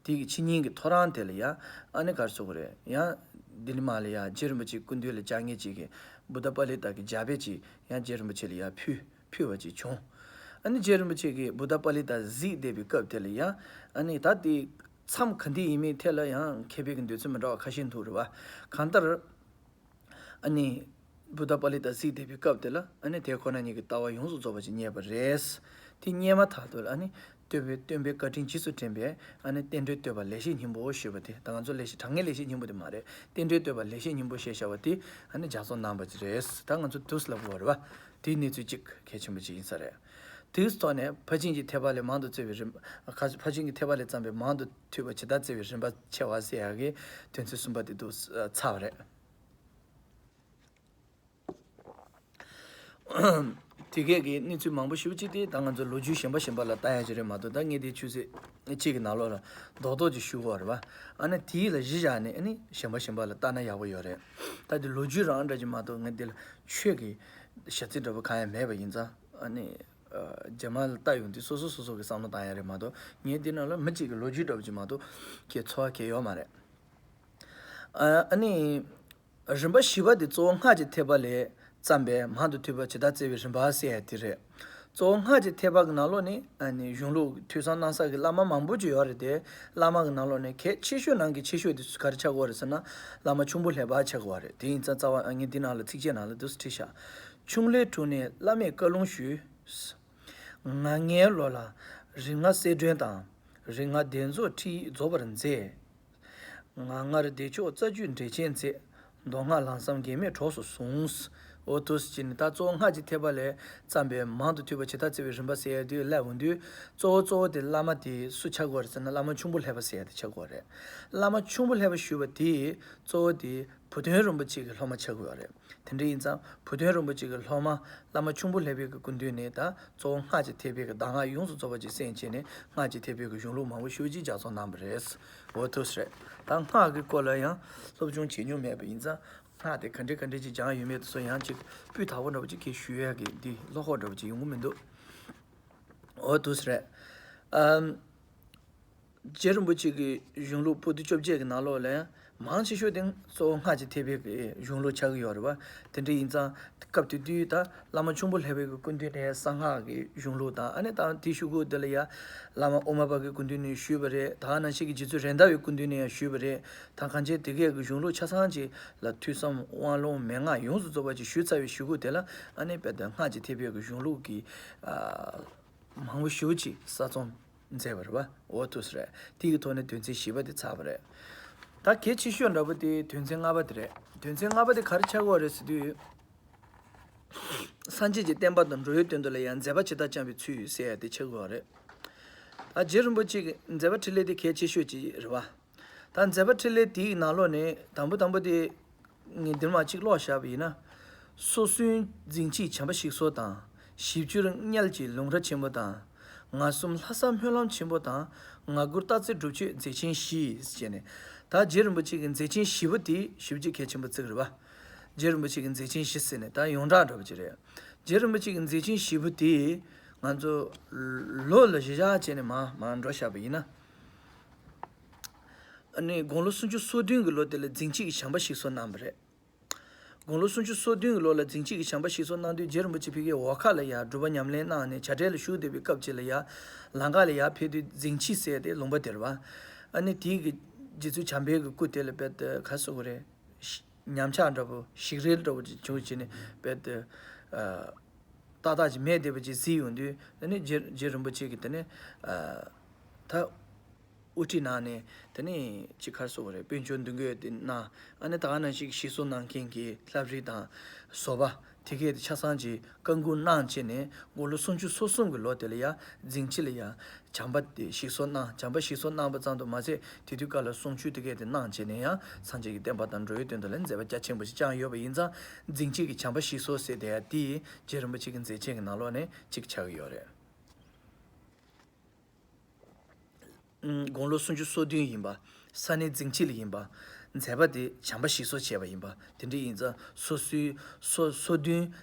དེ་གི་ཕྱི་ཉིན་གྱི་ཐོ་རངས་དེ་ལ་ཡ་ཨ་ནི་ག་རེ་ཟེར་དགོས་རེད། ཡང་དེ་ལ་མ་ལ་ཡ་རྗེ་རིན་པོ་ཆེ་སྐུ་མདུན་ལ་བཅར་མཁན་ཅིག་གིས་བུདྡྷ་པཱ་ལི་ཏ་གི་ལྗགས་པད་ཅིག་ཡང་རྗེ་རིན་པོ་ཆེ་ལ་ཡ་ཕུལ། ཕུལ་བ་ཅིག་བྱུང་། ཨ་ནི་རྗེ་རིན་པོ་ཆེ་གིས་བུདྡྷ་པཱ་ལི་ཏ་གཟིགས་བསྡད་པའི་སྐབས་དེ་ལ་ཡང་ཨ་ནི་ད་དེ་མཚམས་ག་འདི་ཡིན་མིན་ཐད་ལ་ཡང་མཁས་པའི་གི་འདོད་ཚུལ་མི་འདྲ་བ་ཁ་ཤས་འདུག་རེད་བ། གང་ལྟར་ཨ་ནི་བུདྡྷ་པཱ་ལི་ཏ་གཟིགས་བསྡད་པའི་སྐབས་དེ་ལ་ཨ་ནི་དེ་ཁོ་ན་ཉིད་ཀྱི་ལྟ་བ་ཡོངས་སུ་རྫོགས་པ་ཅིག་རྙེད་པ་རེད། དེ་རྙེད་མ་ཐག་ཏུ་ལ་ཨ་ནི་བསྟོད་པའི་སྟོན་པའི་བཀའ་དྲིན་རྗེས་སུ་དྲན་པའི་ཨ་ནི་རྟེན་འབྲེལ་བསྟོད་པ་ལེགས་བཤད་སྙིང་པོ་ཞུས་པ་དེ། ད་ང་ཚོ་ལེགས་བཤད་དྲང་ངེས་ལེགས་བཤད་སྙིང་པོ་དེ་མ་རེད། རྟེན་འབྲེལ་བསྟོད་པ་ལེགས་བཤད་སྙིང་པོ་ཞེས་བྱ་བ་དེ་ཨ་ནི་ལྗགས་རྩོམ་གནང་བ་ཅིག་རེད། ད་ང་ཚོ་དུས་ལབ་དགོས་རེད་བ། དེའི་གནས་ཚུལ་གཅིག་གལ་ཆེན་པོ་ཅིག་ཡིན་ས་རེད། དེའི་ཐོག་ནས་ཕར་ཕྱིན་གྱི་ཐེག་པ་ལས་མང་དུ་བརྩམས་པའི་རིམ། ཕར་ཕྱིན་གྱི་ཐེག་པ་ལས་བརྩམས་པའི་མང་དུ་ཐོས་པ་ཇི་ལྟར་བརྩམས་པའི་རིམ་པ་ཕྱེ་བ་ཟེར་ཡག་གི་དོན་ཚན་གསུམ་པ་དེ་འདུག་ཚར་བ་རེད། དེ་གས་ཀྱི་གནས་ཚུལ་མང་པོ་ཞེ་པོ་ཅིག་དེ་ད་ང་ཚོ་ལོ་རྒྱུས་གཞན་པ་གཞན་པ་ལ་ལྟ་ཡ་ཅིག་རེད་མ་གཏོགས། ད་ངས་དེ་ཆུ་ཚོད་གཅིག་གི་ནང་ལོགས་ལ་རྡོག་རྡོག་ཅིག་ཞུ་དགོས་རེད་བ། ཨ་ནི་དེའི་ལ་གཞི་བཞག་ནས་ཨ་ནི་གཞན་པ་གཞན་པ་ལ་ལྟ་ན་ཡག་པོ་ཡོད་རེད། ད་དེ་ལོ་རྒྱུས་རང་འདྲ་ཅིག་མ་གཏོགས་ངས་དེ་ལ་ཆོས་ཀྱི་ཞ་ཚིག་འདྲ་པོ་གང་ཡང་མེད་པ་ཡིན་ཙང་། ཨ་ནི་ རྗེས་མ་ལ་ལྟ་ཡོང་དུས་སོ་སོ་སོ་སོ་གི་བསམ་བློ་བཏང་ཡ་རེད་མ་གཏོགས། ངས་འདི་ནང་ལ་མི་གཅིག་གི་ལོ་རྒྱུས་འདྲ་པོ་ཅིག་མ་གཏོགས་ཁྱེད་ཚོར་བ་གང་ཡང་ཡོད་མ་རེད། ཨ་ནི། རིམ་པ་བཞི་པ་དེ་གཙོ་བོ་སྔགས་ཀྱི་ཐེག་པ་ལས་བརྩམས་པའི་མང་དུ་ཐོས་པ་ཇི་ལྟར་བཙལ་བའི་རིམ་པ་ཟེར་ཡ་དེ་རེད། གཙོ་བོ་སྔགས་ཀྱི་ཐེག་པ་གི་ནང་ལོགས་ནས་ཨ་ནི་གཞུང་ལུགས་ཐོས་བསམ་གནང་ས་གི་བླ་མ་མང་པོ་ཅིག་ཡོད་རེད་དེ། བླ་མ་གི་ནང་ལོགས་ནས་གལ་ཆེ་ཤོས་ནང་གི་ཆེ་ཤོས་དེ་ག་རེ་ཆགས་ཀྱི་ཡོད་རེད་ཟེར་ན། བླ་མ་ཁྱུང་པོ་ལྷས་པ་ཆགས་ཀྱི་ཡོད་རེད། དེ་ཡིན་ཙང་རྩ་བ་ངས་འདི་ནང་ལ་ཚིགས་བཅད་ནང་ལ་འདུག་སེ་བྲིས་ཤག་ཆུང་ལས་དྲུང་ནས་བླ་མས་བཀའ་ལུང་ཞུས། ང་ལྔའི་ལོ་ལ་རིགས་ལྔ་གསལ་སྒྲོན་དང་། རིགས་ལྔ་གདན་རྫོགས་ཁྲིད་ཡིག་རྫོགས་པར་མཛད། ང་ལྔར་བདེ་མཆོག་རྩ་རྒྱུད་འགྲེལ་ཆེན་མཛད། མདོ་སྔགས་ལམ་གསུམ་གེགས་མེད་གྲོགས་སུ་བཟུང་། འོ་འདུག་སེ་བྱས་ནས་ད་གཙོ་བོ་སྔགས་ཀྱི་ཐེག་པ་ལས་བརྩམས་པའི་མང་དུ་ཐོས་པ་ཇི་ལྟར་བཙལ་བའི་རིམ་པ་ཟེར་ཡ་དེ་སླེབས་འོང་དུས། གཙོ་བོ་གཙོ་བོ་དེ་བླ་མ་དེ་སུ་ཆགས་ཀྱི་ཡོད་རེད་ཟེར་ན། བླ་མ་ཁྱུང་པོ་ལྷས་པ་ཟེར་ཡ་དེ་ཆགས་ཀྱི་ཡོད་རེད། བླ་མ་ཁྱུང་པོ་ལྷས་པ་ཞུས་པ་དེ་གཙོ་བོ་དེ་བུ་སྟོན་རིན་པོ་ཆེ་གི་སློབ་མ་ཆགས་ཀྱི་ཡོད་རེད། དེ་འདྲ་ཡིན་ཙང་བུ་སྟོན་རིན་པོ་ཆེ་གི་སློབ་མ་བླ་མ་ཁྱུང་པོ་ལྷས་པའི་གི་སྐུ་མདུན་ནས་ད་གཙོ་བོ་སྔགས་ཀྱི་ཐེག་པའི་གི་གདམས་ངག་ཡོངས་སུ་རྫོགས་པ་ཅིག་གསན་བྱས་ནས། སྔགས་ཀྱི་ཐེག་པའི་གི་གཞུང་ལུགས་མང་པོ་ཞེ་པོ་ཅིག་ལྗགས་རྩོམ་གནང་བ་རེད། འོ་འདུག་སེ་རེད། ད་སྔགས་ཀྱི་སྐོར་ལ་ཡང་སློབ་སྦྱོང་བྱེད་མྱོང་མེད་པ་ཡིན་ཙང་། སྔགས་དེ་ག་འདྲས་ག་འདྲས་ཅིག་སྦྱངས་ཡོད་མེད་དེ་ཚོ་ཡང་ཅིག་སྤུས་དག་པོ་འདྲ་པོ་ཅིག་གིས་ཞུ་ཡ་གི་འདི་བློ་ཁོག་འདྲ་པོ་ཅིག་ཡོང་གི་མི་འདུག་འོ་འདུག་སེ་རེད། ཨམ། རྗེ་རིན་པོ་ཆེ་གི་གཞུང་ལུགས་པོ་ཏི་བཅོ་བརྒྱད་ཀྱི་ནང་ལོགས་ལ་མང་ཆེ་ཤོས་དེ་གཙོ་བོ་སྔགས་ཀྱི་ཐེག་པའི་གི་གཞུང་ལུགས་ཆགས་ཀྱི་ཡོད་རེད་པ། དེ་འདྲ་ཡིན་ཙང་སྐབས་དེ་དུས་ད་བླ་མ་ཁྱུང་པོ་ལྷས་པའི་གི་སྐུ་མདུན་ནས་གསང་སྔགས་ཀྱི་གཞུང་ལུགས་དང་། ཨ་ནི་ད་དེའི་གཞུག་གུ་དེ་ལ་ཡ་བླ་མ་ཨོ་མ་པ་གི་སྐུ་མདུན་ནས་ཞུས་པ་རེད། ད་ག་ནང་བཞིན་གྱི་རྗེ་བཙུན་རེད་མདའ་བའི་སྐུ་མདུན་ནས་ཡང་ཞུས་པ་རེད། ད་གང་ཅི་དེ་གའི་གི་གཞུང་ལུགས་ཆ་ཚང་ཅིག་ལ་ཐོས་བསམ་དབང་ལུང་མན་ངག་ཡོངས་སུ་རྫོགས་པ་ཅིག་ཞུས་ཚར་བའི་གཞུག་གུ་དེ་ལ། ཨ་ནི་དཔེ་དེ་སྔགས་ཀྱི་ཐེག་པའི་གི་གཞུང་ལུགས་ཀྱི་ཨ། མང་པོ་ཞེ་པོ་ཅིག་གསར་རྩོམ་མཛད་པ་རེད་པ། འོ་འདུག་སེ་རེད། དེ་གི་ཐོག་ནས་དོན་ཚན་བཞི་པ་དེ་ཚར་བ་རེད། ད་གལ་ཆེ་ཤོས་འདྲ་པོ་དེ་དོན་ཚན་ལྔ་པ་དེ་རེད། དོན་ཚན་ལྔ་པ་དེ་ག་རེ་ཆགས་ཀྱི་ཡོད་རེད་ཟེར་དུས། སངས་རྒྱས་ཀྱི་བསྟན་པ་དང་འགྲོ་བའི་དོན་དུ་ལ་ཡང་མཛད་པ་ཇི་ལྟར་བསྐྱངས་པའི་ཚུལ་ཟེར་ཡ་དེ་ཆགས་ཀྱི་ཡོད་རེད། ད་རྗེ་རིན་པོ་ཆེ་གི་མཛད་པ་འཕྲིན་ལས་དེ་གལ་ཆེ་ཤོས་ཅིག་རེད་པ། ད་མཛད་པ་འཕྲིན་ལས་དེའི་ནང་ལོགས་ནས་དང་པོ་དང་པོ་དེ། ངས་འདིར་མ་གཅིག་ཀློག་བཞག་པ་ཡིན་ན། སོ་སོའི་འཛིན་སྤྱིའི་བྱམས་པ་ཞིག་གསོ་དང་། ཞིབ་འཇུག་གཉེར་གྱི་ལུང་ར་ཆེན་པོ་དང་། ངན་གསུམ་ལྷ་སར་སྨོན་ལམ་ཆེན་པོ་དང་། ངག་དགུར་རྟག་འཚལ་སྒྲུབ་མཆོད་མཛད་ཆེན་བཞི་ཟེར་ནས། ད་རྗེ་རིན་པོ་ཆེ་གི་མཛད་ཆེན་བཞི་པོ་དེ་ཞེ་པོ་ཅིག་གལ་ཆེན་པོ་བརྩི་གི་རེད་པ། རྗེ་རིན་པོ་ཆེ་གི་མཛད་ཆེན་བཞི་ཟེར་ནས་ད་ཡོངས་གྲགས་འདྲ་པོ་ཅིག་རེད། རྗེ་རིན་པོ་ཆེ་གི་མཛད་ཆེན་བཞི་པོ་དེ་ང་ཚོ་ལོ་ལ་གཞི་བཞག་བྱས་ནས་མར་མར་འགྲོ་བཞག་པ་ཡིན་ན། ཨ་ནི་དགུང་ལོ་སུམ་ཅུ་སོ་བདུན་གྱི་ལོ་དེ་ལ་འཛིན་སྤྱི་གི་བྱམས་པ་ཞིག་གསོ་གནང་བ་རེད། དགུང་ལོ་སུམ་ཅུ་སོ་བདུན་གྱི་ལོ་ལ་འཛིན་སྤྱི་གི་བྱམས་པ་ཞིག་གསོ་གནང་དུས། རྗེ་རིན་པོ་ཆེ་ཕ་གིའི་འོག་ཁ་ལ་ཡ་སྒྲུབ་པ་ཉམས་ལེན་གནང་ནས་བྱ་བྲལ་ལ་བཞུགས་བསྡད་པའི་སྐབས་ཅིག་ལ་ཡ། ལམ་ཁ་ལ་ཡ་ཕེབས་དུས་འཛིན་སྤྱི་ཟེར་དེ་ལུང་པ་དེ་རེད་པ། ཨ་ནི་དེའི་གི་རྗེ་བཙུན་བྱམས་པའི་གི་སྐུ་དེ་ལ་དཔེ་དེ་ག་རེ་ཟེར་དགོས་རེད། ཉམས་ཆག་འདྲ་པོ་ཞིག་རལ་འདྲ་པོ་ཅིག་བྱུང་བྱས་ནས་དཔེ་དེ། ཨ། ཏག་ཏག་ཅིག་མེད་བསྡད་པ་ཅིག་གཟིགས་ཡོང་དུས། དེ་ནས་རྗེ་རྗེ་རིན་པོ་ཆེ་གིས་དེ་ནས་ཨ། ད་དབུ་ཁྲིད་གནང་ནས། དེ་ནས་ཅིག་ག་རེ་ཟེར་དགོས་རེད། དཔལ་འབྱོར་མདུན་སྐྱོད་དེ་གནང་། ཨ་ནི་ད་ག་ནང་བཞིན་ཞིག་གསོ་གནང་མཁན་གྱི་ལྷ་བྲིས་དང་བཟོ་པ་དེ་གས་དེ་ཆ་ཚང་ཅིག་བཀའ་འགུག་གནང་བྱས་ནས། དགུང་ལོ་སུམ་ཅུ་སོ་གསུམ་གྱི་ལོ་དེ་ལ་ཡ་འཛིན་སྤྱི་ལ་ཡ་བྱམས་པ་དེ་ཞིག་གསོ་གནང་། བྱམས་པ་ཞིག་གསོ་གནང་བ་ཙམ་དུ་མ་ཟད། དེ་དུས་སྐབས་ལ་གསུང་ཆོས་དེ་གས་དེ་གནང་བྱས་ནས་ཡང་སངས་རྒྱས་ཀྱི་བསྟན་པ་དང་འགྲོ་བའི་དོན་དུ་ལ་མཛད་པ་རྒྱ་ཆེན་པོ་ཞིག་བསྐྱངས་ཡོད་པ་ཡིན་ཙང་། འཛིན་སྤྱི་གི་བྱམས་པ་ཞིག་གསོ་ཟེར་དེ་ཡ་དེ་རྗེ་རིན་པོ་ཆེ་གི་མཛད་ཆེན་གྱི་ནང་ལོགས་ནས་གཅིག་ཆགས་ཀྱི་ཡོད་རེད། ཨུམ། དགུང་ལོ་སུམ་ཅུ་སོ་བདུན་ཡིན་པ། ས་གནས་འཛིན་སྤྱི་ལ་ཡིན་པ། མཛད་པ་དེ་བྱམས་པ་ཞིག་གསོ་བྱས་པ་ཡིན་པ། དེ་འདྲ་ཡིན་ཙང་སོ་སོའི་སོ་སོ་བདུན།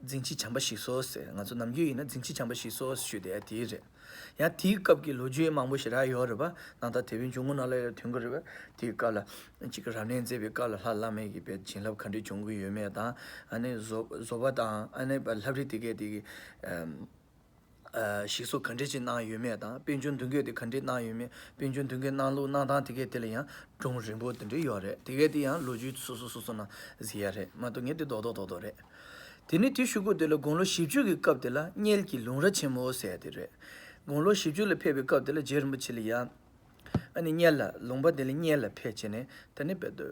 འཛིན་སྤྱི་བྱམས་པ་ཞིག་གསོ་ཟེར། ང་ཚོ་ནམ་རྒྱུན་ཡིན་ན་འཛིན་སྤྱི་བྱམས་པ་ཞིག་གསོ་ཞུས་བསྡད་ཡ་དེ་རེད། ཡང་དེའི་སྐབས་ཀྱི་ལོ་རྒྱུས་མང་པོ་ཞེ་དྲག་ཡོད་རེད་པ། ནང་ལྟར་དེ་བའི་འབྱུང་ཁུངས་ནང་ལ་ཡང་ཐོན་གྱི་རེད་པ། དེའི་སྐབས་ལ་གཅིག་གི་རབ་གནས་མཛད་པའི་སྐབས་ལ་ལྷ་བླ་མའི་གི་དཔེ་བྱིན་རླབས་ག་འདྲས་བྱུང་གི་ཡོད་མེད་དང་། ཨ་ནི་བཟོ་བཟོ་པ་དང་། ཨ་ནི་ལྷ་བྲིས་དེ་གས་དེ་གི་ཨམ། ཨ། ཞིག་གསོ་ག་འདྲས་ཅིག་གནང་ཡོད་མེད་དང་། དཔལ་འབྱོར་མདུན་སྐྱོད་དེ་ག་འདྲས་གནང་ཡོད་མེད། དཔལ་འབྱོར་མདུན་སྐྱོད་གནང་ལུགས་གནང་སྟངས་དེ་གས་དེ་ལ་ཡང་སྒྲུང་རིང་པོ་དེ་འདྲས་ཡོད་རེད། དེ་གས་དེ་ཡང་ལོ་རྒྱུས་སོ་སོ་སོ་སོ་ནང་གཟིགས་ཡ་རེད་མ་གཏོགས། ངས་དེ་རྡོག་རྡོག་རྡོག་རྡོག་རེད། དེ་ནས་དེའི་གཞུག་གུ་དེ་ལ་དགུང་ལོ་བཞི་བཅུ་གི་སྐབས་དེ་ལ་གཉེར་གྱི་ལུང་ར་ཆེན་མོ་ཟེར་ཡ་དེ་རེད། དགུང་ལོ་བཞི་བཅུ་ལ་ཕེབས་པའི་སྐབས་དེ་ལ་རྗེ་རིན་པོ་ཆེ་ལ་ཡང་། ཨ་ནི་གཉེར་ལ་ལུང་པ་དེ་ལ་གཉེར་ལ་ཕེབས་བྱས་ནས། དེ་ནས་དཔེ་དེ།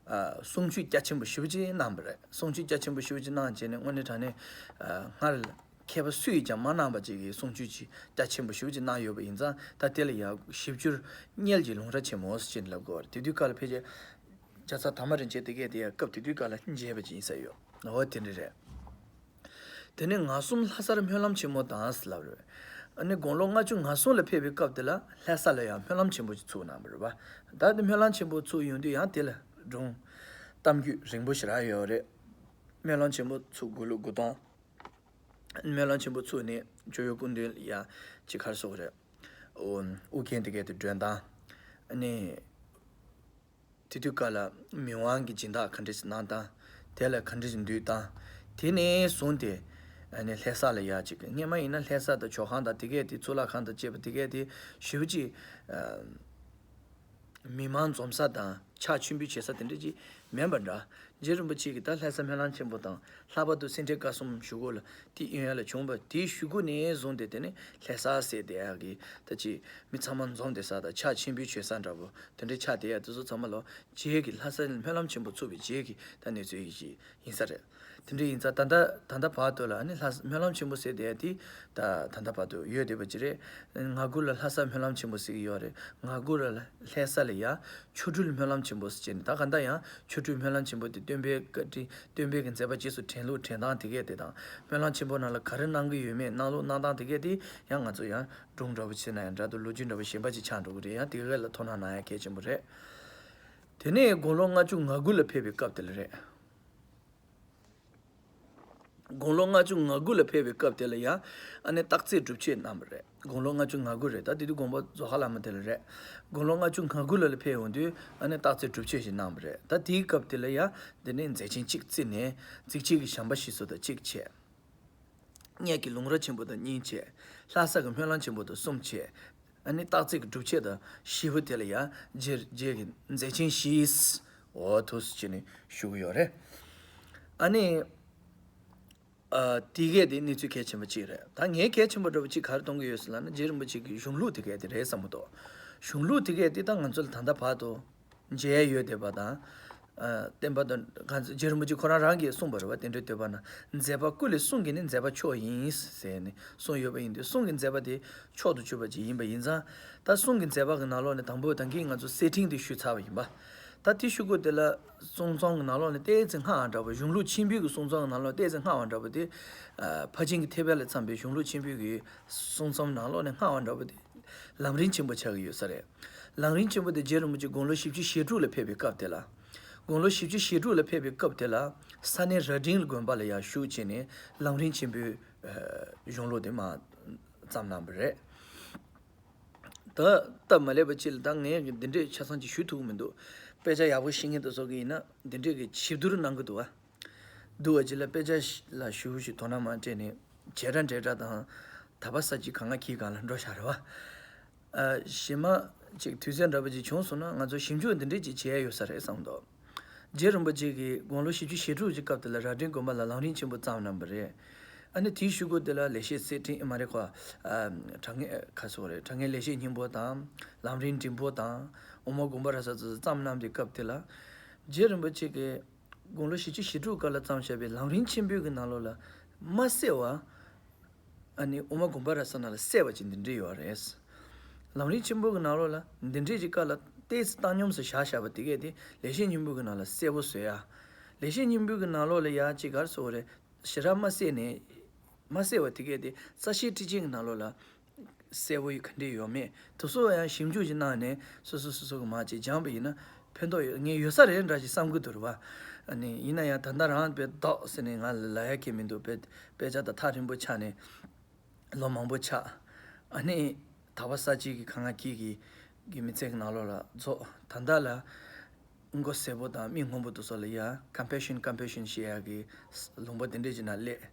ཨ། གསུང་ཆོས་རྒྱ་ཆེན་པོ་ཞེ་པོ་ཅིག་གནང་བ་རེད། གསུང་ཆོས་རྒྱ་ཆེན་པོ་ཞེ་པོ་ཅིག་གནང་བྱས་ནས་དངོས་གནས་དྲང་གནས། ཨ། སྔར་མཁས་པ་སུ་ཡིས་ཀྱང་མ་གནང་བ་ཅིག་གི་གསུང་ཆོས་ཅིག་རྒྱ་ཆེན་པོ་ཞེ་པོ་ཅིག་གནང་ཡོད་པ་ཡིན་ཙང་། ད་དེ་ལ་ཡང་ཞིབ་འཇུག་གཉེར་གྱི་ལུང་ར་ཆེན་མོ་ཟེར་ནས་ལབ་དགོས་པ་རེད། དེ་དུས་སྐབས་ལ་ཕལ་ཆེར་རྒྱལ་ཚབ་དར་མ་རིན་ཆེན་དེ་གས་དེ་ཡང་སྐབས་དེ་དུས་སྐབས་ལ་མཇལ་བ་ཅིག་ཡིན་ས་ཡོད། འོ་དེ་འདྲ་རེད། དེ་ནས་ངན་གསུམ་ལྷ་སར་སྨོན་ལམ་ཆེན་མོ་དང་ཟེར་ལབ་རེད། ཨ་ནི་དགུང་ལོ་ལྔ་བཅུ་ང་གསུམ་ལ་ཕེབས་པའི་སྐབས་དེ་ལ་ལྷ་ས་ལ་ཡང་སྨོན་ལམ་ཆེན་པོ་ཅིག་ཚུགས་གནང་བ་རེད་པ། ད་དེ་སྨོན་ལམ་ཆེན་པོ་ཚུགས་ཡོང་དུས་ཡང་དེ་ལ་སྒྲུང་གཏམ་རྒྱུད་རིང་པོ་ཞེ་དྲག་ཡོད་རེད། སྨོན་ལམ་ཆེན་པོ་ཚུགས་དགོས་ལུགས་དགུ་སྟོང་། སྨོན་ལམ་ཆེན་པོ་ཚུགས་ནས་ཇོ་བོའི་སྐུ་མདུན་ལ་ཡ་ཅིག་ག་རེ་ཟེར་དགོས་རེད། ཨོ་ཨུ་རྒྱན་དེ་གས་དེ་མགྲོན་བཏང་། ཨ་ནི་དེ་དུས་སྐབས་ལ་མི་དབང་གི་སྦྱིན་བདག་ག་འདྲ་ཞིག་གནང་བཏང་། དེ་ལ་ག་འདྲ་ཞིག་འདུད་བཏང་། དེ་ནས་བཟུང་སྟེ་ཨ་ནི་ལྷ་ས་ལ་ཡ་ཅིག་སྔས་མ་ཡིན་ན་ལྷ་ས་དང་ཇོ་ཁང་དང་དེ་གས་དེ་གཙུག་ལག་ཁང་དང་བཅས་པ་དེ་གས་དེ་ཞེ་པོ་ཅིག་ཨ། མི་མང་འཛོམས་ས་དང་ཕྱག་མཆོད་འབུལ་བྱེད་ས་དེ་འདྲ་ཅིག་མིན་པ་འདྲ། རྗེ་རིན་པོ་ཆེ་གིས་ད་ལྷ་ས་སྨོན་ལམ་ཆེན་པོ་དང་ལྷག་པར་དུ་སེ་འབྲས་དགའ་གསུམ་ཞུ་སྒོ་ལ་དེ་གཡོན་ཡར་ལ་བྱུང་བ་དེའི་གཞུག་གུ་ནས་བཟུང་སྟེ་དེ་ནི་ལྷ་ས་ཟེར་དེ་ཡག་གི་ད་ཅིག་མི་ཚང་མ་འཛོམས་བསྡད་ས་དང་ཕྱག་མཆོད་འབུལ་བྱེད་ས་འདྲ་པོ་དེ་འདྲ་ཆགས་བསྡད་ཡག་དེ་ཚོ་ཚང་མ་ལོ་རྗེ་གིས་ལྷ་སའི་སྨོན་ལམ་ཆེན་པོ་ཚུགས་པའི་རྗེས་ཀྱི་ད་གནས་ཚུལ་ཡིན་ཞིག་ཡིན་ས་རེད། དེ་འདྲ་ཡིན་ཙང་ད་ལྟ་ད་ལྟ་བར་དུ་ལ་ཨ་ནི་ལྷ་ས་སྨོན་ལམ་ཆེན་པོ་ཟེར་བསྡད་དེ་ད་ད་ལྟ་བར་དུ་ཡོད་བསྡད་པ་ཅིག་རེད། ང་དགུ་ལ་ལྷ་ས་སྨོན་ལམ་ཆེན་པོ་ཟེར་གྱི་ཡོད་རེད། ང་དགུ་ལ་ལྷ་ས་ལ་ཡ་ཆོ་འཕྲུལ་སྨོན་ལམ་ཆེན་པོ་ཟེར་བྱས་ནས་ད་ག་འདྲ་ཡང་ཆོ་འཕྲུལ་སྨོན་ལམ་ཆེན་པོ་དེ་སྟོན་པའི་བཀའ་དྲིན་སྟོན་པའི་གི་མཛད་པ་རྗེས་སུ་དྲན་ལུགས་དྲན་སྟངས་དེ་གས་དེ་དང་སྨོན་ལམ་ཆེན་པོ་ནང་ལ་ག་རེ་གནང་གི་ཡོད་མེད་གནང་ལུགས་གནང་སྟངས་དེ་གས་དེ་ཡང་ང་ཚོ་ཡང་སྒྲུང་འདྲ་པོ་བྱས་ན་ཡང་འདྲ་འདུག་ལོ་རྒྱུས་འདྲ་པོ་གཞན་པ་ཅིག་ཆགས་འགྲོ་གི་རེད། ཡང་དེ་གས་ལ་དོ་སྣང་གནང་ཡ་གལ་ཆེན་པོ་རེད། དེ་ནས་དགུང་ལོ་ལྔ་བཅུ་ང་དགུ་ལ་ཕེབས་པའི་སྐབས་དེ་ལ་རེད། དགུང་ལོ་ལྔ་བཅུ་ང་དགུ་ལ་ཕེབས་པའི་སྐབས་དེ་ལ་ཡང་ཨ་ནི་སྟག་རྩེ་སྒྲུབ་མཆོད་གནང་བ་རེད། དགུང་ལོ་ལྔ་བཅུ་ང་དགུ་རེད། ད་དེ་དུས་དགོངས་པ་རྫོགས་ཁ་ལ་མ་དེ་ལ་རེད། དགུང་ལོ་ལྔ་བཅུ་ང་དགུ་ལ་ལ་ཕེབས་ཡོང་དུས་ཨ་ནི་སྟག་རྩེ་སྒྲུབ་མཆོད་ཞིག་གནང་བ་རེད། ད་དེའི་སྐབས་དེ་ལ་ཡང་དེ་ནས་མཛད་ཆེན་གཅིག་བརྩིས་ནས་གཟི་བརྗིད་ཀྱི་བྱམས་པ་ཞེས་སུ་དང་གཅིག་བྱས། གཉལ་གྱི་ལུང་ར་ཆེན་པོ་དང་གཉིས་བྱས། ལྷ་ས་གི་སྨོན་ལམ་ཆེན་པོ་དང་གསུམ་བྱས། ཨ་ནི་སྟག་རྩེ་གི་སྒྲུབ་མཆོད་དང་བཞི་པོ་དེ་ལ་ཡང་རྗེ་རྗེ་གི་མཛད་ཆེན་བཞི། འོ་ཐུགས་སུ་ཆེ་ནས་ཞུ་གི་ཡོད་རེད། ཨ་ནི། ཨ། དེ་གས་དེ་གནས་ཚུལ་གལ་ཆེན་པོ་གཅིག་རེད། ད་ངས་གལ་ཆེན་པོ་འདྲ་པོ་གཅིག་ག་རེ་གཏོང་གི་ཡོད་ཟེར་ལབ་ན་རྗེ་རིན་པོ་ཆེ་གི་གཞུང་ལུགས་དེ་གས་དེ་རེད་བསམ་གི་འདུག་གཞུང་ལུགས་དེ་གས་དེ་ད་ང་ཚོ་ལ་ད་ལྟ་བར་དུ་མཇལ་ཡོད་བསྡད་པ་དང་། ཨ། བསྟན་པ་དང་ང་ཚོ་རྗེ་རིན་པོ་ཆེ་ཁོ་རང་རང་གིས་གསུངས་པ་རེད་བ། རྟེན་འབྲེལ་བསྟོད་པ་ན། མཛད་པ་ཀུན་ལས་གསུང་གིས་ནི་མཛད་པ་མཆོག་ཡིན་ཟེར་ནས་གསུངས་ཡོད་པ་ཡིན་དུས་གསུང་གི་མཛད་པ་དེ་མཆོག་ཏུ་གྱུར་པ་ཅིག་ཡིན་པ་ཡིན་ཙང་། ད་གསུང་གི་མཛད་པ་གི་ནང་ལོགས་ནས་དང་པོ་ད་གིན་ང་ཚོ་གསེར་ཕྲེང་དེ་ཞུས་ཚར་བ་ཡིན་པ། ད་དེ་གཞུག་གུ་དེ་ལ་གསུང་རྩོམ་གི་ནང་ལོགས་ནས་ཏོག་ཙམ་སྔ་བ་འདྲ་པོ། གཞུང་ལུགས་ཆེན་པོའི་གི་གསུང་རྩོམ་གི་ནང་ལོགས་ཏོག་ཙམ་སྔ་བ་འདྲ་པོ་དེ། ཨ། ཕར་ཕྱིན་གྱི་ཐེག་པ་ལས་བརྩམས་པའི་གཞུང་ལུགས་ཆེན་པོའི་གི་གསུང་རྩོམ་ནང་ལོགས་ནས་སྔ་བ་འདྲ་པོ་དེ་ལམ་རིམ་ཆེན་པོ་ཆགས་ཀྱི་ཡོད་ས་རེད། ལམ་རིམ་ཆེན་པོ་དེ་རྗེ་རིན་པོ་ཆེ་དགུང་ལོ་བཞི་བཅུ་ཞེ་དྲུག་ལ་ཕེབས་པའི་སྐབས་དེ་ལ། དགུང་ལོ་བཞི་བཅུ་ཞེ་དྲུག་ལ་ཕེབས་པའི་སྐབས་དེ་ལ་ས་གནས་རྭ་སྒྲེང་དགོན་པ་ལ་ཡར་བཞུགས་བྱས་ནས་ལམ་རིམ་ཆེན་པོའི་གཞུང་ལུགས་དེ་མར་བརྩམས་གནང་བ་རེད། ད་སྟབས་མ་ལེགས་པ་ཅིག་ལ་ད་ངས་འདི་འདྲས་ཆ་ཚང་ཅིག་ཞུ་ཐུབ་ཀྱི་མི་འདུག་དཔེ་ཆ་ཡག་པོ་ཤེས་མཁན་དེ་ཚོ་གི་ཡིན་ན་འདི་འདྲས་ཀྱི་ཞིབ་བསྡུར་གནང་གི་འདུག་བ། འདུག་བ་ཅིག་ལ་དཔེ་ཆ་ལ་ཞུ་ཞུ་དོ་སྣང་མ་སྤྲད་ནས་བྱེ་བྲག་འབྲེལ་སྒྲ་དང་དག་པ་ས་བཅད་གང་ག་གི་སྒང་ལ་འགྲོ་བཞག་རེད་བ། ཨ། གཞན་མ་ཅིག་དུས་ཚོད་འདྲ་པོ་ཅིག་བྱུང་སོང་ན་ང་ཚོ་ཞིབ་འཇུག་འདི་འདྲས་ཅིག་བྱས་ཡོད་ས་རེད་བསམ་འདུག་རྗེ་རིན་པོ་ཆེ་གིས་དགུང་ལོ་བཞི་བཅུ་ཞེ་དྲུག་གི་སྐབས་དེ་ལ་རྭ་སྒྲེང་དགོན་པ་ལ་ལམ་རིམ་ཆེན་པོ་བརྩམས་གནང་བ་རེད། ཨ་ནི་དེའི་གཞུག་གུ་དེ་ལ་ལེགས་བཤད་གསེར་ཕྲེང་མ་རེད་ཁོ། ཨ། དྲང་ངེས་ག་སོགས་རེད། དྲང་ངེས་ལེགས་བཤད་སྙིང་པོ་དང་ལམ་རིམ་འབྲིང་པོ་དང་དབུ་མ་དགོངས་པ་རབ་གསལ་ཚོ་བརྩམས་གནང་དུས་སྐབས་དེ་ལ། རྗེ་རིན་པོ་ཆེ་གིས་དགུང་ལོ་བཞི་བཅུ་ཞེ་དྲུག་སྐབས་ལ་བརྩམས་བཞག་པའི་ལམ་རིམ་ཆེན་པོའི་གི་ནང་ལོགས་ལ་མ་གསལ་བ། ཨ་ནི་དབུ་མ་དགོངས་པ་རབ་གསལ་ནང་ལ་གསལ་བ་ཅིག་འདི་འདྲ་ཡོད་རེད། ལམ་རིམ་ཆེན་པོ་གི་ནང་ལོགས་ལ་འདི་འདྲས་ཀྱི་སྐབས་ལ་ཏོག་ཙམ་བཏང་སྙོམས་སུ་བཞག་བཞག་པ་དེ་གས་དེ་ལེགས་བཤད་སྙིང་པོ་གི་ནང་ལ་གསལ་པོ་བཟོས་ཡ། ལེགས་བཤད་སྙིང་པོ་གི་ནང་ལོགས་ལ་ཡ་ཅིག་ག་རེ་ཟེར་དགོས་རེད། ཞེ་དྲག་མ་གསལ་ནས། མ་གསལ་བ་དེ་གས་དེ་རྩ་ཤེ་ཊཱིཀ་ཆེན་གི་ནང་ལོགས་ལ་གསལ་པོ་ཡོད་ག་འདྲས་ཡོད་མེད་དེ་ཚོ་ཡང་ཞིབ་འཇུག་ཅིག་གནང་ནས་སོ་སོ་སོ་སོ་གི་མར་ཅིག་སྦྱངས་པ་ཡིན་ན་ཕན་ཐོགས་ཡོད་ངེས་ཡོད་ས་རེད་འདྲ་ཞིག་བསམ་གི་འདུག་རེད་བ། ཨ་ནི་ཡིན་ན་ཡང་ད་ལྟ་རང་དཔེ་ལྡོག་ཟེར་ནས་ང་ལ་ལབ་ཡ་གི་མི་འདུག་དཔེ་དཔེ་ཆ་དང་ཐག་རིང་པོ་ཆགས་ནས། ལོ་མང་པོ་ཆགས། ཨ་ནི་དག་པ་ས་བཅད་ཀྱི་གང་ག་གི་གི་གི་མི་ཚེ་གི་ནང་ལོགས་ལ་རྫོགས། ད་ལྟ་ལ་མགོ་སེར་པོ་དང་མིག་སྔོན་པོ་དེ་ཚོ་ལ་ཡ་ཀམ་པེ་ཤན་ཀམ་པེ་ཤན་ཞེས་ཡ་གི་ལུང་པ་དེ་འདྲས་ཀྱི་ནང་སླེབས།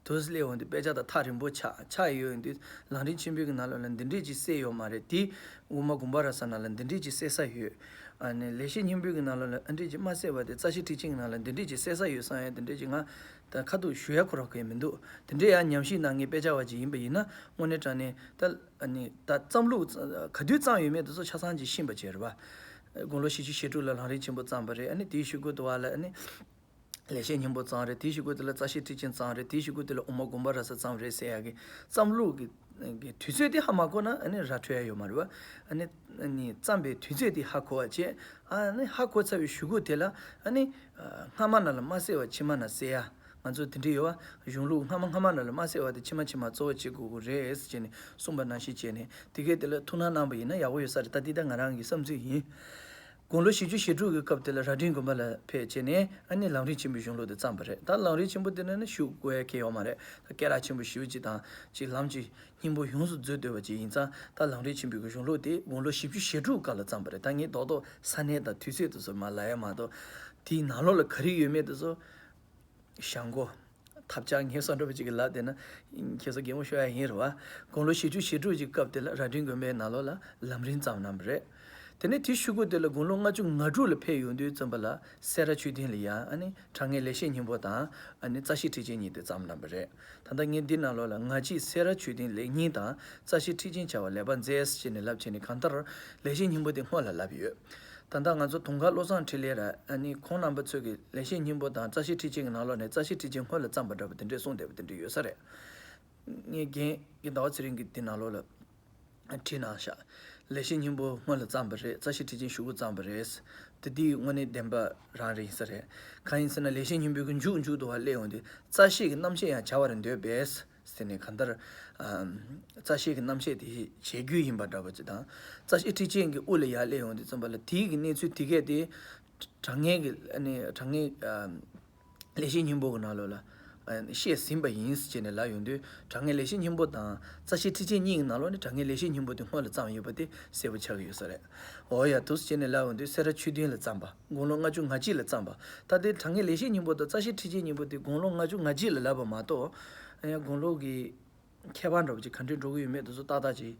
དུས་སླེབས་འོང་དུས་དཔེ་ཆ་དང་ཐག་རིང་པོ་ཆགས་ཆགས་ཡོད་འོང་དུས་ལམ་རིམ་ཆེན་པོའི་གི་ནང་ལོགས་ལ་འདི་འདྲས་ཀྱི་གསལ་ཡོད་མ་རེད་དེ། དབུ་མ་དགོངས་པ་རབ་གསལ་ནང་ལ་འདི་འདྲས་ཀྱི་གསལ་ས་ཡོད། ཨ་ནི་ལེགས་བཤད་སྙིང་པོའི་གི་ནང་ལོགས་ལ་ཨ་འདྲས་ཀྱི་མ་གསལ་བ་དེ་རྩ་ཤེ་ཊཱིཀ་ཆེན་གི་ནང་ལ་འདི་འདྲས་ཀྱི་གསལ་ས་ཡོད་བསམ་ཡ་དེ་འདྲས་ཀྱི་ང་། ད་ཁ་ཐུག་ཞུ་ཡ་ཁོ་རང་གི་མི་འདུག་དེ་འདྲའི་ཡང་ཉམས་ཞིབ་གནང་མཁན་དཔེ་ཆ་བ་ཅིག་ཡིན་པ་ཡིན་ན་དངོས་གནས་དྲང་གནས་ད་ཨ་ནི་ད་བརྩམས་ལུགས་ག་དུས་བརྩམས་ཡོད་མེད་དེ་ཚོ་ཆ་ཚང་ཅིག་ཤེས་པ་བྱས་རེད་བ། དགུང་ལོ་བཞི་བཅུ་ཞེ་དྲུག་ལ་ལམ་རིམ་ཆེན་པོ་བརྩམས་པ་རེད། ཨ་ནི་དེའི་གཞུག་གུ་དུ་བ་ལ་ཨ་ནི་ལེགས་བཤད་སྙིང་པོ་བརྩམས་རེད། དེའི་གཞུག་གུ་དེ་ལ་རྩ་ཤེ་ཊཱིཀ་ཆེན་བརྩམས་རེད། དེའི་གཞུག་གུ་དེ་ལ་དབུ་མ་དགོངས་པ་རབ་གསལ་བརྩམས་རེད་ཟེར་ཡ་གི་བརྩམས་ལུགས་ཀྱི་གི་དུས་ཚོད་དེ་ཧ་མ་གོ་ན་ཨ་ནི་ར་འཕྲོད་ཡ་ཡོད་མ་རེད་བ། ཨ་ནི་ཨ་ནི་བརྩམས་པའི་དུས་ཚོད་དེ་ཧ་གོ་བ་བྱས། ཨ་ནི་ཧ་གོ་ཚར་བའི་གཞུག་གུ་དེ་ལ་ཨ་ནི་སྔ་མ་ནང་ལ་མ་གསལ་བ་ཕྱི་མ་ནང་གསལ་ཡ། ང་ཚོ་དེ་འདྲ་ཡོད་བ། གཞུང་ལུགས་སྔ་མ་སྔ་མ་ནང་ལ་མ་གསལ་བ་དེ་ཕྱི་མ་ཕྱི་མ་གཙོ་བོ་བྱེད་དགོས་ཀྱི་རེད་ཟེར་བྱས་ནས་གསུངས་པ་ནང་བཞིན་བྱས་ནས་དེ་གས་དེ་ལ་ཐུགས་སྣང་གནང་པ་ཡིན་ན་ཡག་པོ་ཡོད་ས་རེད། ད་འདི་ད་ང་རང་གི་བསམ་ཚུལ་ཡིན། དགུང་ལོ་བཞི་བཅུ་ཞེ་དྲུག་གི་སྐབས་དེ་ལ་རྭ་སྒྲེང་དགོན་པ་ལ་ཕེབས་བྱས་ནས་ཨ་ནི་ལམ་རིམ་ཆེན་པོའི་གཞུང་ལུགས་དེ་བརྩམས་པ་རེད། ད་ལམ་རིམ་ཆེན་པོ་དེ་ནི་ནི་ཞུ་དགོས་ཡ་གལ་ཡོད་མ་རེད། ད་སྐད་གྲགས་ཆེན་པོ་ཞེ་པོ་ཅིག་དང་ཅིག་ལམ་གྱི་སྙིང་པོ་ཡོངས་སུ་མཛོད་འདོད་པ་ཅིག་ཡིན་ཙང་ད་ལམ་རིམ་ཆེན་པོའི་གཞུང་ལུགས་དེ་དགུང་ལོ་བཞི་བཅུ་ཞེ་དྲུག་སྐབས་ལ་བརྩམས་པ་རེད། ད་ངས་རྡོག་རྡོག་ས་གནས་དང་དུས་ཚོད་དེ་ཚོ་མར་ལབ་ཡ་མ་གཏོགས་དེའི་ནང་ལོགས་ལ་ག་རེ་ཡོད་མེད་དེ་ཚོ། བྱ་མགོ། ཐབས་ཆག་ངེས་སོ་འདྲ་པོ་ཅིག་གི་ལབ་བསྡད་ན་ཁྱེད་ཚོ་གད་མོ་ཤོར་ཡ་ཡིན་རེད་བ། དགུང་ལོ་བཞི་བཅུ་ཞེ་དྲུག་ཅིག་སྐབས་དེ་ལ་རྭ་སྒྲེང་དགོན་པའི་ནང་ལོགས་ལ་ལམ་རིམ་བརྩམས་གནང་བ་རེད། དེ་ནས་དེའི་གཞུག་གུ་དེ་ལ་དགུང་ལོ་ལྔ་བཅུ་ང་དྲུག་ལ་ཕེབས་ཡོང་དུས་ཙམ་པ་ལ་སེ་ར་ཆོས་སྡིངས་ལ་ཡ་ཨ་ནི་དྲང་ངེས་ལེགས་བཤད་སྙིང་པོ་དང་ཨ་ནི་རྩ་ཤེ་ཁྲི་ཆེན་གཉིས་དེ་བརྩམས་གནང་བ་རེད། ད་ལྟ་ངས་འདི་ནང་ལོགས་ལ་ང་གཅིག་སེ་ར་ཆོས་སྡིངས་ལེགས་སྙིང་དང་རྩ་ཤེ་ཁྲི་ཆེན་བྱ་བ་ལེགས་པར་མཛད་ཟེར་ནས་ལབ་བྱས་ནས་གང་ལྟར་ལེགས་བཤད་སྙིང་པོ་དེ་སྔོན་ལ་ལབ་ཡོད། ད་ལྟ་ང་ཚོ་དུང་དཀར་བློ་བཟང་འཕྲིན་ལས་ར་ཨ་ནི་ཁོང་རྣམ་པ་ཚོས་ཀྱི་ལེགས་བཤད་སྙིང་པོ་དང་རྩ་ཤེ་ཁྲི་ཆེན་གྱི་ནང་ལོགས་ནས་རྩ་ཤེ་ཁྲི་ཆེན་སྔོན་ལ་བརྩམས་པ་འདྲ་པོ་དེ་འདྲས་གསུངས་བསྡད་པ་དེ་འདྲས་ཡོད་ས་རེད། ངས་རྒན་གྱི་ཟླ་བ་ཚེ་རིང་གིས་དེ་ནང་ལོགས་ལ་བྲིས་གནང་ཤག་ལེགས་བཤད་སྙིང་པོ་སྔོན་ལ་བརྩམས་པ་རེད། རྩ་ཤེ་ཁྲི་ཆེན་གཞུག་གུ་བརྩམས་པ་རེད། དེ་དེའི་དངོས་གནས་བདེན་པ་རང་རེད་ཡིན་ས་རེད། གང་ཡིན་ཟེར་ན་ལེགས་བཤད་སྙིང་པོའི་གི་མཇུག་མཇུག་ཏུ་བ་སླེབས་ཡོང་དུས་རྩ་ཤེ་གི་རྣམ་བཤད་ཡང་བྱ་བར་འདོད་པས། ཟེར་ནས་གང་ལྟར། ཨམ། རྩ་ཤེ་གི་རྣམ་བཤད་དེ་བྱེད་རྒྱུ་ཡིན་པ་འདྲ་པོ་ཅིག་དང་། རྩ་ཤེ་ཁྲི་ཆེན་གྱི་དབུ་ལ་ཡར་སླེབས་ཡོང་དུས་ཙམ་པ་ལ་དེའི་གི་གནས་ཚུལ་དེ་གས་དེ། དྲང་ངེས་ཀྱི་ཨ་ནི་དྲང་ངེས། ཨམ། ལེགས་བཤད་སྙིང་པོ་གི་ནང་ལོགས་ལ། ཨ་ནི་བཤད་ཟིན་པ་ཡིན་ཟེར་ནས་ལབ་ཡོང་དུས་དྲང་ངེས་ལེགས་བཤད་སྙིང་པོ་དང་རྩ་ཤེ་ཁྲི་ཆེན་གཉིས་ཀྱི་ནང་ལོགས་ནས་དྲང་ངེས་ལེགས་བཤད་སྙིང་པོ་དེ་སྔོན་ལ་བརྩམས་ཡོད་པ་དེ་གསལ་པོ་ཆགས་ཀྱི་ཡོད་ས་རེད། འོ་ཡ་འདུག་ཟེར་ནས་ལབ་ཡོང་དུས་སེ་ར་ཆོས་སྡིངས་ལ་བརྩམས་པ་དགུང་ལོ་ལྔ་བཅུ་ང་གཅིག་ལ་བརྩམས་པ། ད་དེ་དྲང་ངེས་ལེགས་བཤད་སྙིང་པོ་དང་རྩ་ཤེ་ཁྲི་ཆེན་གཉིས་པོ་དེ་དགུང་ལོ་ལྔ་བཅུ་ང་གཅིག་ལ་ལབ་པ་མ་གཏོགས། ཡང་དགུང་ལོ་གི་ཁྱད་པར་འདྲ་པོ་ཅིག་ག་འདྲས་འགྲོ་གི་ཡོད་མེད་དེ་ཚོ་ཏག་ཏག་ཅིག་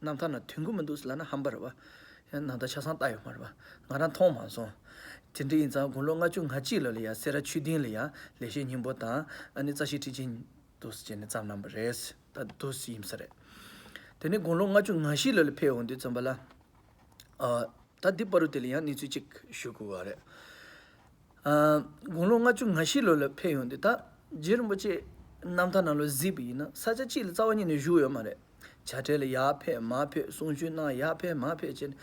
ཨ། རྣམ་ཐར་ནང་ཐོན་གི་མི་འདུག་ཟེར་ལབ་ན་ཧམ་པ་རེད་བ། ཡང་ནང་ལྟར་ཆ་ཚང་ལྟ་ཡོད་མ་རེད་བ། ང་རང་མཐོང་མ་སོང་། དེ་འདྲ་ཡིན་ཙང་དགུང་ལོ་ལྔ་བཅུ་ང་གཅིག་ལོ་ལ་ཡང་སེ་ར་ཆོས་སྡིངས་ལ་ཡང་ལེགས་བཤད་སྙིང་པོ་དང་ཨ་ནི་རྩ་ཤེ་ཁྲི་ཆེན་འདུག་སེ་བྱས་ནས་བརྩམས་གནང་བ་རེད། ད་འདུག་སེ་ཡིན་ས་རེད། དེ་ནས་དགུང་ལོ་ལྔ་བཅུ་ང་བཞི་ལོ་ལ་ཕེབས་འོང་དུས་ཙམ་པ་ལ། ཨ། ད་འདི་བར་དུ་དེ་ལ་ཡང་གནས་ཚུལ་གཅིག་ཞུ་དགོས་པ་རེད། ཨ། དགུང་ལོ་ལྔ་བཅུ་ང་བཞི་ལོ་ལ་ཕེབས་ཡོང་དུས་ད་རྗེ་རིན་པོ་ཆེ་རྣམ་ཐར་ནང་ལོགས་གཟིགས་པ་ཡིན་ན་ས་ཆ་གཅིག་ལ་རྩ་བ་ཉིད་ནས་བཞུགས་ཡོད་མ་རེད། བྱ་བྲལ་ལ་ཡར་ཕེབས་མར་ཕེབས་གསུང་ཆོས་གནང་ཡར་ཕེབས་མར་ཕེབས་བྱས་ནས།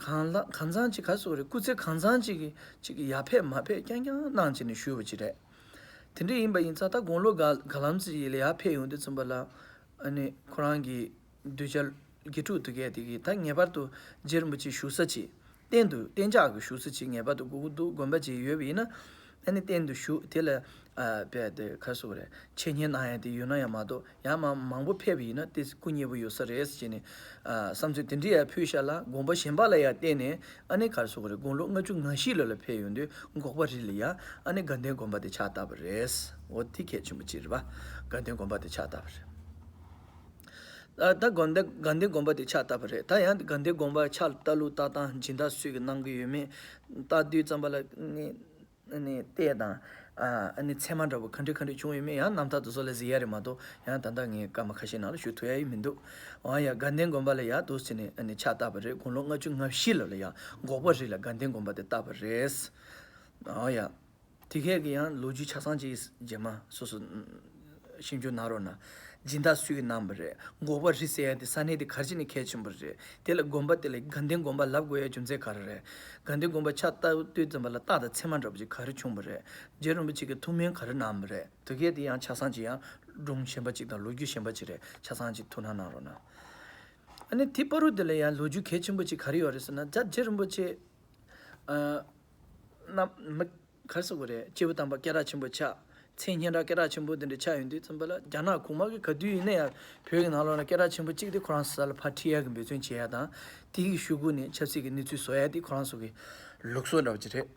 གང་ལ་གང་འཚམ་ཅིག་ག་རེ་ཟེར་དགོས་རེད། སྐུ་ཚེ་གང་འཚམ་ཅིག་གི་ཅིག་གི་ཡར་ཕེབས་མར་ཕེབས་རྐྱང་རྐྱང་གནང་བྱས་ནས་བཞུགས་པ་ཅིག་རེད། དེ་འདྲ་ཡིན་པ་ཡིན་ཙང་ད་དགུང་ལོ་ག་ག་ལམ་ཅིག་ལ་ཡར་ཕེབས་ཡོང་དུས་ཙམ་པ་ལ་ཨ་ནི་ཁོ་རང་གི་གདུལ་བྱ་དགེ་ཕྲུག་དེ་གས་དེ་གིས་ད་ངེས་པར་དུ་རྗེ་རིན་པོ་ཆེ་བཞུགས་ས་ཅིག་གཏན་དུ་གཏན་འཇགས་ཀྱི་བཞུགས་ས་ཅིག་ངེས་པར་དུ་དགོས་ཀྱི་འདུག་དགོན་པ་ཅིག་ཡོད་པ་ཡིན་ན་ཨ་ནི་གཏན་དུ་བཞུགས་དེ་ལ་ཨ་དཔེ་དེ་ག་རེ་ཟེར་དགོས་རེད། འཆད་ཉན་གནང་ཡ་དེ་ཡོད་ན་ཡང་མ་གཏོགས་ཡང་མང་མང་པོ་ཕེབས་པ་ཡིན་ན་དེ་སྐུ་མཉེལ་པོ་ཡོད་ས་རེད་ཟེར་ནས་ཨ་བསམ་ཚུལ་དེ་འདྲ་ཡང་ཕུལ་ཤག་ལ་དགོངས་པ་གཞན་པ་ལ་ཡང་བརྟེན་ནས་ཨ་ནི་ག་རེ་ཟེར་དགོས་རེད། དགུང་ལོ་ལྔ་བཅུ་ང་བཞི་ལོ་ལ་ཕེབས་ཡོང་དུས་འགོག་པ་རི་ལ་ཡ་ཨ་ནི་དགའ་ལྡན་དགོན་པ་དེ་ཕྱག་བཏབ་པ་རེད། འོ་དེ་གལ་ཆེན་པོ་ཅིག་རེད་པ། དགའ་ལྡན་དགོན་པ་དེ་ཕྱག་བཏབ་པ་རེད། ད་ད་དགོན་སྡེ་དགའ་ལྡན་དགོན་པ་དེ་ཕྱག་བཏབ་པ་རེད། ད་ཡང་དགའ་ལྡན་དགོན་པ་ཕྱག་ལྟ་ལུགས་ལྟ་སྟངས་སྦྱིན་བདག་སུས་ཀྱི་གནང་གི་ཡོད་མེད་ལྟ་དུས་ཙམ་པ་ལ་ནི་ནི་ལྟས་དང་ཨ་ནི་མཚན་མ་འདྲ་པོ་ག་འདྲ་ག་འདྲ་བྱུང་ཡོད་མེད་ཡང་རྣམ་ཐར་དེ་ཚོ་ལ་གཟིགས་ཡ་རེད་མ་གཏོགས་ཡང་ད་ལྟ་ངས་སྐར་མ་ཁ་ཤས་ནང་ལ་ཞུ་ཐུབ་ཡ་ཡི་མི་འདུག་འོ་ཡ་དགའ་ལྡན་དགོན་པ་ལ་ཡ་འདུག་ཟེར་ནས་ཨ་ནི་ཕྱག་བཏབ་པ་རེད། དགུང་ལོ་ལྔ་བཅུ་ང་བཞི་ལོ་ལ་ཡ་འགོག་པ་རི་ལ་དགའ་ལྡན་དགོན་པ་དེ་བཏབ་པ་རེད། འོ་ཡ། དེ་གས་ཀྱི་ཡང་ལོ་རྒྱུས་ཆ་ཚང་ཅིག་རྗེས་མ་སོ་སོ་ཞིབ་འཇུག་གནང་རོགས་གནང་། སྦྱིན་བདག་སུས་གནང་བ་རེད། འགོག་པ་རི་ཟེར་ཡ་དེ་ས་གནས་དེ་ག་རེ་བྱས་ནས་གལ་ཆེན་པོ་རེད། དེ་ལ་དགོན་པ་དེ་ལ་དགའ་ལྡན་དགོན་པ་ལབ་དགོས་ཡ་རྒྱུ་མཚན་ག་རེ་རེད། དགའ་ལྡན་དགོན་པ་ཕྱག་བཏབ་དུས་ཙམ་པ་ལ་རྟགས་དང་མཚན་མ་འདྲ་པོ་ཅིག་ག་རེ་བྱུང་བ་རེད། རྗེ་རིན་པོ་ཆེ་གིས་ཐུགས་སྨོན་ག་རེ་གནང་བ་རེད། དེ་གས་དེ་ཡང་ཆ་ཚང་ཅིག་ཡང་སྒྲུང་གཞན་པ་ཅིག་དང་ལོ་རྒྱུས་གཞན་པ་ཅིག་རེད། ཆ་ཚང་ཅིག་ཐུགས་སྣང་གནང་རོགས་གནང་། ཨ་ནི་དེ་བར་དུ་དེ་ལ་ཡང་ལོ་རྒྱུས་གལ་ཆེན་པོ་ཅིག་ག་རེ་ཡོད་རེད་ཟེར་ན་ད་རྗེ་རིན་པོ་ཆེ་ཨ་ན་མི་ག་རེ་ཟེར་དགོས་རེད། སྐྱེས་བུ་དམ་པ་སྐད་གྲགས་ཆེན་པོ་ཆགས། མཚན་སྙན་གྲགས་སྐད་གྲགས་ཆེན་པོ་དེ་འདྲ་ཆགས་ཡོང་དུས་ཙམ་པ་ལ་རྒྱ་ནག་གོང་མ་གི་ག་དུས་ཡིན་ན་ཡང་བོད་ཀྱི་ནང་ལོགས་ལ་སྐད་གྲགས་ཆེན་པོ་གཅིག་དེ་ཁོ་རང་ས་ལ་ཕར་ཁྲིད་ཡག་གི་འབད་བརྩོན་བྱེད་ཡག་དང་། དེ་གི་ཤུལ་ཁུག་ནས་ཆབ་སྲིད་ཀྱི་གནས་ཚུལ་བཟོ་ཡག་དེ་ཁོ་རང་ཚོ་གི་ལུགས་སྲོལ་འདྲ་བོ་ཅིག་རེད།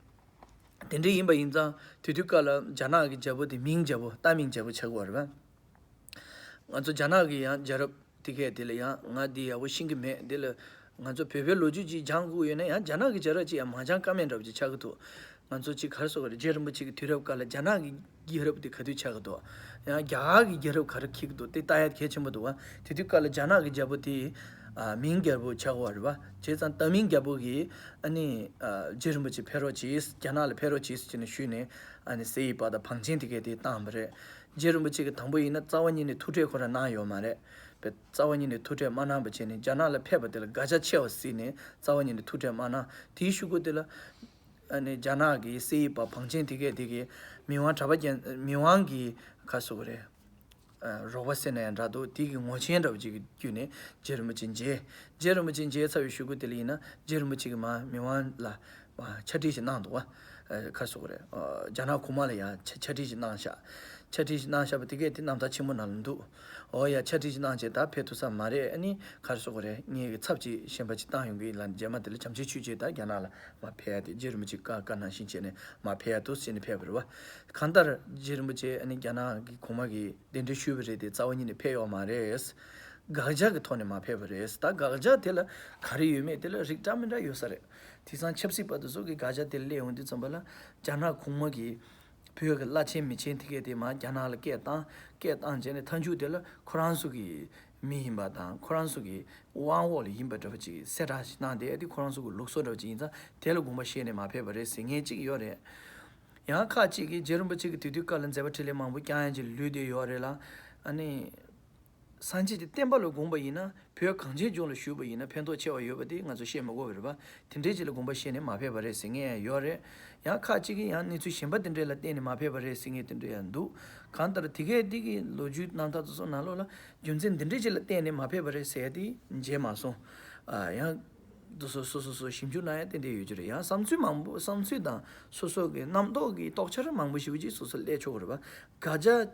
དེ་འདྲ་ཡིན་པ་ཡིན་ཙང་དེ་དུས་སྐབས་ལ་རྒྱ་ནག་གི་རྒྱལ་པོ་དེ་མིང་རྒྱལ་པོ་ཏཱ་མིང་རྒྱལ་པོ་ཆགས་ཀྱི་ཡོད་རེད་པ། ང་ཚོ་རྒྱ་ནག་གི་ཡང་རྒྱལ་རབས་དེ་གས་དེ་ལ་ཡང་ང་འདི་ཡག་པོ་ཤེས་ཀྱི་མེད། འདི་ལ་ང་ཚོ་བོད་པའི་ལོ་རྒྱུས་ཅིག་སྦྱང་དགོས་ཡོད་ན་ཡང་རྒྱ་ནག་གི་རྒྱལ་རབས་ཅིག་ཡང་མ་སྦྱང་ཀ་མེད་འདྲ་པོ་ཅིག་ཆགས་ཀྱི་འདུག་ང་ཚོ་ཅིག་ག་རེ་ཟེར་དགོས་རེད། རྗེ་རིན་པོ་ཆེ་གི་དུས་རབས་སྐབས་ལ་རྒྱ་ནག་གི་རྒྱལ་རབས་དེ་ག་དུས་ཆགས་ཀྱི་འདུག་ཡང་རྒྱ་གར་གྱི་རྒྱལ་རབས་ག་རེ་འཁེལ་གྱི་འདུག་དེ་ལྟ་ཡ་གལ་ཆེན་པོ་འདུག་བ། དེ་དུས་སྐབས་ལ་རྒྱ་ནག་གི་རྒྱལ་པོ་དེ་ཨ་མིང་རྒྱལ་པོ་ཆགས་ཀྱི་ཡོད་རེད་བ། བྱས་ཙང་ཏཱ་མིང་རྒྱལ་པོ་གིས་ཨ་ནི་ཨ་རྗེ་རིན་པོ་ཆེ་ཕེབས་རོགས་གྱིས། རྒྱ་ནག་ལ་ཕེབས་རོགས་གྱིས་ཟེར་ནས་ཞུས་ནས་ཨ་ནི་སེ་ཡི་པ་དང་བང་ཆེན་དེ་གས་དེ་བཏང་བ་རེད། རྗེ་རིན་པོ་ཆེ་གིས་དང་པོ་ཡིན་ན་རྩ་བ་ཉིད་ནས་ཐུགས་ཁྲལ་ཁོ་རང་གནང་ཡོད་མ་རེད། པས་རྩ་བ་ཉིད་ནས་ཐུགས་ཁྲལ་མ་གནང་བ་བྱས་ནས་རྒྱ་ནག་ལ་ཕེབས་པ་དེ་ལ་དགག་བྱ་ཆེ་བ་གཟིགས་ནས་རྩ་བ་ཉིད་ནས་ཐུགས་ཁྲལ་མ་གནང་། དེའི་ཤུལ་ཁུག་དེ་ལ་ཨ་ནི་རྒྱ་ནག་གི་སེ་ཡི་པ་བང་ཆེན་དེ་གས་དེ་གས་མི་དབང་གྲགས་པ་རྒྱལ་མི་དབང་གི་ག་རེ་ཟེར་དགོས་རེད། རོགས་པ་ཟེར་ན་ཡང་འདྲ་འདུག་དེ་གི་ངོ་ཆེན་འདྲ་བོ་ཅིག་གི་བརྒྱུད་ནས་རྗེ་རིན་པོ་ཆེ་མཇལ། རྗེ་རིན་པོ་ཆེ་མཇལ་ཚར་བའི་གཞུག་གུ་དེ་ལ་ཡིན་ན་རྗེ་རིན་པོ་ཆེ་གིས་མར་མི་དབང་ལ་མར་ཕྱག་བྲིས་ཤིག་གནང་འདུག་བ། ག་རེ་ཟེར་དགོས་རེད། རྒྱ་ནག་གོང་མ་ལ་ཡང་ཕྱག་ཕྱག་བྲིས་ཤིག་གནང་ཤག་ཕྱག་བྲིས་ཤིག་གནང་ཤག་པ་དེ་གས་དེ་རྣམ་ཐར་ཆེན་མོ་ནང་ལ་འདུག་འོ་ཡ། ཕྱག་བྲིས་ཤིག་གནང་བྱས་ད་ཕེབས་ཐུབ་ས་མ་རེད། ཨ་ནི་ག་རེ་ཟེར་དགོས་རེད། ངེད་ཀྱི་ཚབ་ཅིག་གཞན་པ་ཅིག་བཏང་ཡོང་གི་ཡིན་ལབ་ནས་རྗེས་མ་དེ་ལ་བྱམས་ཆེན་ཆོས་རྗེ་ད་རྒྱ་ནག་ལ་མར་ཕེབས་ཡ་དེ་རྗེ་རིན་པོ་ཆེ་བཀའ་བཀའ་གནང་བཞིན་བྱས་ནས་མར་ཕེབས་ཡ་འདུག་ཟེར་ནས་ཕེབས་པ་རེད་བ། གང་ལྟར་རྗེ་རིན་པོ་ཆེ་ཨ་ནི་རྒྱ་ནག་གི་གོང་མ་གིས་གདན་འདྲེན་ཞུས་པ་རེད་དེ་རྩ་བ་ཉིད་ནས་ཕེབས་ཡོད་མ་རེད། དགག་བྱ་གི་ཐོག་ནས་མར་ཕེབས་པ་རེད། ད་དགག་བྱ་དེ་ལ་ག་རེ་ཡོད་མེད་དེ་ལ་རིགས་འདྲ་མི་འདྲ་ཡོད་ས་རེད། དེང་སང་ཆབ་སྲིད་པ་དེ་ཚོ་གིས་དགག་བྱ་དེ་སླེབས་ཡོང་དུས་ཙམ་པ་ལ་རྒྱ་ནག་གོང་མ་གིས་བོད་ཀྱི་བླ་ཆེན་མི་ཆེན་དེ་གས་དེ་མར་རྒྱ་ནག་ལ་སྐད་བཏང་། སྐད་བཏང་བྱས་ནས་མཐའ་མཇུག་དེ་ལ་ཁོ་རང་ཚོ་གི་མི་ཡིན་པ་དང་ཁོ་རང་ཚོ་གི་དབང་འོག་ལ་ཡིན་པ་འདྲ་བ་ཅིག་གསལ་བསྒྲགས་ཤིག་གནང་བསྡད་དེ་ཁོ་རང་ཚོ་གི་ལུགས་སྲོལ་འདྲ་བ་ཅིག་ཡིན་ཙང་དེ་ལ་དགོངས་པ་བཞེས་ནས་མར་ཕེབས་པ་རེད་ཟེར་མཁན་ཅིག་ཡོད་རེད། ཡང་ཁག་ཅིག་གིས་རྗེ་རིན་པོ་ཆེ་གི་དུས་དུས་སྐབས་ལ་མཛད་པ་འཕྲིན་ལས་མང་པོ་བསྐྱངས་ཡ་ཅིག་ལུས་བསྡད་ཡོད་རེད་ལ། ཨ་ནི། སངས་རྒྱས་ཀྱི་བསྟན་པ་ལ་དགོངས་པ་ཡིན་ན་བོད་གངས་ཅན་ལྗོངས་ལ་བཞུགས་པ་ཡིན་ན་ཕན་ཐོགས་ཆེ་བ་ཡོད་པ་དེ་ང་ཚོ་བཤད་མི་དགོས་པ་རེད་པ། དེ་འདྲའི་ཅིག་ལ་དགོངས་པ་བཞེས་ནས་མར་ཕེབས་པ་རེད་ཟེར་མཁན་ཡང་ཡོད་རེད། ཡང་ཁག་ཅིག་གིས་ཡང་གནས་ཚུལ་གཞན་པ་དེ་འདྲའི་ལ་བརྟེན་ནས་མར་ཕེབས་པ་རེད་ཟེར་མཁན་དེ་འདྲ་ཡང་འདུག་གང་ལྟར་དེ་གས་དེ་གི་ལོ་རྒྱུས་རྣམ་ཐར་དེ་ཚོ་ནང་ལོགས་ལ་རྒྱུ་མཚན་འདི་འདྲའི་ཅིག་ལ་བརྟེན་ནས་མར་ཕེབས་པ་རེད་ཟེར་ཡ་དེ་མཇལ་མ་སོང་། ཨ་ཡང་། དེ་ཚོ་སོ་སོ་སོ་ཞིབ་འཇུག་གནང་ཡ་ཏན་ཏན་ཡོད་ཀྱི་རེད། ཡང་བསམ་ཚུལ་མང་པོ་བསམ་ཚུལ་དང་སོ་སོ་གི་རྣམ་རྟོག་གི་རྟོག་འཆར་མང་པོ་ཞེ་པོ་ཅིག་སོ་སོ་སླེབས་ཆོག་གི་རེད་པ། དགག་བྱ་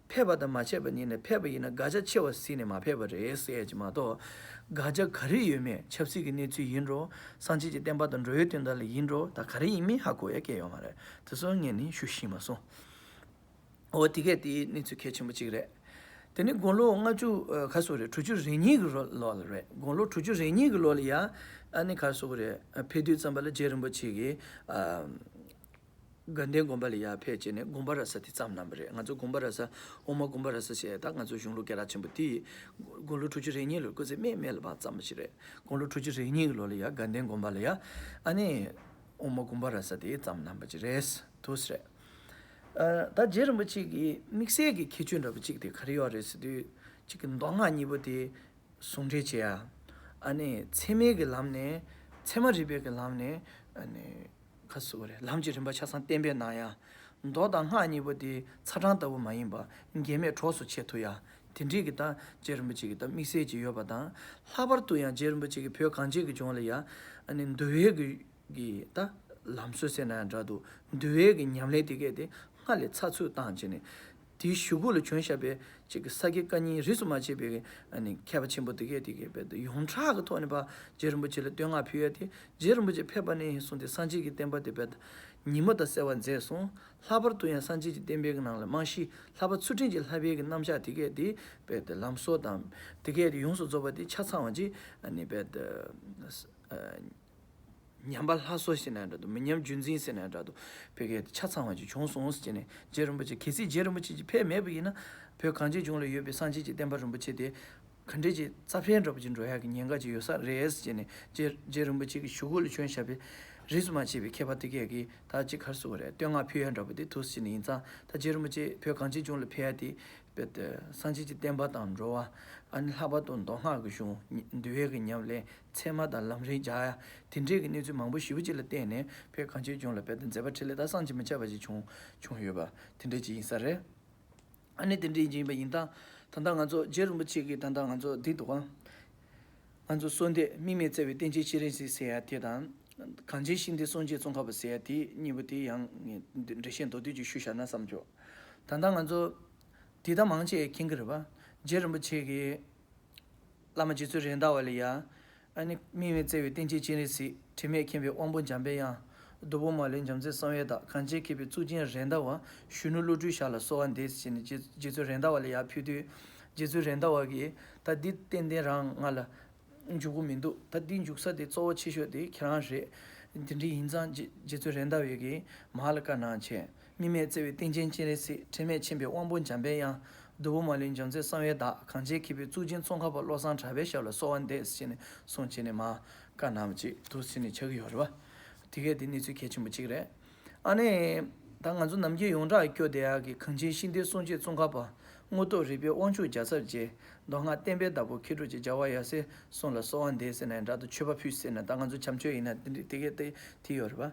ཕེབས་པ་དང་མ་ཕེབས་པ་གཉིས་ནས་ཕེབས་པ་ཡིན་ན་དགག་བྱ་ཆེ་བ་གཟིགས་ནས་མ་ཕེབས་པ་རེད་ཟེར་ཡ་ཅིག་མ་གཏོགས། དགག་བྱ་ག་རེ་ཡོད་མེད་ཆབ་སྲིད་ཀྱི་གནས་ཚུལ་ཡིན་རུང་སངས་རྒྱས་ཀྱི་བསྟན་པ་དང་འགྲོ་བའི་དོན་དག་ལ་ཡིན་རུང་ད་ག་རེ་ཡིན་མིན་ཧ་གོ་ཡ་གང་ཡོད་མ་རེད། དེ་ཚོ་ངས་ནི་ཞུ་ཤེས་མ་སོང་། འོ་དེ་གས་དེའི་གནས་ཚུལ་གལ་ཆེན་པོ་གཅིག་རེད། དེ་ནི་དགུང་ལོ་ལྔ་བཅུ་ཨ་ག་ཚོད་རེད། དྲུག་ཅུ་རེ་གཉིས་ཀྱི་ལོ་ལོ་ལ་རེད། དགུང་ལོ་དྲུག་ཅུ་རེ་གཉིས་ཀྱི་ལོ་ལ་ཡ་ཨ་ནི་ག་ཚོད་རེད། ཨ་ཕེབས་དུས་ཙམ་པ་ལ་རྗེ་རིན་པོ་ཆེ་གིས་ཨ་དགའ་ལྡན་དགོན་པ་ལ་ཡ་ཕེབས་བྱས་ནས་དགོངས་པ་རབ་གསལ་དེ་བརྩམས་གནང་བ་རེད། ང་ཚོ་དགོངས་པ་རབ་གསལ་དབུ་མ་དགོངས་པ་རབ་གསལ་ཞེས་ད་ང་ཚོ་གཞུང་ལུགས་སྐད་གྲགས་ཆེན་པོ་དེ་དགུང་ལོ་དྲུག་ཅུ་རེ་གཉིས་ལོར་སྐུ་ཚེ་སྨད་མེད་ལ་བར་བརྩམས་པ་ཞིག་རེད། དགུང་ལོ་དྲུག་ཅུ་རེ་གཉིས་ཀྱི་ལོ་ལ་ཡ་དགའ་ལྡན་དགོན་པ་ལ་ཡ་ཨ་ནི་དབུ་མ་དགོངས་པ་རབ་གསལ་དེ་བརྩམས་གནང་བ་ཅིག་རེད། འདུག་སེ་རེད། ཨ་ད་རྗེ་རིན་པོ་ཆེ་གི་དམིགས་བསལ་གྱི་ཁྱད་ཆོས་འདྲ་པོ་གཅིག་དེ་ག་རེ་ཡོད་རེད་ཟེར་དུས། གཅིག་གི་མདོ་སྔགས་གཉིས་པོ་དེ་ཟུང་འབྲེལ་བྱེད་ཡ། ཨ་ནི་ཚད་མའི་གི་ལམ་ནས་ཚད་མ་རིག་པའི་གི་ལམ་ནས་ཨ་ནི་ག་ཟེར་དགོས་རེད། ལམ་གྱི་རིམ་པ་ཆ་ཚང་གཏན་འབེབས་གནང་ཡ། མདོ་དང་སྔགས་གཉིས་པོ་དེ་ཚ་གྲང་ལྟ་བུ་མ་ཡིན་པ་འགལ་མེད་གྲོགས་སུ་བྱེད་ཐུབ་ཡ། དེ་འདྲའི་གི་ད་རྗེ་རིན་པོ་ཆེ་གི་ད་དམིགས་བསལ་གྱི་ཡོད་པ་དང་། ལྷག་པར་དུ་ཡང་རྗེ་རིན་པོ་ཆེ་གི་བོད་གངས་ཅན་གྱི་ལྗོངས་ལ་ཡ་ཨ་ནི་འདུལ་བའི་གི་གི་ད་ལམ་སྲོལ་ཟེར་ན་ཡང་འདྲ་འདུག་འདུལ་བའི་གི་ཉམས་ལེན་དེ་གས་དེ་སྔར་ལས་ཚགས་ཚུད་བཏང་བྱས་ནས། དེའི་གཞུག་གུ་ལ་བྱོན་བཞག་པའི་ཅིག་གི་ས་དགེ་བཀའ་རྙིང་རིས་སུ་མ་ཆད་པའི་གི་ཨ་ནི་མཁས་པ་ཆེན་པོ་དེ་གས་དེ་གས་རྦད་དེ་ཡོངས་གྲགས་ཀྱི་ཐོག་ནས་ཕར་རྗེ་རིན་པོ་ཆེ་ལ་བསྟོད་བསྔགས་ཕུལ་ཡ་དེ། རྗེ་རིན་པོ་ཆེ་ཕེབས་པ་ནས་བཟུང་སྟེ་སངས་རྒྱས་ཀྱི་བསྟན་པ་དེ་རྦད་དེ་ཉིན་མོ་དང་གསལ་བར་མཛད་སོང་། ལྷག་པར་དུ་ཡང་སངས་རྒྱས་ཀྱི་བསྟན་པའི་གི་ནང་ལ་རྨང་གཞི་ལྷག་པ་ཚུལ་ཁྲིམས་ཀྱི་བསླབ་པའི་གི་རྣམ་གཞག་དེ་གས་དེ་རྦད་དེ་ལམ་སྲོལ་དང་དེ་གས་དེ་ཡོངས་སུ་རྫོགས་པ་དེ་ཆ་ཚང་བ་ཅིག་ཨ་ནི་རྦད་དེ། ཉམས་པ་སླར་གསོ་ཟེར་ན་འདྲ་འདུག་མི་ཉམས་རྒྱུན་འཛིན་ཟེར་ན་འདྲ་འདུག་བོད་སྐད་དེ་ཆ་ཚང་བ་ཅིག་བྱུང་སོང་ཟེར་ནས་རྗེ་རིན་པོ་ཆེ། གལ་སྲིད་རྗེ་རིན་པོ་ཆེ་ཅིག་ཕེབས་མེད་པ་ཡིན་ན་བོད་གངས་ཅན་ལྗོངས་ལ་ཡོད་པའི་སངས་རྒྱས་ཀྱི་བསྟན་པ་རིན་པོ་ཆེ་དེ་ག་འདྲས་ཅིག་རྩ་ཕན་འདྲ་པོ་ཅིག་འགྲོ་ཡག་གི་ཉེན་ཁ་ཅིག་ཡོད་ས་རེད་ཟེར་ནས་རྗེ་རྗེ་རིན་པོ་ཆེ་གི་གཞུག་གུ་ལ་བྱོན་བཞག་པའི་རིས་སུ་མ་ཆད་པའི་མཁས་པ་དེ་གས་ཀྱིས་ད་ཅིག་ག་རེ་ཟེར་དགོས་རེད། བསྟོད་བསྔགས་ཕུལ་ཡག་འདྲ་པོ་དེ་འདུག་ཟེར་ནས་ཡིན་ཙང་ད་རྗེ་རིན་པོ་ཆེ་བོད་གངས་ཅན་ལྗོངས་ལ་ཕེབས་ཡག་དེ། དཔེ་དེ་སངས་རྒྱས་ཀྱི་བསྟན་པ་དང་འགྲོ་བ། ཨ་ནི་ལྷག་པར་དུ་མདོ་སྔགས་ཀྱི་གཞུང་འདུལ་བའི་གི་ཉམས་ལེན་ཚད་མ་དང་ལམ་རིམ་སྦྱར་ཡ་དེ་འདྲའི་གི་གནས་ཚུལ་མང་པོ་ཞེ་པོ་ཅིག་ལ་བརྟེན་ནས་བོད་གངས་ཅན་ལྗོངས་ལ་དཔེ་དེ་མཛད་པ་འཕྲིན་ལས་དང་བསམ་གྱིས་མི་ཁྱབ་པ་ཞིག་བྱུང་བྱུང་ཡོད་པ་དེ་འདྲའི་ཅིག་ཡིན་ས་རེད། ཨ་ནི་དེ་འདྲའི་ཅིག་ཡིན་པ་ཡིན་ཙང་ད་ལྟ་ང་ཚོ་རྗེ་རིན་པོ་ཆེ་གི་ད་ལྟ་ང་ཚོ་འདི་འདུག་ག་ང་ཚོ་གསོལ་འདེབས་དམིགས་མེད་བརྩེ་བའི་རྟེན་ཅན་སྤྱན་རས་གཟིགས་ཟེར་ཡ་དེ་དང་། གངས་ཅན་ཤིང་རྟའི་སྲུང་བྱེད་ཙོང་ཁ་པ་ཟེར་ཡ་དེ་གཉིས་པོ་དེ་ཡང་ངས་འགྲེལ་བཤད་མདོར་བསྡུས་ཅིག་ཞུས་བཞག་ན་བསམ་བྱུང་། ད་ལྟ་ང་ཚོ་འདི་ལྟ་མང་ཆེ་མཁྱེན་གྱི་རེད་པ། རྗེ་རིན་པོ་ཆེ་གིས་བླ་མ་རྗེ་བཙུན་རེད་མདའ་བ་ལ་ཡ། ཨ་ནི་དམིགས་མེད་བརྩེ་བའི་རྟེན་ཅན་སྤྱན་རས་གཟིགས། དྲི་མེད་མཁྱེན་པའི་དབང་པོ་འཇམ་པའི་དབྱངས། བདུད་པོ་མ་ལུས་འཇོམས་མཛད་གསང་བའི་བདག། གངས་ཅན་མཁས་པའི་གཙུག་རྒྱན་རེད་མདའ་བ། གཞོན་ནུ་བློ་གྲོས་ཞར་ལ་གསོལ་བ་འདེབས་ཟེར་ནས་རྗེ་རྗེ་བཙུན་རེད་མདའ་བ་ལ་ཡར་ཕུལ་དུས། རྗེ་བཙུན་རེད་མདའ་བ་གིས་ད་འདི་ཏན་ཏན་རང་ང་ལ་འཇུག་གི་མི་འདུག་ད་འདི་འཇུག་ས་དེ་གཙོ་བོ་ཆེ་ཤོས་དེ་ཁྱེད་རང་རེད། འདི་འདྲ་ཡིན་ཙང་རྗེ་རྗེ་བཙུན་རེད་མདའ་བ་གིས་མར་ལ་བཀའ་གནང་བྱས། དམིགས་མེད་བརྩེ་བའི་རྟེན་ཅན་སྤྱན་རས་གཟིགས། དྲི་མེད་མཁྱེན་པའི་དབང་པོ་འཇམ་པའི་དབྱངས། བདུད་པོ་མ་ལུས་འཇོམས་མཛད་གསང་བའི་བདག། གངས་ཅན་མཁས་པའི་གཙུག་རྒྱན་ཙོང་ཁ་པ། བློ་བཟང་གྲགས་པའི་ཞབས་ལ་གསོལ་བ་འདེབས་ཟེར་ནས་གསུངས་བྱས་ནས་མར་བཀའ་གནང་བ་ཅིག་འདུག་ཟེར་ནས་ཆགས་ཀྱི་ཡོད་རེད་བ། དེ་གས་དེ་གནས་ཚུལ་གལ་ཆེན་པོ་གཅིག་རེད། ཨ་ནི། ད་ང་ཚོ་ནམ་རྒྱུན་ཡོངས་གྲགས་སྐྱོ་བསྡད་ཡག་གི་གངས་ཅན་ཤིང་རྟའི་སྲུང་བྱེད་ཙོང་ཁ་པ། དངོས་སྟོབས་རིག་པའི་དབང་ཕྱུག་རྒྱལ་ཚབ་རྗེ། མདོ་སྔགས་བསྟན་པའི་བདག་པོ་མཁས་གྲུབ་ཀྱི་རྒྱལ་བ་ཡབ་སྲས་གསུམ་ལ་གསོལ་བ་འདེབས་ཟེར་ནས་འདྲ་འདུག་མཆོད་པ་ཕུལ་ཟེར་ནས་ད་ང་ཚོ་བྱམས་མཆོད་ཡིན་ན་དེ་འདྲ་དེ་གས་དེ་དེ་ཡོད་རེད་བ།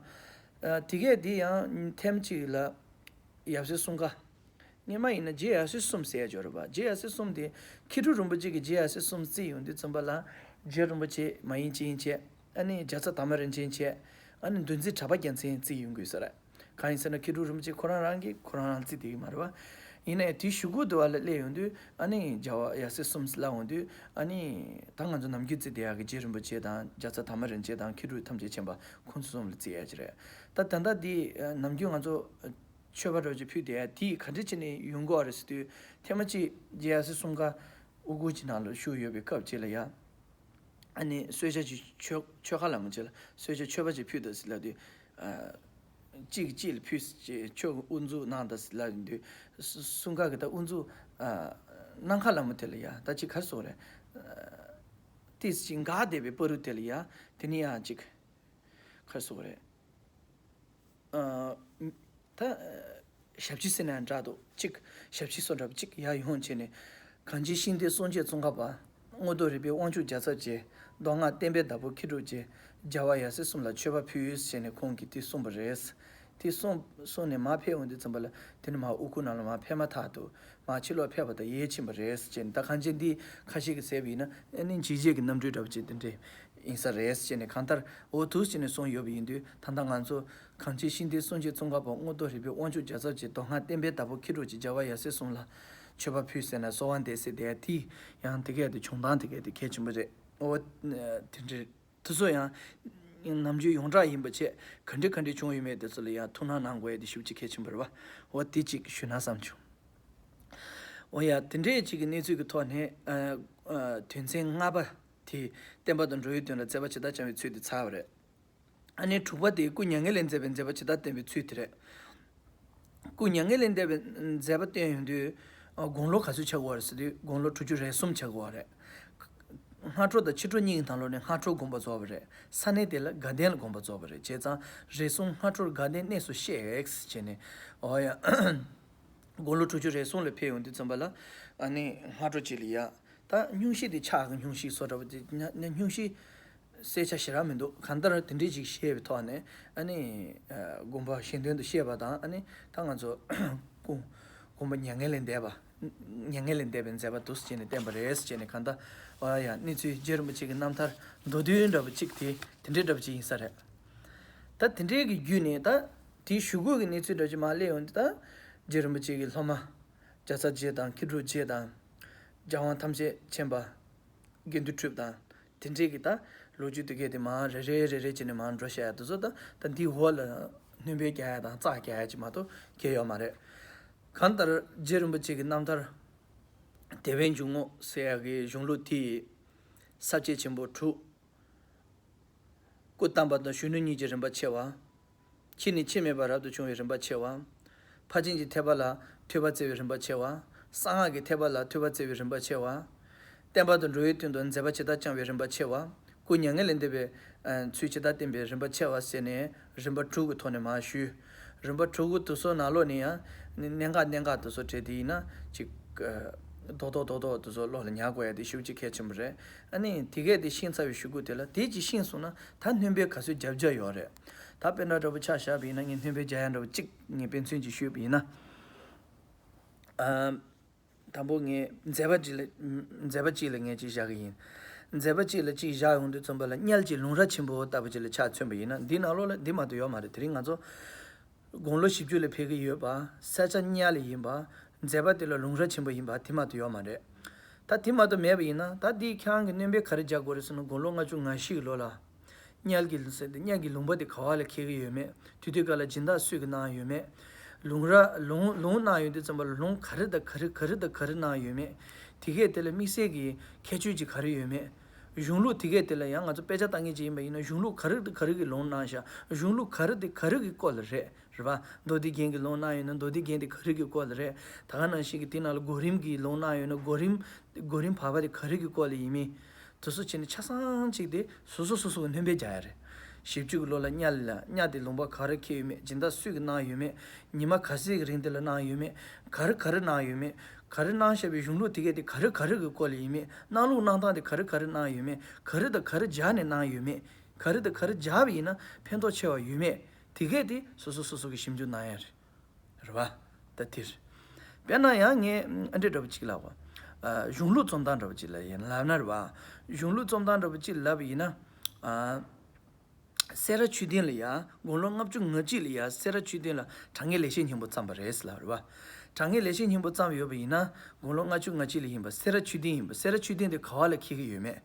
ཨ། དེ་གས་དེ་ཡང་ཐེངས་གཅིག་ལ། ཡབ་སྲས་གསུམ་ཀ། སྔོན་མ་ཡིན་ན་རྗེ་ཡབ་སྲས་གསུམ་ཟེར་ཡ་ཅིག་ཡོད་རེད་པ། རྗེ་ཡབ་སྲས་གསུམ་དེ་མཁས་གྲུབ་རིན་པོ་ཆེ་གིས་རྗེ་ཡབ་སྲས་གསུམ་བརྩིས་ཡོང་དུས་ཙམ་པ་ལ། རྗེ་རིན་པོ་ཆེ་མ་ཡེངས་ཅི་ཡེངས་བྱས། ཨ་ནི་རྒྱལ་ཚབ་དར་མ་རིན་ཆེན་བྱས། ཨ་ནི་འདུལ་འཛིན་གྲགས་པ་རྒྱལ་མཚན་བརྩིས་ཡོང་གི་ཡོད་ས་རེད། གང་ཡིན་ཟེར་ན་མཁས་གྲུབ་རིན་པོ་ཆེ་ཁོ་རང་རང་གིས་ཁོ་རང་རང་བརྩིས་བསྡད་ཀྱི་མ་རེད་པ། ཡིན་ནའི་དེའི་གཞུག་གུ་དུ་བ་ལ་སླེབས་ཡོང་དུས་ཨ་ནི་རྒྱལ་བ་ཡབ་སྲས་གསུམ་ལབ་ཡོང་དུས་ཨ་ནི་ད་ང་ཚོ་ནམ་རྒྱུན་བརྩི་བསྡད་ཡག་གི་རྗེ་རིན་པོ་ཆེ་དང་རྒྱལ་ཚབ་དར་མ་རིན་ཆེན་དང་མཁས་གྲུབ་ཐམས་ཅད་མཁྱེན་པ་ཁོང་ཚོ་གསུམ་ལ་བརྩི་ཡག་ཅིག་རེད། ད་ད་ལྟ་འདི་ནམ་རྒྱུན་ང་ཚོ་མཆོད་པ་འདྲ་ཅིག་ཕུལ་བསྡད་ཡ་དེ་ག་འདྲ་བྱས་ནས་ཡོང་གི་ཡོད་རེད་ཟེར་དུས། ཐེངས་མ་གཅིག་རྗེ་ཡབ་སྲས་གསུམ་ཀ་དབུ་གུར་གྱི་ནང་ལ་བཞུགས་ཡོད་པའི་སྐབས་ཅིག་ལ་ཡ། ཨ་ནི་གསོལ་ཇ་ཅིག་མཆོད་མཆོད་ཁ་ལ་མོ་ཅིག་ལ་གསོལ་ཇ་མཆོད་པ་ཅིག་ཕུལ་དང་ཟེར་ལབ་དུས། ཨ། གཅིག་གིས་གཅིག་ལ་ཕུལ་ཟེར་ཁྱོད་ཀྱིས་དབུ་འཛུགས་གནང་དང་ཟེར་ལབ་དུས། གསུམ་ཀ་གིས་ད་དབུ་འཛུགས། ཨ། གནང་ཁ་ལ་མོ་དེ་ལ་ཡ་ད་ཅིག་ག་རེ་ཟེར་དགོས་རེད། ཨ། ཏིས་ཅིག་འགག་བསྡད་པའི་བར་དུ་དེ་ལ་ཡ་དེ་ནི་ཡང་ཅིག་ག་རེ་ཟེར་དགོས་རེད། ཨ། ད། ཞབས་ཕྱི་ཟེར་ན་འདྲ་འདུག་གཅིག་ཞབས་ཕྱི་བཟོ་འདྲ་པོ་གཅིག་ཡར་ཡོང་བྱས་ནས། གངས་ཅན་ཤིང་རྟའི་སྲོལ་འབྱེད་ཙོང་ཁ་པ། རྔོག་སྟོད་རིག་པའི་དབང་ཕྱུག་རྒྱལ་ཚབ་རྗེ། མདོ་སྔགས་བསྟན་པའི་བདག་པོ་མཁས་གྲུབ་རྗེ། རྒྱལ་བ་ཡབ་སྲས་གསུམ་ལ་མཆོད་པ་ཕུལ་ཟེར་ནས་ཁོང་གིས་དེ་གསུངས་པ་རེད། དེ་གསུངས་གསུངས་ནས་མར་ཕེབས་ཡོང་དུས་ཙམ་པ་ལ་དེ་ནི་མར་དབུ་གུར་ནང་ལ་མར་ཕེབས་མ་ཐག་ཏུ་མར་ཕྱི་ལོགས་ཕེབས་པ་དང་ཡལ་ཕྱིན་པ་རེད་ཟེར་ནས། ད་གངས་ཅན་འདི་ཁ་ཤས་ཀྱིས་ཟེར་བ་ཡིན་ན་ཨ་ནི་འཇིགས་བྱེད་ཀྱི་རྣམ་སྤྲུལ་འདྲ་པོ་ཅིག་དེ་འདྲས། ཡིན་ས་རེད་ཅེས་ནས་གང་ལྟར་འོ་འདུག་ཅེས་ནས་གསུངས་ཡོད་པ་ཡིན་དུས། ད་ལྟ་ང་ཚོ་གངས་ཅན་ཤིང་རྟའི་སྲོལ་འབྱེད་ཙོང་ཁ་པ་རྔོག་སྟོད་རིག་པའི་དབང་ཕྱུག་རྒྱལ་ཚབ་རྗེ། མདོ་སྔགས་བསྟན་པའི་བདག་པོ་མཁས་གྲུབ་རྗེ། རྒྱལ་བ་ཡབ་སྲས་གསུམ་ལ་མཆོད་པ་ཕུལ་ཟེར་ནས་གསོལ་བ་འདེབས་ཟེར་དེ་དེ་ཡང་དེ་གས་དེ་བྱུང་སྟངས་དེ་གས་དེ་གལ་ཆེན་པོ་རེད། འོ་དེ་འདྲ་དེ་ཚོ་ཡང་ནམ་རྒྱུན་ཡོངས་གྲགས་ཡིན་པ་བྱས། ག་འདྲ་ག་འདྲ་བྱུང་ཡོད་མེད་དེ་ཚོ་ལ་ཡང་ཐུགས་སྣང་གནང་དགོས་ཡ་དེ་ཞེ་པོ་ཅིག་གལ་ཆེན་པོ་རེད་པ། འོ་དེ་ཅིག་ཞུས་ན་བསམ་བྱུང་། འོ་ཡ། དེ་འདྲའི་ཅིག་གི་གནས་ཚུལ་གྱི་ཐོག་ནས། ཨ། ཨ། དོན་ཚན་ལྔ་པ་དེ་བསྟན་པ་དང་འགྲོ་བའི་དོན་ལ་མཛད་པ་ཇི་ལྟར་བསྐྱངས་པའི་ཚུལ་དེ་ཚར་བ་རེད། ཨ་ནི་དྲུག་པ་དེ་སྐུ་མྱ་ངན་ལས་འདས་པའི་མཛད་པ་ཇི་ལྟར་བསྟན་པའི་ཚུལ་དེ་རེད། སྐུ་མྱ་ངན་ལས་འདས་པའི་མཛད་པ་བསྟན་ཡོང་དུས། ཨ། དགུང་ལོ་ག་ཚོད་ཆགས་ཀྱི་ཡོད་རེད་ཟེར་དུས། དགུང་ལོ་དྲུག་ཅུ་རེ་གསུམ་ཆགས་ཀྱི་ཡོད་རེད། སྔ་དྲོ་དང་ཕྱི་དྲོ་གཉིས་ཀྱི་ནང་ལོགས་ནས་སྔ་དྲོ་དགོངས་པ་རྫོགས་པ་རེད། ས་གནས་དེ་ལ་དགའ་ལྡན་ལ་དགོངས་པ་རྫོགས་པ་རེད། བྱས་ཙང་རེ་ཟུང་སྔ་དྲོར་དགའ་ལྡན་གནས་སུ་གཤེགས་ཟེར་ནས། འོ་ཡ། དགུང་ལོ་དྲུག་ཅུ་རེ་གསུམ་ལ་ཕེབས་ཡོང་དུས་ཙམ་པ་ལ། ཨ་ནི་སྔ་དྲོ་གཅིག་ལ་ཡ། ད་སྙུང་གཞི་དེ་ཕྱག་གི་སྙུང་གཞི་བཟོ་འདྲ་པོ་དེ། ཉ་ཉ་སྙུང་གཞི་གསལ་ཆ་ཞེ་དྲག་མི་འདུག་གང་ལྟར་དེ་འདྲས་ཅིག་བཤད་པའི་ཐོག་ནས། ཨ་ནི་ཨ་དགོངས་པ་གཞན་དོན་དུ་བཤད་པ་དང་། ཨ་ནི་ད་ང་ཚོ་སྐུ་དགོངས་པ་མྱ་ངན་ལས་འདས་པ། མྱ་ངན་ལས་འདས་པའི་མཛད་པ་འདུག་ཟེར་ནས་བསྟན་པ་རེད་ཟེར་ནས། གང་ལྟར་འོ་ཡ། གནས་ཚུལ་རྗེ་རིན་པོ་ཆེ་གི་རྣམ་ཐར་མདོར་བསྡུས་འདྲ་པོ་གཅིག་དེ་དེ་འདྲས་འདྲ་པོ་གཅིག་ཡིན་ས་རེད། ད་དེ་འདྲས་ཀྱི་བརྒྱུད་ནས། ད་དེའི་གཞུག་གུ་གི་གནས་ཚུལ་འདྲ་ཅིག་མར་སླེབས་ཡོང་དུས། ད་རྗེ་རིན་པོ་ཆེ་གི་སློབ་མ་རྒྱལ་ཚབ་རྗེ་དང་མཁས་གྲུབ་རྗེ་དང་། རྒྱལ་དབང་ཐམས་ཅད་མཁྱེན་པ་དགེ་འདུན་གྲུབ་དང་། དེ་འདྲས་ཀྱི་ད་ལོ་རྒྱུས་དེ་གས་དེ་མར་རེ་རེ་རེ་རེ་བྱས་ནས་མར་འགྲོ་བཤད་ཡ་དེ་ཚོ། ད་ད་འདིའི་འོག་ལ་སྣོན་པ་རྒྱག་ཡ་དང་རྩ་རྒྱག་ཡ་ཅིག་མ་གཏོགས་གང་ཡང་ཡོད་མ་རེད། གང་ལྟར་རྗེ་རིན་པོ་ཆེ་གི་རྣམ་ཐར་བདེ་བའི་འཇུག་ངོགས་ཟེར་ཡ་གི་གཞུང་ལུགས་དེ་ཡི་ས་བཅད་ཆེན་པོ་དྲུག་སྐུ་བལྟམས་པ་དང་གཞོན་ནུ་གཉིས་ཀྱི་རིམ་པ་ཕྱེ་བ། ཕྱི་ནས་ཕྱི་མེད་པ་རབ་ཏུ་བྱུང་བའི་རིམ་པ་ཕྱེ་བ། ཕར་ཕྱིན་གྱི་ཐེག་པ་ལ་ཐོས་པ་བཙལ་བའི་རིམ་པ་ཕྱེ་བ། གསང་སྔགས་ཀྱི་ཐེག་པ་ལ་ཐོས་པ་བཙལ་བའི་རིམ་པ་ཕྱེ་བ། བསྟན་པ་དང་འགྲོ་བའི་དོན་དུ་མཛད་པ་ཇི་ལྟར་བསྐྱངས་པའི་རིམ་པ་ཕྱེ་བ། སྐུ་མྱ་ངན་ལས་འདས་པའི་ཚུལ་ཇི་ལྟར་བསྟན་པའི་རིམ་པ་ཕྱེ་བ་ཟེར་ནས་རིམ་པ་དྲུག་གི་ཐོག་ནས་མར་ཞུས། རིམ་པ་དྲུག་གི་དེ་ཚོ་ནང་ལོགས་ནས་ཡང་གནད་འགག་གནད་འགག་དེ་ཚོ་གྲས་དེ་ཡིན་ན་ཅིག་རྡོག་རྡོག་རྡོག་རྡོག་དེ་ཚོ་བློ་ལ་ཉར་དགོས་ཡ་དེ་ཞེ་པོ་ཅིག་གལ་ཆེན་པོ་རེད། ཨ་ནི་དེ་གས་དེ་ཤེས་ཚར་བའི་གཞུག་གུ་དེ་ལ། དེ་ཅིག་ཤེས་སོང་ན་ད་སྣོན་པ་ག་ཚོད་རྒྱབ་རྒྱུ་ཡོད་རེད། ད་དཔེར་ན་འདྲ་པོ་ཆ་བཞག་པ་ཡིན་ན། ངས་སྣོན་པ་རྒྱག་ཡ་འདྲ་པོ་གཅིག་ངས་དཔེ་མཚོན་ཅིག་ཞུས་པ་ཡིན་ན། ཨ། དང་པོ་ངས་མཛད་པ་གཅིག་ལ། མཛད་པ་གཅིག་ལ་ངས་གཅིག་བཞག་གི་ཡིན། མཛད་པ་གཅིག་ལ་གཅིག་བཞག་ཡོང་དུས་ཙམ་པ་ལ། དམྱལ་གྱི་ལུང་ར་ཆེན་པོ་ལྟ་བུ་ཅིག་ལ་ཆ་མཚོན་པ་ཡིན་ན། འདི་ནང་ལོགས་ལ་འདི་མ་གཏོགས་ཡོད་མ་རེད། དེ་རིང་ང་ཚོ་དགུང་ལོ་བཞི་བཅུ་ལ་ཕེབས་ཀྱི་ཡོད་པ། ས་ཆ་དམྱལ་ལ་ཡིན་པ། མཛད་པ་དེ་ལ་ལུང་ར་ཆེན་པོ་ཡིན་པ། དེ་མ་གཏོགས་ཡོད་མ་རེད། ད་དེ་མ་གཏོགས་མེད་པ་ཡིན་ན། ད་འདི་ཁྱེད་རང་གིས་སྣོན་པ་ག་རེ་རྒྱག་དགོས་རེད་ཟེར་ན། དགུང་ལོ་ལྔ་བཅུ་ང་བཞི་གི་ལོ་ལ། དམྱལ་གྱི་ཟེར་ཏེ། དམྱལ་གྱི་ལུང་པ་དེ་ག་བ་ལ་འཁེལ་གྱི་ཡོད་མེད། དེ་དུས་སྐབས་ལ་སྦྱིན་བདག་སུས་ཀྱིས་གནང་ཡོད་མེད། ལུང་ར། ལུང་ལུང་གནང་ཡོང་དུས་ཙམ་པ་ལ་ལུང་ག་རེ་དང་ག་རེ། ག་རེ་དང་ག་རེ་གནང་ཡོད་མེད། དེ་གས་དེ་ལ་དམིགས་བསལ་གྱི་ཁྱད་ཆོས་ཅིག་ག་རེ་ཡོད་མེད། གཞུང་ལུགས་དེ་གས་དེ་ལ་ཡང་ང་ཚོ་དཔེ་ཆ་ལྟ་མཁན་ཅིག་ཡིན་པ་ཡིན་ན། གཞུང་ལུགས་ག་རེ་དང་ག་རེ་གི་ལུང་གནང་བཞག་གཞུང་ལུགས་ག་རེ་དེ་ག་རེ་གི་སྐོར་ལ་རེད། རེད་པ། མདོ་སྡེ་རྒྱན་གྱི་ལུང་གནང་ཡོད་ན་མདོ་སྡེ་རྒྱན་དེ་ག་རེ་གི་སྐོར་ལ་རེད། ད་ག་ནང་བཞིན་གྱི་དེ་ནང་ལ་གོ་རིམ་གྱི་ལུང་གནང་ཡོད་ན་གོ་རིམ། གོ་རིམ་བར་པ་དེ་ག་རེ་གི་སྐོར་ལ་ཡིན་མིན། དེ་ཚོ་བྱས་ནས་ཆ་ཚང་གཅིག་དེ་སོ་སོ་སོ་སོ་གི་སྣོན་པ་རྒྱག་ཡ་རེད། བཞི་བཅུ་གི་ལོ་ལ་དམྱལ་ལ། དམྱལ་དེ་ལུང་པ་ག་རེ་འཁེལ་ཡོད་མེད། སྦྱིན་བདག་སུས་ཀྱིས་གནང་ཡོད་མེད། ཉི་མ་ག་ཚོད་ཀྱི་རིང་དེ་ལ་གནང་ཡོད་མེད། ག་རེ་ག་རེ་གནང་ཡོད་མེད། ག་རེ་གནང་བཞག་པའི་གཞུང་ལུགས་དེ་གས་དེ་ག་རེ་ག་རེ་གི་སྐོར་ལ་ཡིན་མིན། གནང་ལུགས་གནང་སྟངས་དེ་ག་རེ་ག་རེ་གནང་ཡོད་མེད། ག་རེ་དང་ག་རེ་སྦྱར་ནས་གནང་ཡོད་མེད། ག་རེ་དང་ག་རེ་སྦྱར་བ་ཡིན་ན་ཕན་ཐོགས་ཆེ་བ་ཡོད་མེད། དེ་གས་དེ་སོ་སོ་སོ་སོ་གིས་ཞིབ་འཇུག་གནང་ཡ་རེད། རེད་པ། ད་དེ་རེད། དཔེར་ན་ཡང་ངས་ཨ་འདྲ་འདྲ་པོ་ཅིག་ལབ་པ། གཞུང་ལུགས་རྩོམ་སྟངས་འདྲ་པོ་ཅིག་ལ་ཡིན་ལབ་ན་རེད་བ། གཞུང་ལུགས་རྩོམ་སྟངས་འདྲ་པོ་ཅིག་ལབ་པ་ཡིན་ན། སེ་ར་ཆོས་སྡིངས་ལ་ཡ་དགུང་ལོ་ལྔ་བཅུ་ང་གཅིག་ལ་ཡ་སེ་ར་ཆོས་སྡིངས་ལ་དྲང་ངེས་ལེགས་བཤད་སྙིང་པོ་བརྩམས་པ་རེད་ལབ་རེད་བ། དྲང་ངེས་ལེགས་བཤད་སྙིང་པོ་བརྩམས་ཡོད་པ་ཡིན་ན་དགུང་ལོ་ལྔ་བཅུ་ང་གཅིག་ལ་ཡིན་པ་སེ་ར་ཆོས་སྡིངས་ཡིན་པ། སེ་ར་ཆོས་སྡིངས་དེ་ག་བ་ལ་འཁེལ་གྱི་ཡོད་མེད།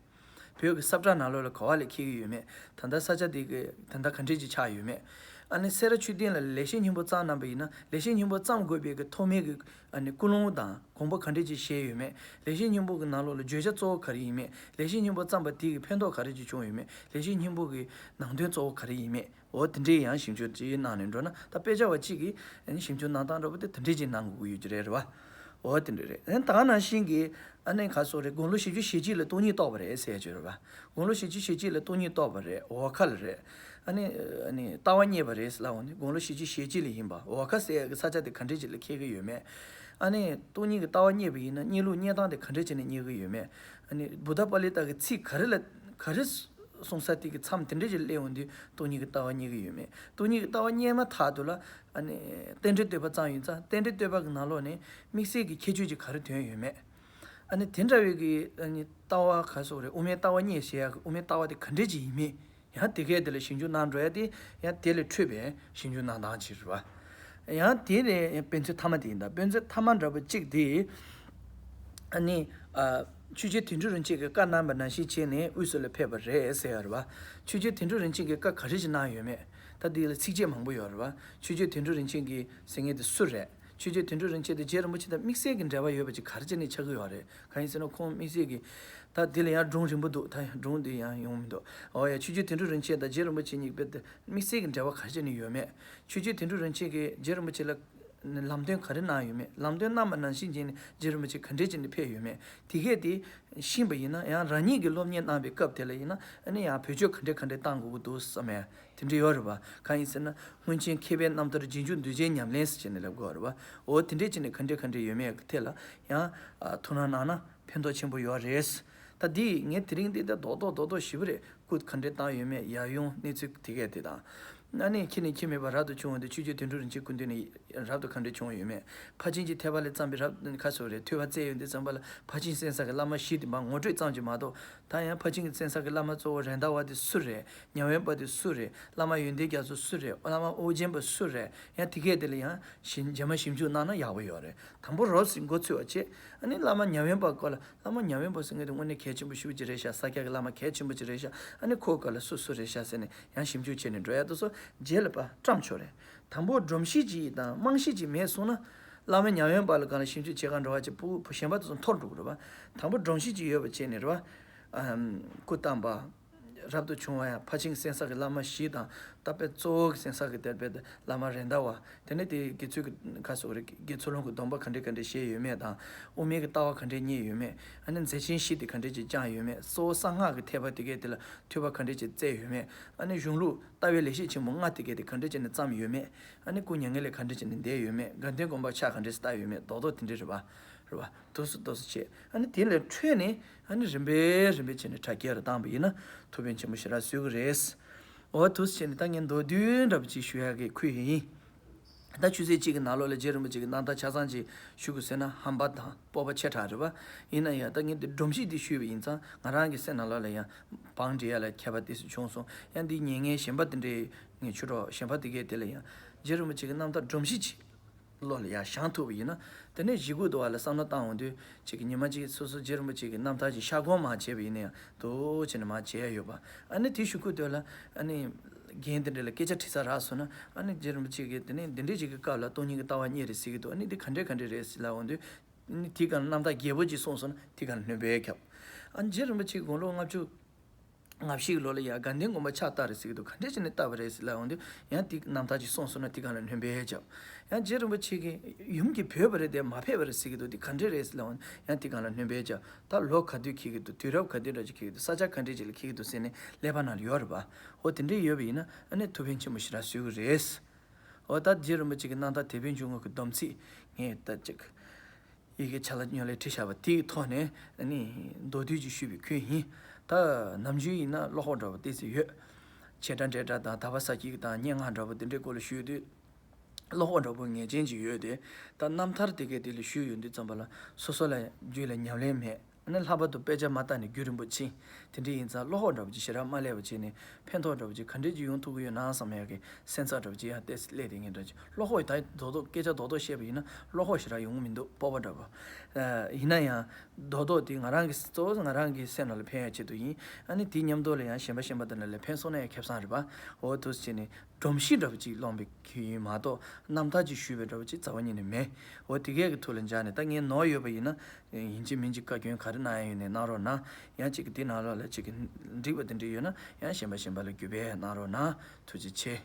བོད་ཀྱི་ས་བཀྲ་ནང་ལོགས་ལ་ག་བ་ལ་འཁེལ་གྱི་ཡོད་མེད། ད་ལྟ་ས་ཆ་དེ་གི་ད་ལྟ་ག་འདྲས་ཅིག་ཆགས་ཡོད་མེད། ཨ་ནི་སེ་ར་ཆོས་སྡིངས་ལ་ལེགས་བཤད་སྙིང་པོ་བརྩམས་གནང་པ་ཡིན་ན་ལེགས་བཤད་སྙིང་པོ་བརྩམས་དགོས་པའི་གི་ཐོག་མའི་གི་ཨ་ནི་ཀུན་སློང་དང་དགོངས་པ་ག་འདྲས་ཅིག་བཞེས་ཡོད་མེད། ལེགས་བཤད་སྙིང་པོ་གི་ནང་ལོགས་ལ་བརྗོད་བྱ་གཙོ་བོ་ག་རེ་ཡིན་མེད། ལེགས་བཤད་སྙིང་པོ་བརྩམས་པ་དེ་གི་ཕན་ཐོགས་ག་རེ་ཅིག་བྱུང་ཡོད་མེད། ལེགས་བཤད་སྙིང་པོ་གི་ནང་དོན་གཙོ་བོ་ག་རེ་ཡིན་མེད། འོ་དེ་འདྲའི་ཡང་ཞིབ་འཇུག་ཅིག་གནང་ནས་འགྲོ་ན་ད་དཔེ་ཆ་བ་གཅིག་གིས་ཨ་ནི་ཞིབ་འཇུག་གནང་སྟངས་འདྲ་པོ་དེ་དེ་འདྲའི་ཅིག་གནང་དགོས་ཀྱི་ཡོད་ཀྱི་རེད་རེད་བ། འོ་དེ་འདྲ་རེད། ཨ་ནི་ད་ག་ནང་བཞིན་གྱི་ཨ་ནི་ག་སོགས་རེད། དགུང་ལོ་བཞི་བཅུ་ཞེ་གཅིག་ལ་སྟོང་ཉིད་རྟོགས་པ་རེད་ཟེར་ཡ་ཅིག་ཡོད་རེད་བ། དགུང་ལོ་བཞི་བཅུ་ཞེ་གཅིག་ལ་སྟོང་ཉིད་རྟོགས་པ་རེད། འོལ་ཁ་ལ་རེད། ཨ་ནི་ཨ་ནི་ལྟ་བ་རྙེད་པ་རེད་ཟེར་ལབ་འོང་དུས་དགུང་ལོ་བཞི་བཅུ་ཞེ་གཅིག་ལ་ཡིན་པ། འོལ་ཁ་ཟེར་ཡ་གི་ས་ཆ་དེ་ག་འདྲས་ཅིག་ལ་འཁེལ་གྱི་ཡོད་མེད། ཨ་ནི་སྟོང་ཉིད་ཀྱི་ལྟ་བ་རྙེད་པ་ཡིན་ན་རྙེད་ལུགས་རྙེད་སྟངས་དེ་ག་འདྲས་བྱས་ནས་རྙེད་ཀྱི་ཡོད་མེད། ཨ་ནི་བུདྡྷ་པཱ་ལི་ཏ་གི་ཚིག་ག་རེ་ལ་ག་རེ་གསུངས་ས་དེ་གི་མཚམས་དེ་འདྲས་ཅིག་སླེབས་འོང་དུས་སྟོང་ཉིད་ཀྱི་ལྟ་བ་རྙེད་ཀྱི་ཡོད་མེད། སྟོང་ཉིད་ཀྱི་ལྟ་བ་རྙེད་མ་ཐག་ཏུ་ལ་ཨ་ནི་རྟེན་འབྲེལ་བསྟོད་པ་བརྩམས་ཡིན་ཙང་རྟེན་འབྲེལ་བསྟོད་པ་གི་ནང་ལོགས་ནས་དམིགས་བསལ་གྱི་ཁྱད་ཆོས་ཅིག་ག་རེ་ཐོན་ཡོད་མེད། ཨ་ནི་དེ་འདྲ་བའི་གི་ཨ་ནི་ལྟ་བ་ག་སོགས་རེད། དབུ་མའི་ལྟ་བ་རྙེད་ཟེར་ཡག་གི་དབུ་མའི་ལྟ་བ་དེ་ག་འདྲས་ཅིག་ཡིན་མིན། ཡང་དེ་གས་དེ་ལ་ཞིབ་འཇུག་གནང་འགྲོ་ཡ་དེ་ཡང་དེ་ལས་འཕྲོས་པའི་ཞིབ་འཇུག་གནང་སྟངས་ཅིག་རེད་བ། ཡང་དེ་ནས་དཔེ་མཚོན་མཐའ་མ་དེ་ཡིན་ད། དཔེ་མཚོན་མཐའ་མ་འདྲ་པོ་གཅིག་དེ། ཨ་ནི་ཨ། ཆོས་རྗེ་དོན་གྲུབ་རིན་ཆེན་གྱིས་བཀའ་གནང་བ་ནང་བཞིན་བྱས་ནས་དབུས་སུ་ལ་ཕེབས་པ་རེད་ཟེར་ཡ་རེད་བ། ཆོས་རྗེ་དོན་གྲུབ་རིན་ཆེན་གྱིས་བཀའ་ག་རེ་ཞིག་གནང་ཡོད་མེད། ད་འདི་ལ་ཚིགས་བཅད་མང་པོ་ཡོད་རེད་བ། ཆོས་རྗེ་དོན་གྲུབ་རིན་ཆེན་གྱིས་ཟེར་མཁན་དེ་སུ་རེད། ཆོས་རྗེ་དོན་གྲུབ་རིན་ཆེན་དེ་རྗེ་རིན་པོ་ཆེ་དང་དམིགས་བསལ་གྱི་འབྲེལ་བ་ཡོད་པ་ཅིག་ག་རེ་བྱས་ནས་ཆགས་ཀྱི་ཡོད་རེད། གང་ཡིན་ཟེར་ན་ཁོང་དམིགས་བསལ་གྱི། ད་འདི་ལ་ཡང་སྒྲུང་རིང་པོ་འདུག་ད་ཡང་སྒྲུང་འདི་ཡང་ཡོང་མི་འདུག་འོ་ཡ། ཆོས་རྗེ་དོན་གྲུབ་རིན་ཆེན་དང་རྗེ་རིན་པོ་ཆེ་གཉིས་དཔེ་དེ་དམིགས་བསལ་གྱི་འབྲེལ་བ་ག་རེ་བྱས་ནས་ཡོད་མེད། ཆོས་རྗེ་དོན་གྲུབ་རིན་ཆེན་གྱིས་རྗེ་རིན་པོ་ཆེ་ལ་ལམ་སྟོན་ག་རེ་གནང་ཡོད་མེད། ལམ་སྟོན་གནང་བ་ནང་བཞིན་བྱས་ནས་རྗེ་རིན་པོ་ཆེ་ག་འདྲས་བྱས་ནས་ཕེབས་ཡོད་མེད། དེ་གས་དེ་ཤེས་པ་ཡིན་ན་ཡང་རང་ཉིད་ཀྱིས་སློབ་གཉེར་གནང་བའི་སྐབས་དེ་ལ་ཡིན་ན་ཨ་ནི་ཡང་བེད་སྤྱོད་ག་འདྲས་ག་འདྲས་བཏང་དགོས་ཀྱི་འདུག་བསམ་ཡ་དེ་འདྲས་ཡོད་རེད་བ། གང་ཡིན་ཟེར་ན་སྔོན་ཆད་མཁས་པའི་རྣམ་ཐར་རྗེས་འཇུག་གདུལ་བྱའི་ཉམས་ལེན་ཟེར་བྱས་ནས་ལབ་དགོས་རེད་བ། འོ་དེ་འདྲས་བྱས་ནས་ག་འདྲས་ག་འདྲས་ཡོད་མེད་ཀྱི་ཐད་ལ་ཡང་ཐུགས་སྣང་གནང་ན་ཕན་ཐོགས་ཆེན་པོ་ཡོད་རེད། ད་འདི་ངས་དེ་རིང་འདི་ད་རྡོག་རྡོག་རྡོག་རྡོག་ཞིབ་པོ་རེད། སྐུ་ག་འདྲས་བཏང་ཡོད་མེད། ཡབ་ཡུམ་གནས་ཚུལ་དེ་གས་དེ་དང་། ཨ་ནི་ཁྱེད་ནས་ཁྱེད་མེད་པ་རབ་ཏུ་བྱུང་བ་འདི་ཆོས་རྗེ་དོན་གྲུབ་རིན་ཆེན་སྐུ་མདུན་ནས་རབ་ཏུ་ག་འདྲས་བྱུང་བ་ཡོད་མེད། ཕར་ཕྱིན་གྱི་ཐེག་པ་ལས་བརྩམས་པའི་རབ་ཁ་སོ་རེད། ཐོས་པ་བཙལ་ཡོང་དུས་ཙམ་པ་ལ་ཕར་ཕྱིན་གསན་ས་གི་བླ་མ་བཞི་དེ་མར་ངོ་སྤྲོད་ཙམ་གྱིས་མ་གཏོགས་ད་ཡང་ཕར་ཕྱིན་གྱི་གསན་ས་གི་བླ་མ་གཙོ་བོ་རེད་མདའ་བ་དེ་སུ་རེད། ཉ་དབོན་པ་དེ་སུ་རེད། བླ་མ་ཡོན་ཏན་རྒྱ་མཚོ་སུ་རེད། བླ་མ་ཨོ་རྒྱན་པ་སུ་རེད། ཡང་དེ་གས་དེ་ལ་ཡང་ཞིབ་རྗེས་མ་ཞིབ་འཇུག་གནང་ན་ཡག་པོ་ཡོད་རེད། དང་པོ་རོབ་ཙམ་འགོ་ཚུགས་པ་བྱས། ཨ་ནི་བླ་མ་ཉ་དབོན་པ་སྐོར་ལ། བླ་མ་ཉ་དབོན་པ་ཟེར་མཁན་དེ་དངོས་གནས་གལ་ཆེན་པོ་ཞེ་པོ་ཅིག་རེད་ཤག་ས་སྐྱ་གི་བླ་མ་གལ་ཆེན་པོ་ཅིག་རེད་ཤག་ཨ་ནི་ཁོའི་སྐོར་ལ་སུ་སུ་རེད་ཤག་ཟེར་ནས་ཡང་ཞིབ་འཇུག་བྱས་ནས་འགྲོ་ཡ་དེ་ཚོ་རྗེས་ལ་ཕར་བཀྲམ་ཆོག་རེད། དང་པོ་སྒྲོམ་གཞི་ཅིག་དང་རྨང་གཞི་ཅིག་མེད་སོང་ན། བླ་མ་ཉ་དབོན་པ་ལ་སྒང་ལ་ཞིབ་འཇུག་བྱེད་ག་འགྲོ་བ་ཅིག་པུ་བུ་གཞན་པ་དེ་ཚོ་འཐོར་འགྲོ་གི་རེད་པ། དང་པོ་སྒྲོམ་གཞི་ཅིག་ཡོད་པ་བྱས་ནས་རེད་པ། ཨམ། སྐུ་བལྟམས་པ། རབ་ཏུ་བྱུང་བ་ཡང་ཕར་ཕྱིན་གསན་ས་གི་བླ་མ་བཞི་དང་ད་དཔེ་གཙོ་བོ་གི་གསན་ས་གི་དེར་དཔེ་དེ་བླ་མ་རེད་མདའ་བ། དེ་ནས་དེ་དགེ་ཚུལ་གྱི་ཁ་སོགས་རེད། དགེ་ཚུལ་སློང་གི་སྡོམ་པ་ག་འདྲས་ག་འདྲས་བཞེས་ཡོད་མེད་དང་། དབུ་མའི་གི་ལྟ་བ་ག་འདྲས་རྙེད་ཡོད་མེད། ཨ་ནི་མཛད་ཆེན་བཞི་དེ་ག་འདྲས་ཅིག་བསྐྱངས་ཡོད་མེད། གཙོ་བོ་གསང་སྔགས་ཀྱི་ཐེག་པ་དེ་གས་དེ་ལ་ཐོས་པ་ག་འདྲས་ཅིག་བཙལ་ཡོད་མེད། ཨ་ནི་གཞུང་ལུགས་ལྟ་བའི་ལེགས་བཤད་ཆེན་པོ་ལྔ་དེ་གས་དེ་ག་འདྲས་ཅིག་ནས་བརྩམས་ཡོད་མེད། ཨ་ནི་སྐུ་མྱ་ངན་ལས་ག་འདྲས་ཅིག་ནས་འདས་ཡོད་མེད། དགའ་ལྡན་དགོན་པ་ཕྱག་ག་འདྲས་བཏབ་ཡོད་མེད། རྡོག་རྡོག་དེ་འདྲས་རེད་པ། རེད་པ། འདུག་སེ་འདུག་སེ་བྱས། ཨ་ནི་དེ་ལས་འཕྲོས་ནས་ཨ་ནི་རིམ་པས་རིམ་པས་བྱས་ནས་དྲ་རྒྱ་རུ་བཏང་པ་ཡིན་ན་ཐུགས་ཕན་ཆེན་པོ་ཞེ་དྲག་གསོས་ཀྱི་རེད། འོ་འདུག་སེ་བྱས་ནས་ད་ངས་མདོར་བསྡུས་འདྲ་པོ་ཅིག་ཞུ་ཡག་གི་ཁུལ་ཡིན། ད་ཆུ་ཚོད་གཅིག་གི་ནང་ལོགས་ལ་རྗེ་རིན་པོ་ཆེ་གི་རྣམ་ཐར་ཆ་ཚང་ཅིག་ཞུ་དགོས་ཟེར་ན་ཧམ་པ་དང་སྤོབས་པ་ཆེ་དྲགས་རེད་པ། ཡིན་ན་ཡང་ད་ངས་འདི་སྒྲོམ་གཞི་འདི་ཞུས་པ་ཡིན་ཙང་ང་རང་གི་སེམས་ནང་ལོགས་ལ་ཡང་བང་སྒྲིག་ཡ་ལ་ཁྱད་པར་ཏོག་ཙམ་བྱུང་སོང་། ཡང་འདི་ཉན་མཁན་གཞན་པ་དེ་འདྲའི་ངའི་ཆོས་གྲོགས་གཞན་པ་དེ་གས་དེ་ལ་ཡང་རྗེ་རིན་པོ་ཆེ་གི་རྣམ་ཐར་སྒྲོམ་གཞི་ཅིག་བློ་ལ་ཡར་བཞེངས་ཐུབ་པ་ཡིན་ན། དེ་ནས་གཞིས་ཁུག་ཏུ་བ་ལ་བསམ་བློ་བཏང་འོང་དུས་ཅིག་གི་ཉི་མ་གཅིག་སོ་སོ་རྗེ་རིན་པོ་ཆེ་གི་རྣམ་ཐར་ཅིག་ཤར་སྐོར་མར་བྱས་པ་ཡིན་ན་ཡང་འདུག་བྱས་ནས་མར་བྱས་ཡ་ཡོད་པ། ཨ་ནི་དེ་གཞིས་ཁུག་ཏུ་ལ་ཨ་ནི་རྒན་དེ་འདྲ་ལ་སྐད་ཆ་དྲི་ས་རག་སོང་ན་ཨ་ནི་རྗེ་རིན་པོ་ཆེ་གིས་དེ་ནས་འདི་འདྲའི་ཅིག་གི་སྐབས་ལ་སྟོང་ཉིད་ཀྱི་ལྟ་བ་རྙེད་རེད་ཟེར་གྱི་འདུག་ཨ་ནི་འདི་ག་འདྲས་ག་འདྲས་རེད་ཟེར་ལབ་འོང་དུས། ཨ་ནི་དེའི་སྒང་ལ་རྣམ་ཐར་རྒྱས་པོ་ཅིག་གསུངས་སོང་ན་དེའི་སྒང་ལ་སྣོན་པ་རྒྱབ། ཨ་ནི་རྗེ་རིན་པོ་ཆེ་དགུང་ལོ་ལྔ་བཅུ། ང་བཞི་གི་ལོ་ལ་ཡ་དགའ་ལྡན་དགོན་པ་ཕྱག་བཏབ་རེད་ཟེར་གྱི་འདུག་ག་འདྲས་བྱས་ནས་བཏབ་པ་རེད་ཟེར་ལབ་འོང་དུས་ཡང་དེ་རྣམ་ཐར་ཅིག་གསུངས་སོང་ན་དེ་གང་ལ་སྣོན་པ་བརྒྱབ། ཡང་རྗེ་རིན་པོ་ཆེ་གིས་ཡུམ་གྱི་བོད་པ་རེད་དེ་མ་ཕེབས་པ་རེད་ཟེར་གྱི་འདུག་དེ་ག་འདྲས་རེད་ཟེར་ལབ་འོང་ཡང་དེ་གང་ལ་སྣོན་པ་བརྒྱབ། ད་ལོ་ག་དུས་འཁེལ་གྱི་འདུག་དུས་རབས་ག་དུས་འདྲ་ཅིག་འཁེལ་གྱི་འདུག་ས་ཆ་ག་འདྲས་ཅིག་ལ་འཁེལ་གྱི་འདུག་ཟེར་ནས་ཀླད་པ་ནང་ལ་ཡོད་རེད་པ། འོ་དེ་འདྲས་ཡོད་པ་ཡིན་ན་ཨ་ནི་ཐུགས་ཕན་ཆེན་པོ་ཞེ་དྲག་གསོས་ཀྱི་རེད། འོ་ད་རྗེ་རིན་པོ་ཆེ་གི་རྣམ་ཐར་དེད་དཔོན་འཇུག་ངོགས་ཀྱི་སྡོམ་ཚིག་ངས་ད་ཅིག་ཡི་གེ་ཆ་ལ་ཉོ་ལེ་བྲིས་བཞག་པ་དེའི་ཐོག་ནས་ཨ་ནི་མདོར་བསྡུས་ཅིག་ཞུས་པའི་ཁུལ་ཡིན། ད་ནམ་རྒྱུན་ཡིན་ན་བློ་ཁོག་འདྲ་པོ་ཏོག་ཙམ་ཡོད། བྱེད་སྒྲ་འབྲེལ་སྒྲ་དང་དག་པ་གསལ་བྱེད་ཀྱི་དང་སྙན་ངག་འདྲ་པོ་དེ་འདྲའི་སྐོར་ལ་ཞུས་དུས། བློ་ཁོག་འདྲ་པོ་ངེས་ཅན་ཅིག་ཡོད་དེ། ད་རྣམ་ཐར་དེ་གའི་དེ་ལ་ཞུས་ཡོང་དུས་ཙམ་པ་ལ་སོ་སོ་ལ་རྒྱུད་ལ་ཉམས་ལེན་མེད། ཨ་ནི་ལྷག་པར་དུ་དཔེ་ཆ་མ་བལྟས་ནས་རྒྱུན་རིང་པོ་ཕྱིན། དེ་འདྲ་ཡིན་ཙང་བློ་ཁོག་འདྲ་པོ་ཅིག་ཞེ་དྲག་མ་སླེབས་པ་བྱས་ནས་ཕན་ཐོགས་འདྲ་པོ་ཅིག་ག་འདྲས་ཅིག་ཡོང་ཐུབ་ཀྱི་ཡོད་ན་བསམ་ཡག་གི་སེམས་འཚབ་འདྲ་པོ་ཅིག་ཡང་ཏོག་ཙམ་སླེབས་དེ་ངེས་འདྲ་ཅིག་བློ་ཁོག་ད་རྡོག་རྡོག་སྐད་ཆ་རྡོག་རྡོག་བཤད་པ་ཡིན་ན་བློ་ཁོག་ཞེ་དྲག་ཡོང་གི་མི་འདུག་སྤོབས་པ་འདྲ་པོ། ཨ་ཡིན་ན་ཡང་རྡོག་རྡོག་དེ་ང་རང་གི་གཙོ་བོ་ང་རང་གི་སེམས་ནང་ལ་ཕན་ཡག་ཆེད་དུ་ཡིན། ཨ་ནི་དེའི་མཉམ་དུ་ལ་ཡང་གཞན་པ་གཞན་པ་དེ་འདྲ་ལ་ཕན་སོང་ན་ཡང་ཁེ་བཟང་རེད་པ། འོ་འདུག་སེ་བྱས་ནས་སྒྲོམ་གཞི་འདྲ་པོ་ཅིག་སློང་བའི་ཁྱོན་ཡིན་མ་གཏོགས་རྣམ་ཐར་ཅིག་ཞུས་པའི་འདྲ་པོ་ཅིག་རྩ་བ་ཉིད་ནས་མེད། འོ་དེ་གས་ཀྱི་ཐུགས་ལ་འཇགས་ནས་ད་ངས་ནོར་ཡོད་པ་ཡིན་ན་ཡིན་གཅིག་མིན་གཅིག་བཀའ་བཀྱོན་ག་རེ་གནང་ཡ་ཡོད་ནས་གནང་རོགས་གནང་། ཡང་གཅིག་གི་དེ་ནང་ལོགས་ལ་གཅིག་གི་འགྲིག་པ་དེ་འདྲ་ཡོད་ན་ཡང་གཞན་པ་གཞན་པ་ལ་བརྒྱུད་སྤེལ་གནང་རོགས་གནང་། ཐུགས་རྗེ་ཆེ།